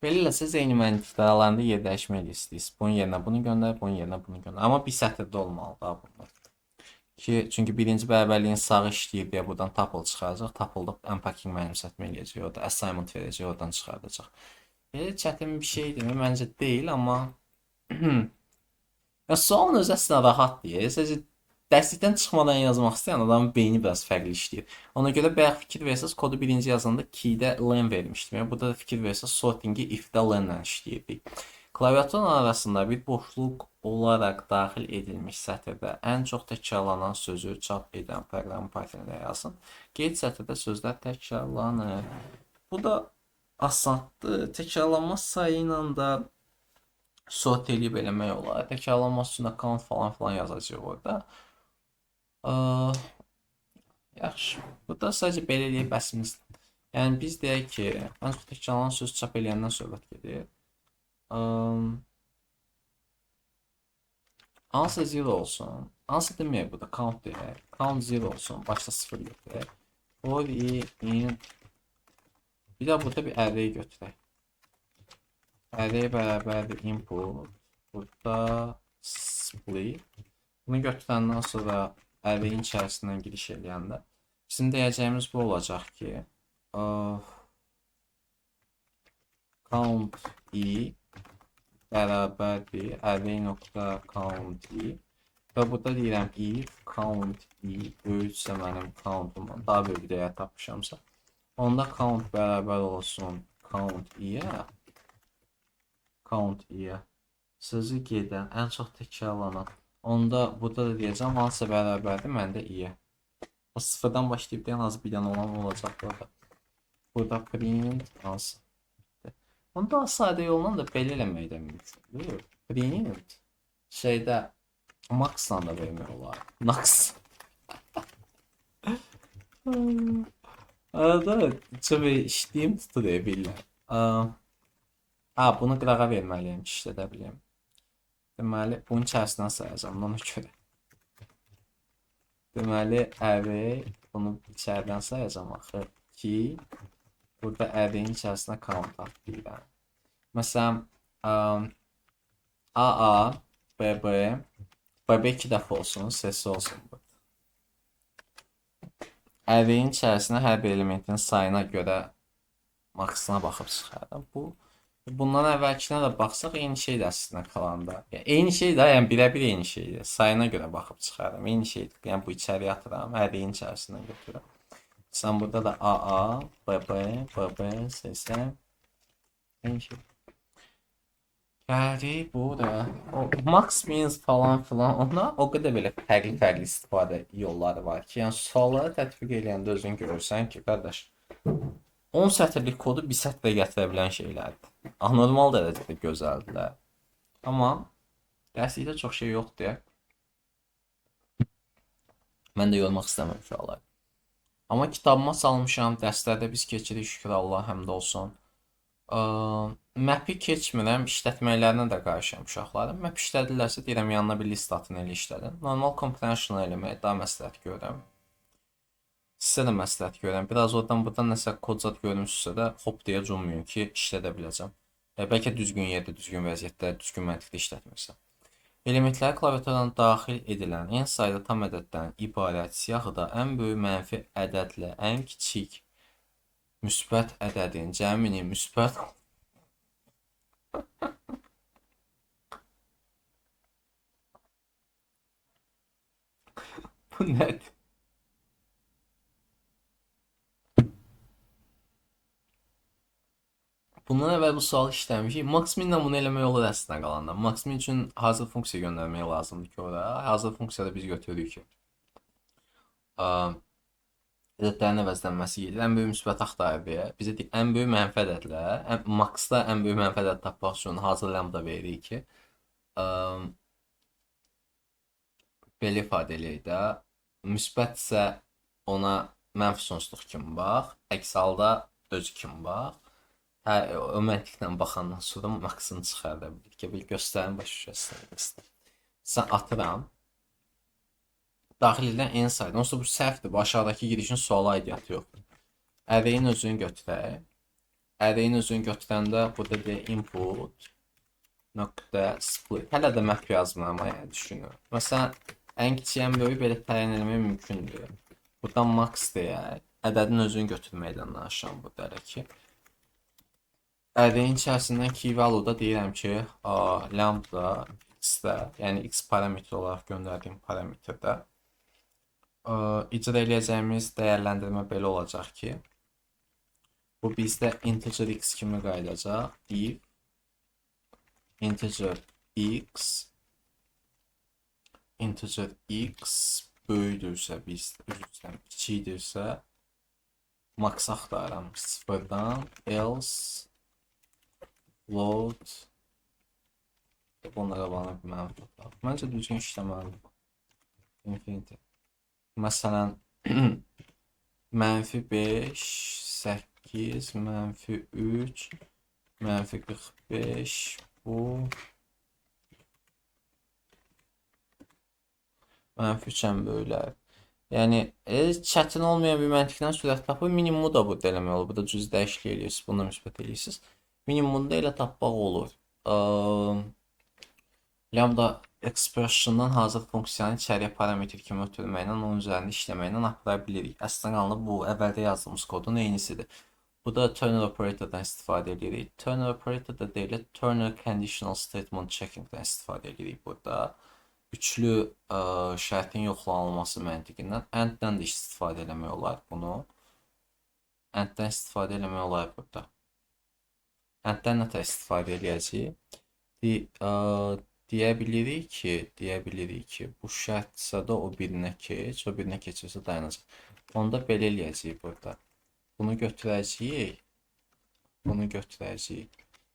Belə eləsəz eyni məntiqdə aralarında yer dəyişmə eləyirsiniz. Bunun yerinə bunu göndər, bunun yerinə bunu göndər. Amma bir sətirdə olmalıdır daha bunlar. Ki, çünki birinci bərabərliyin sağı işləyir deyə buradan tuple çıxaracaq. Tuple-da unpacking mənimsətmə eləyəcək, orada assignment verəcək, oradan çıxardacaq. Belə çətin bir şeydirmi? Məncə deyil, amma ya, sualın özü əslində rahatdır. Sadəcə dərslikdən çıxmadan yazmaq istəyən adamın beyni biraz fərqli işləyir. Ona görə bayaq fikir versəz kodu birinci yazanda key-də len vermişdim. Yəni burada da fikir versəz sortingi if-də len-lə işləyirdik. Klaviaturun arasında bir boşluq olaraq daxil edilmiş sətirdə ən çox təkrarlanan sözü çap edən proqramı Python-da yazın. Qeyd sətirdə sözlər təkrarlanır. Bu da asandır. Təkrarlanma sayı ilə də sort eləyib eləmək olar. Təkrarlanması üçün account falan filan yazacaq orada. Yaxşı. Burada sadəcə belə eləyib bəsimizdir. Yəni biz deyək ki, ən çox təkrarlanan söz çap eləyəndən söhbət gedir. Answer 0 olsun. Answer deməyək burada, count deyək. Count 0 olsun. Başda 0 götürək. For i in. Bir də burada bir array götürək. Array bərabərdir input. Burada split. Bunu götürəndən sonra array-in içərisindən giriş eləyəndə bizim deyəcəyimiz bu olacaq ki, count i bərabərdir array nokta count i. Və burada deyirəm if count i böyüksə mənim countumdan daha böyük bir dəyər tapmışamsa, onda count bərabər olsun count i-yə. Count i-yə. Sözü gedən, ən çox təkrarlanan. Onda burada da deyəcəm hansısa bərabərdir məndə i-yə. O sıfırdan başlayıb da ən az bir dənə olan olacaq burada. Burada print hansı? Onu daha sadə yolla da belə eləmək də mümkündür. Print şeydə max-la da vermək olar. Max. Arada çox işləyim tutur deyə bilirəm. Bunu qırağa verməliyəm ki, işlədə bilim. Deməli, bunun içərisindən sayacağam ona görə. Deməli, array bunu içəridən sayacağam axı ki, burada array-in içərisinə count at deyirəm. Məsələn, AA, BB, BB 2 dəfə olsun, sesi olsun bu. Array-in içərisinə hər bir elementin sayına görə maksına baxıb çıxarıram. Bundan əvvəlkinə də baxsaq eyni şeydir əslində qalanda. Yəni, eyni şeydir, yəni birəbir eyni şeydir. Sayına görə baxıb çıxarıram. Eyni şeydir. Yəni bu içəriyə atıram, array-in içərisindən götürürəm. Sən burada da AA, BB, BB, SS eyni şey. Gəldik bura. O max means falan filan ona o qədər belə fərqli-fərqli istifadə yolları var ki, yəni sualları tətbiq eləyəndə özün görürsən ki, qardaş, 10 sətirlik kodu bir sətrə gətirə bilən şeylərdir. Anormal dərəcədə gözəldirlər. Amma dərslikdə çox şey yoxdur. Mən də yormaq istəmirəm uşaqları. Amma kitabıma salmışam, dərslərdə biz keçirik, şükür Allah, həmd olsun. Map-i keçmirəm, işlətməklərinə də qarşıyam uşaqların. Map işlədirlərsə deyirəm, yanına bir list atın, elə işlədin. Normal comprehension eləməyi daha məsləhət görürəm. Sizə də məsləhət görürəm. Biraz oradan buradan nəsə kod zad görmüşsünüzsə də hop deyə cummayın ki, işlədə biləcəm. Bəlkə düzgün yerdə, düzgün vəziyyətdə, düzgün məntiqdə işlətmirsən. Elementləri klaviaturadan daxil edilən n sayda tam ədəddən ibarət siyahıda ən böyük mənfi ədədlə ən kiçik müsbət ədədin cəmini müsbət Bu nədir? Bundan əvvəl bu sualı işləmişik. Max-min-lə bunu eləmək olur əslində qalanda. Max-min üçün hazır funksiya göndərmək lazımdır ki, ora. Hazır funksiyada biz götürürük ki, ədədlərin əvəzlənməsi gedir. Ən böyük müsbət axtarır deyə. Bizə deyir, ən böyük mənfi ədədlə, max-da ən böyük mənfi ədəd tapmaq üçün hazır lambda veririk ki, belə ifadə eləyək də, müsbətsə ona mənfi sonsuzluq kimi bax, əks halda özü kimi bax. Hə, o məntiqlə baxandan sonra maksını çıxarda bilir ki, bir göstərim başa düşərsiniz. Sən atıram. Daxil edilən n saydı. Onsuz bu səhvdir. Bu aşağıdakı girişin suala aidiyyatı yoxdur. Array-in özünü götürək. Array-in özünü götürəndə burada deyək input nöqtə split. Hələ də map yazmıram, yəni düşünürəm. Məsələn, ən kiçik, ən böyük belə təyin eləmək mümkündür. Buradan max deyək. Ədədin özünü götürməkdən danışıram burada hələ ki. Array-in içərisindən key value-da deyirəm ki, lambda x-də, yəni x parametri olaraq göndərdiyim parametrdə icra eləyəcəyimiz dəyərləndirmə belə olacaq ki, bu bizdə integer x kimi qayıdacaq. If integer x böyükdürsə, biz üzr istəyirəm, kiçikdirsə max axtarıram sıfırdan, else float bunun qabağına bir mənfi ataq. Məncə düzgün işləməlidir bu. Infinity. Məsələn, mənfi 5, 8, mənfi 3, mənfi 45, bu mənfi 3 ən böyüklər. Yəni, çətin olmayan bir məntiqdən sürət tapır. Minimumu da burada eləmək olur. Burada cüzi dəyişiklik eləyirsiniz, bunu müsbət eləyirsiniz. Minimumunu da elə tapmaq olur. Lambda expression'dan hazır funksiyanı içəriyə parametr kimi ötürməklə, onun üzərində işləməklə apara bilirik. Əslində qalanda bu əvvəldə yazdığımız kodun eynisidir. Bu da ternary operatordan istifadə edirik. Ternary operator da deyil, ternary conditional statement checkingdən istifadə edirik burada. Üçlü şərtin yoxlanılması məntiqindən and-dən də istifadə eləmək olar bunu. And-dən istifadə eləmək olar burada. And-dən nətər istifadə eləyəcəyik? Deyə bilirik ki, bu şərtsə də o birinə keç, o birinə keçirsə dayanacaq. Onda belə eləyəcəyik burada. Bunu götürəcəyik. Bunu götürəcəyik.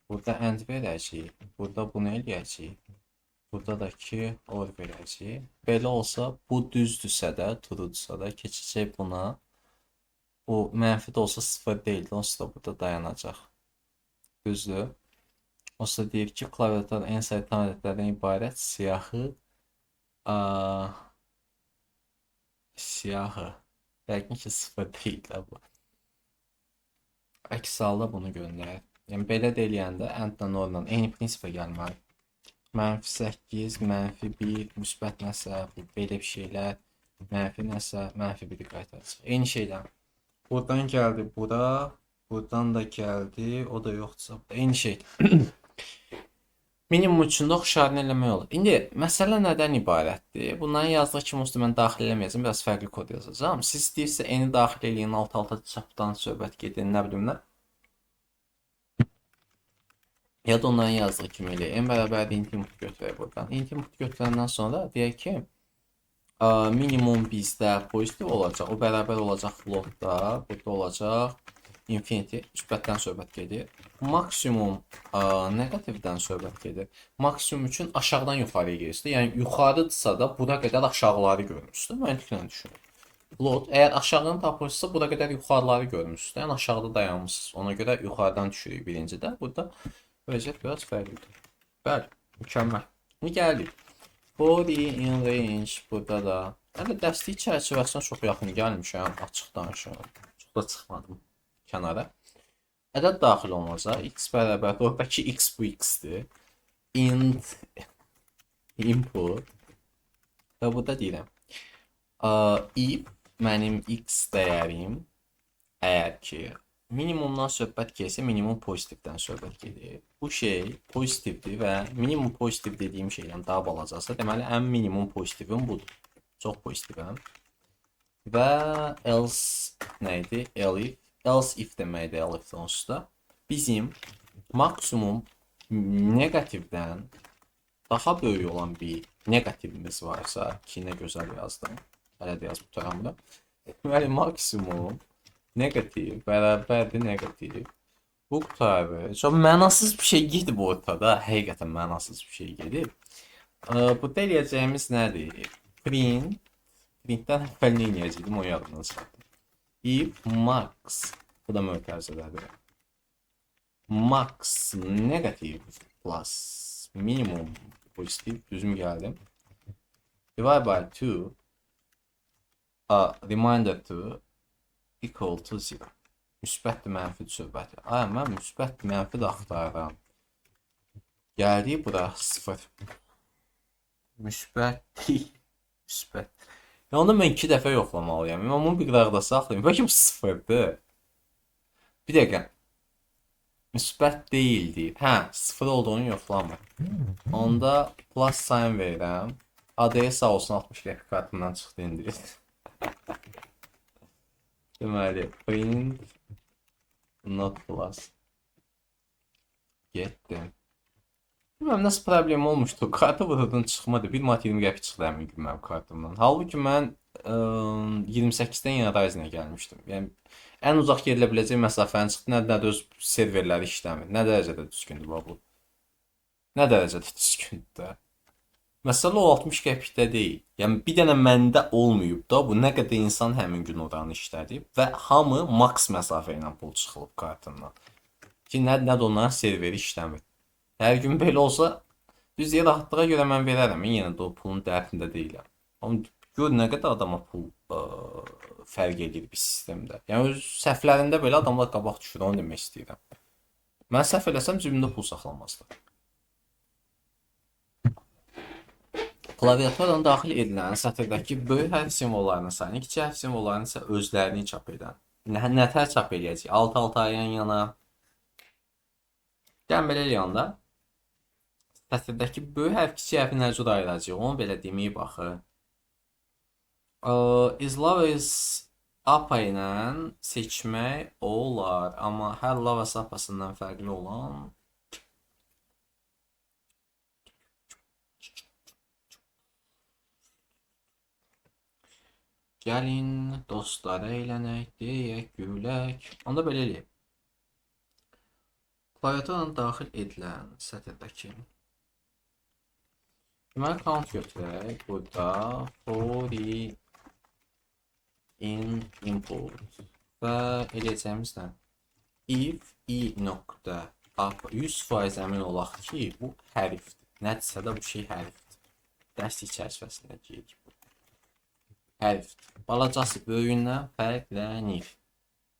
Burada and verəcəyik. Burada bunu eləyəcəyik. Burada da ki, or verəcəyik. Belə olsa, bu düzdürsə də, true'dursa da keçəcək buna. Bu mənfi də olsa 0 deyildi, onsuz da burada dayanacaq. Düzdür. Onsuz da deyir ki, klaviaturada en sayı tam ədədlərdən ibarət siyahı siyahı. Yəqin ki, 0 deyil də bu. Əks halda bunu göndərir. Yəni, belə də eləyəndə and-lə or-la eyni prinsipə gəlməli. Mənfi 8, mənfi 1, müsbət nəsə, belə bir şeylər, mənfi nəsə, mənfi 1-i qaytaracaq. Eyni şeydən. Buradan gəldi bura, buradan da gəldi, o da yoxdursa, eyni şey. Minimum üçün də oxşarını eləmək olur. İndi məsələ nədən ibarətdir? Bunların yazdığı kimi olsa mən daxil eləməyəcəm, biraz fərqli kod yazacağam. Siz istəyirsə eni daxil eləyin, alt-alta çapdan söhbət gedin, nə bilim nə. Ya da onların yazdığı kimi eləyək. N bərabərdir int input götürək buradan. Int input götürəndən sonra deyək ki, minimum bizdə pozitiv olacaq. O bərabər olacaq floatda. Burada olacaq infinity. Müsbətdən söhbət gedir. Maksimum neqativdən söhbət gedir. Maksimum üçün aşağıdan yuxarıya gedirsə, yəni yuxarıdırsa da bura qədər aşağıları görmüşsünüz. Məntiqlə düşünün. Float, əgər aşağını tapırsınızsa, bura qədər yuxarıları görmüşsünüz. Yəni aşağıda dayanmışsınız. Ona görə yuxarıdan düşürük birincidə. Burada vəziyyət biraz fərqlidir. Bəli, mükəmməl. İndi gəldik. For in range burada da. Hələ dərslik çərçivəsinə çox yaxın gəlmişəm, açıq danışım. Çox da çıxmadım kənara. Ədəd daxil olunacaq. X bərabər, oradakı x bu x-dir. Int input və burada deyirəm. If mənim x dəyərim əgər ki minimumdan söhbət getsə, minimum pozitivdən söhbət gedir. Bu şey pozitivdir və minimum pozitiv dediyim şeydən daha balacasa, deməli ən minimum pozitivim budur. Çox pozitivəm. Və else nə idi? Elif. Else if deməkdir elif onsuz da. Bizim maksimum neqativdən daha böyük olan bir neqativimiz varsa, ki nə gözəl yazdım. Hələ də yazıb qurtaram da. Deməli maksimum neqativ bərabərdir neqativ. Bu qurtarır. Çox mənasız bir şey gedib ortada. Həqiqətən mənasız bir şey gedib. Burada eləyəcəyimiz nədir? Print. Printdən əvvəl nə eləyəcəkdim, o yadımdan çıxartdım. If max, bu da mötərizədədir. Max negativ plus minimum pozitiv, düzüm gəldim. Divide by 2, remainder 2 equal to 0. Müsbətdir, mənfi söhbəti. Ay, mən müsbət, mənfi də axtarıram. Gəldik bura 0. Müsbət deyil. Müsbət. Ya onu mən 2 dəfə yoxlamalıyam. Mən bunu bir qıraqda saxlayım. Bəlkə bu 0-dır. Bir dəqiqə. Müsbət deyil deyib. Hə, 0 olduğunu yoxlamır. Onda plus sign verirəm. ADS sağ olsun 60 qəpik kartımdan çıxdı indi. Deməli, print not plus. Getdim. Bilməm, nəsə problem olmuşdu. Kartı buradan çıxmadı. 1 manat 20 qəpik çıxdı həmin gün mənim kartımdan. Halbuki mən 28-dən yenə Ryzen-ə gəlmişdim. Yəni ən uzaq gedilə biləcək məsafəni çıxdı. Nə də öz serverləri işləmir. Nə dərəcədə düzgündür bu? Nə dərəcədə düzgündür də? Məsələ o 60 qəpikdə deyil. Yəni bir dənə məndə olmayıb da bu nə qədər insan həmin gün oranı işlədib və hamı max məsafə ilə pul çıxılıb kartından. Ki nə də onların serveri işləmir. Hər gün belə olsa, düz deyə rahatlığa görə mən verərəm. Yenə də o pulun dərdində deyiləm. Amma gör nə qədər adama pul fərq edir bir sistemdə. Yəni öz səhvlərində belə adamlar qabaq düşür, onu demək istəyirəm. Mən səhv eləsəm cibimdə pul saxlamazdım. Klaviaturadan daxil edilən sətirdəki böyük hərf simvollarının sayını, kiçik hərf simvollarının isə özlərini çap edən. Nətər çap eləyəcək? Alt-alta yan yana. Gəlin belə eləyəndə Sətirdəki böyük hərf, kiçik hərfi nə cür ayıracaq? Onu belə deməyib axı. Is love is apa ilə seçmək olar. Amma hər love apasından fərqli olan gəlin dostlara eylənək, deyək, gülək. Onda belə eləyək. Klaviaturadan daxil edilən sətirdəki. Deməli, count götürək. Burada for in input və eləyəcəyimiz nə? If i nöqtə up 100% əmin olaq ki, bu hərfdir. Nədirsə də bu şey hərfdir. Dərslik çərçivəsində deyirik bu. Hərfdir. Balacası böyüyündən fərqlənir.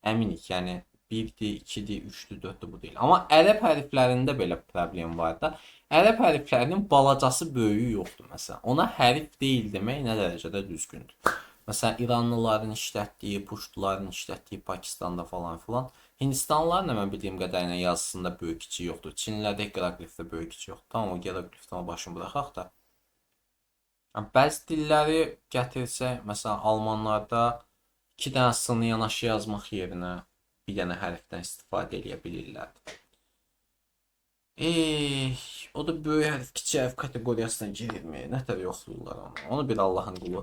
Əminik, yəni 1-dir, 2-dir, 3-dür, 4-dür bu deyil. Amma ərəb hərflərində belə problem var da. Ərəb hərflərinin balacası böyüyü yoxdur məsələn. Ona hərf deyil demək nə dərəcədə düzgündür. Məsələn, İranlıların işlətdiyi, Puştuların işlətdiyi Pakistanda falan filan. Hindistanlıların da mən bildiyim qədərilə yazısında böyük kiçik yoxdur. Çinlilərdə hieroqlifdə böyük kiçik yoxdur. Tamam, o hieroqlifdən başını buraxaq da. Yəni, bəzi dilləri gətirsək, məsələn, almanlarda 2 dənə s-ni yanaşı yazmaq yerinə bir dənə hərfdən istifadə eləyə bilirlər. O da böyük hərf, kiçik hərf kateqoriyasına girirmi? Nə tər yoxlayırlar onu? Onu bir Allahın qulu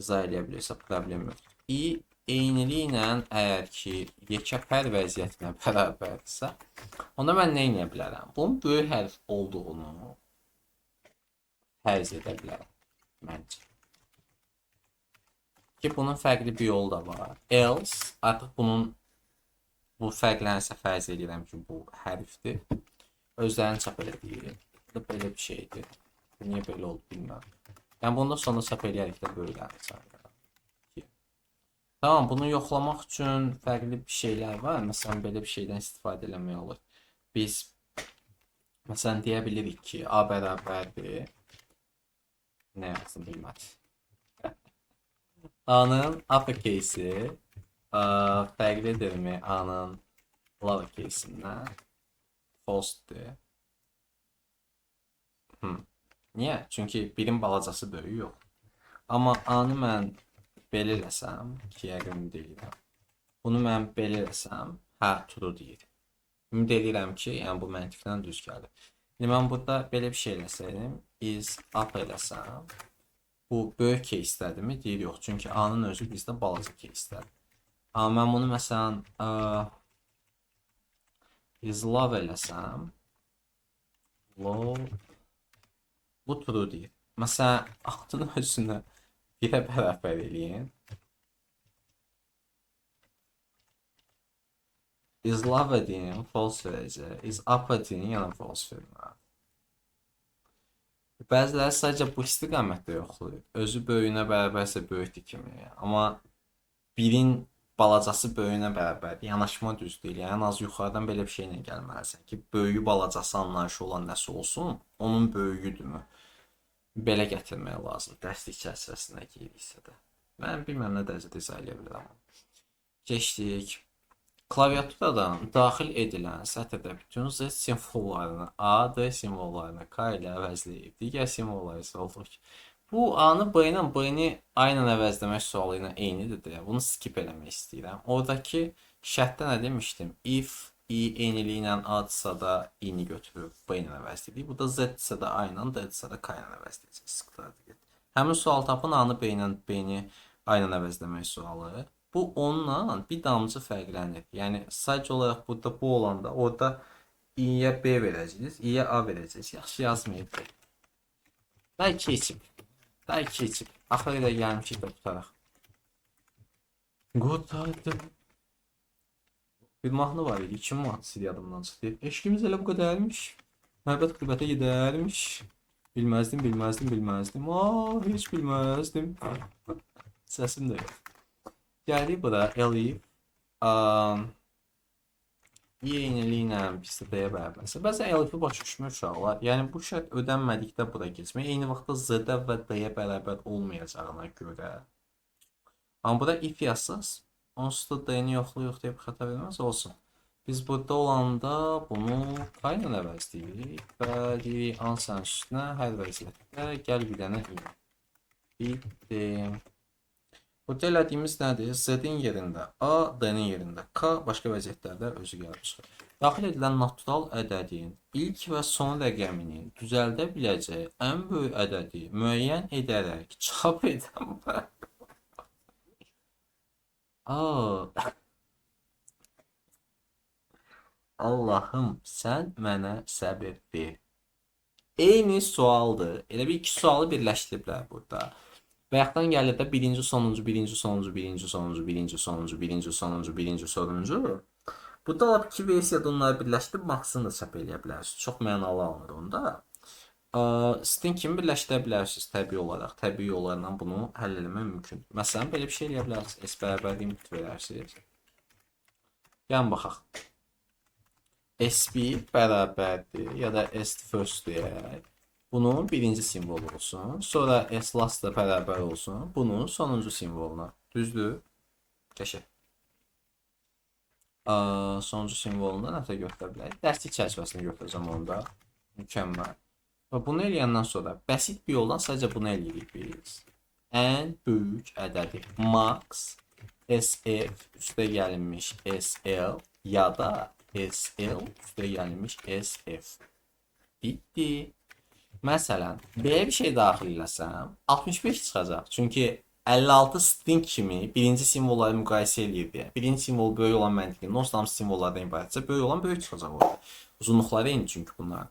izah eləyə bilirsə problem yoxdur. I eyniliklə əgər ki yekəpər vəziyyətinə bərabərdirsə, onda mən nə eləyə bilərəm? Bunun böyük hərf olduğunu fərz edə bilərəm məncə. Ki bunun fərqli bir yolu da var. Else artıq bunun bu fərqlənsə fərz edirəm ki bu hərfdir. Özlərini çap eləyir. Bu da belə bir şeydir. Niyə belə oldu bilmirəm. Yəni bunu da sonra çap eləyərik də böyüklərini çağırırıq. Tamam, bunu yoxlamaq üçün fərqli bir şeylər var. Məsələn, belə bir şeydən istifadə eləmək olur. Biz məsələn deyə bilirik ki, A bərabərdir. Nə yazdım bilmədim. A-nın uppercase-i fərqlidirmi A-nın lowercase-indən? False-dir. Niyə? Çünki birin balacası böyüyü yox. Amma A-nı mən belə eləsəm, ki, yəqin ümid eləyirəm. Bunu mən belə eləsəm, hə, true deyir. Ümid eləyirəm ki, yəni bu məntiqdən düz gəlir. İndi mən burada belə bir şey eləsəydim, is up eləsəm, bu böyük case-dədirmi? Deyir, yox. Çünki A-nın özü bizdə balaca case-dədir. Amma mən bunu məsələn is love eləsəm, love, bu true deyir. Məsələn, adını özünə birə bərabər eləyin. Is love deyin, false verəcək. Is up deyin, yana false verməli. Bəziləri sadəcə bu istiqamətdə yoxlayır. Özü böyüyünə bərabərsə böyükdür kimi. Amma birin balacası böyüyünə bərabərdir. Yanaşma düz deyil. Yəni, ən az yuxarıdan belə bir şeylə gəlməlisən ki, böyüyü balacası anlayışı olan nəsə olsun, onun böyüyüdürmü? Belə gətirmək lazım. Dərslik çərçivəsində geyiriksə də. Mən bilməm nə dərəcədə izah eləyə bilərəm. Keçdik. Klaviaturadan daxil edilən sətirdə bütün Z simvollarını A, D simvollarını K ilə əvəzləyib. Digər simvollar isə olduğu ki. Bu A-nı B ilə B-ni A ilə əvəzləmək sualı ilə eynidir deyə. Bunu skip eləmək istəyirəm. Oradakı şərtdə nə demişdim? If I eyniliklə A-dırsa da I-ni götürüb B ilə əvəzləyirik. Bu da Z-dirsə də A ilə, D-dirsə də K ilə əvəzləyəcək. Həmin sual tapın A-nı B ilə, B-ni A ilə əvəzləmək sualı. Bu onunla bir damcı fərqlənir. Yəni sadəcə olaraq burada bu olanda orada I-yə B verəcəksiniz, I-yə A verəcəksiniz. Yaxşı yazmayıb. Daha keçib. Daha keçib. Axıra qədər gəlmişik də tutaraq. Qurtardım. Bir mahnı var idi. Kim mahnısı yadımdan çıxdı. Eşqimiz elə bu qədərmiş. Məhəbbət qürbətə gedərmiş. Bilməzdim, bilməzdim, bilməzdim. Aa, heç bilməzdim. Səsim də yox. Gəldik bura elif eyniliklə bizdə D-yə bərabərsə. Bəzən elifi başa düşmür uşaqlar. Yəni bu şərt ödənmədikdə bura keçmək. Eyni vaxtda Z-də və D-yə bərabər olmayacağına görə. Amma burada if yazsaz, onsuz da D-ni yoxlayırıq deyə bir xəta verməz olsun. Biz burada olanda bunu K ilə əvəzləyirik və deyirik an sən üstünə hər vəziyyətdə gəl bir dənə in. Bitdi. Burada elədiyimiz nədir? Z-in yerində A, D-nin yerində K, başqa vəziyyətlərdə özü gəlib çıxır. Daxil edilən natural ədədin ilk və son rəqəminin düzəldə biləcəyi ən böyük ədədi müəyyən edərək çap edən. Aa. Allahım, sən mənə səbir ver. Eyni sualdır. Elə bir iki sualı birləşdiriblər burada. Bayaqdan gəlir də birinci, sonuncu, birinci, sonuncu, birinci, sonuncu, birinci, sonuncu, birinci, sonuncu, birinci, sonuncu. Burada lap iki versiyada onları birləşdirib maksını da çap eləyə bilərsiniz. Çox mənalı alınır onda. String kimi birləşdirə bilərsiniz təbii olaraq. Təbii yollarla bunu həll eləmək mümkündür. Məsələn, belə bir şey eləyə bilərsiniz. S bərabər input verərsiniz. Gəlin baxaq. S1 bərabərdir ya da S first deyək. Bunun birinci simvolu olsun. Sonra S last da bərabər olsun. Bunun sonuncu simvoluna. Düzdür? Qəşəng. Sonuncu simvolunu da nətər götürə bilərik? Dərslik çərçivəsində götürəcəm onu da. Mükəmməl. Və bunu eləyəndən sonra bəsit bir yoldan sadəcə bunu eləyirik biz. Ən böyük ədədi max SF üstə gəlinmiş SL ya da SL üstə gəlinmiş SF. Bitdi. Məsələn, belə bir şey daxil eləsəm 65 çıxacaq. Çünki 56 string kimi birinci simvolları müqayisə eləyir deyə. Birinci simvol böyük olan məntiqi non simvollardan ibarətsə, böyük olan böyük çıxacaq orada. Uzunluqları eyni çünki bunların.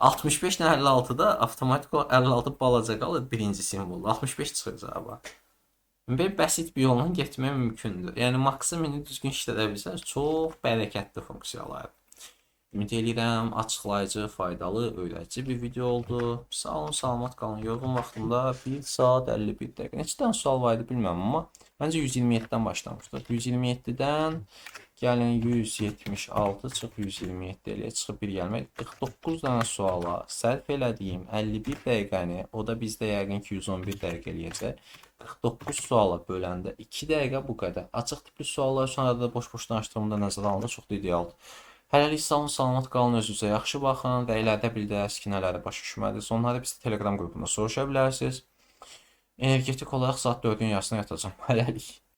65 ilə 56-da avtomatik olaraq 56 balaca qalır birinci simvolda. 65 çıxır cavaba. Belə bəsit bir yolla getmək mümkündür. Yəni maksimini düzgün işlədə bilsəniz çox bərəkətli funksiyalardır. Ümid eləyirəm açıqlayıcı, faydalı, öyrədici bir video oldu. Sağ olun, salamat qalın. Yorğun vaxtımda 1 saat 51 dəqiqə. Neçə dənə sual var idi bilmirəm, amma məncə 127-dən başlamışdıq. 127-dən gəlin 176 çıx 127 eləyə çıxıb bir gəlmək. 49 dənə suala sərf elədiyim 51 dəqiqəni, o da bizdə yəqin ki 111 dəqiqə eləyəcək. 49 suala böləndə 2 dəqiqə bu qədər. Açıq tipli suallar üçün arada boş-boş danışdığımda nəzərə alınanda çox da idealdır. Hələlik sağ olun, salamat qalın, özünüzə yaxşı baxın və ilərdə bildirərsiniz ki, nələri başa düşmədiniz. Onları biz Telegram qrupunda soruşa bilərsiniz. Energetik olaraq saat 4-ün yarısına yatacağam. Hələlik.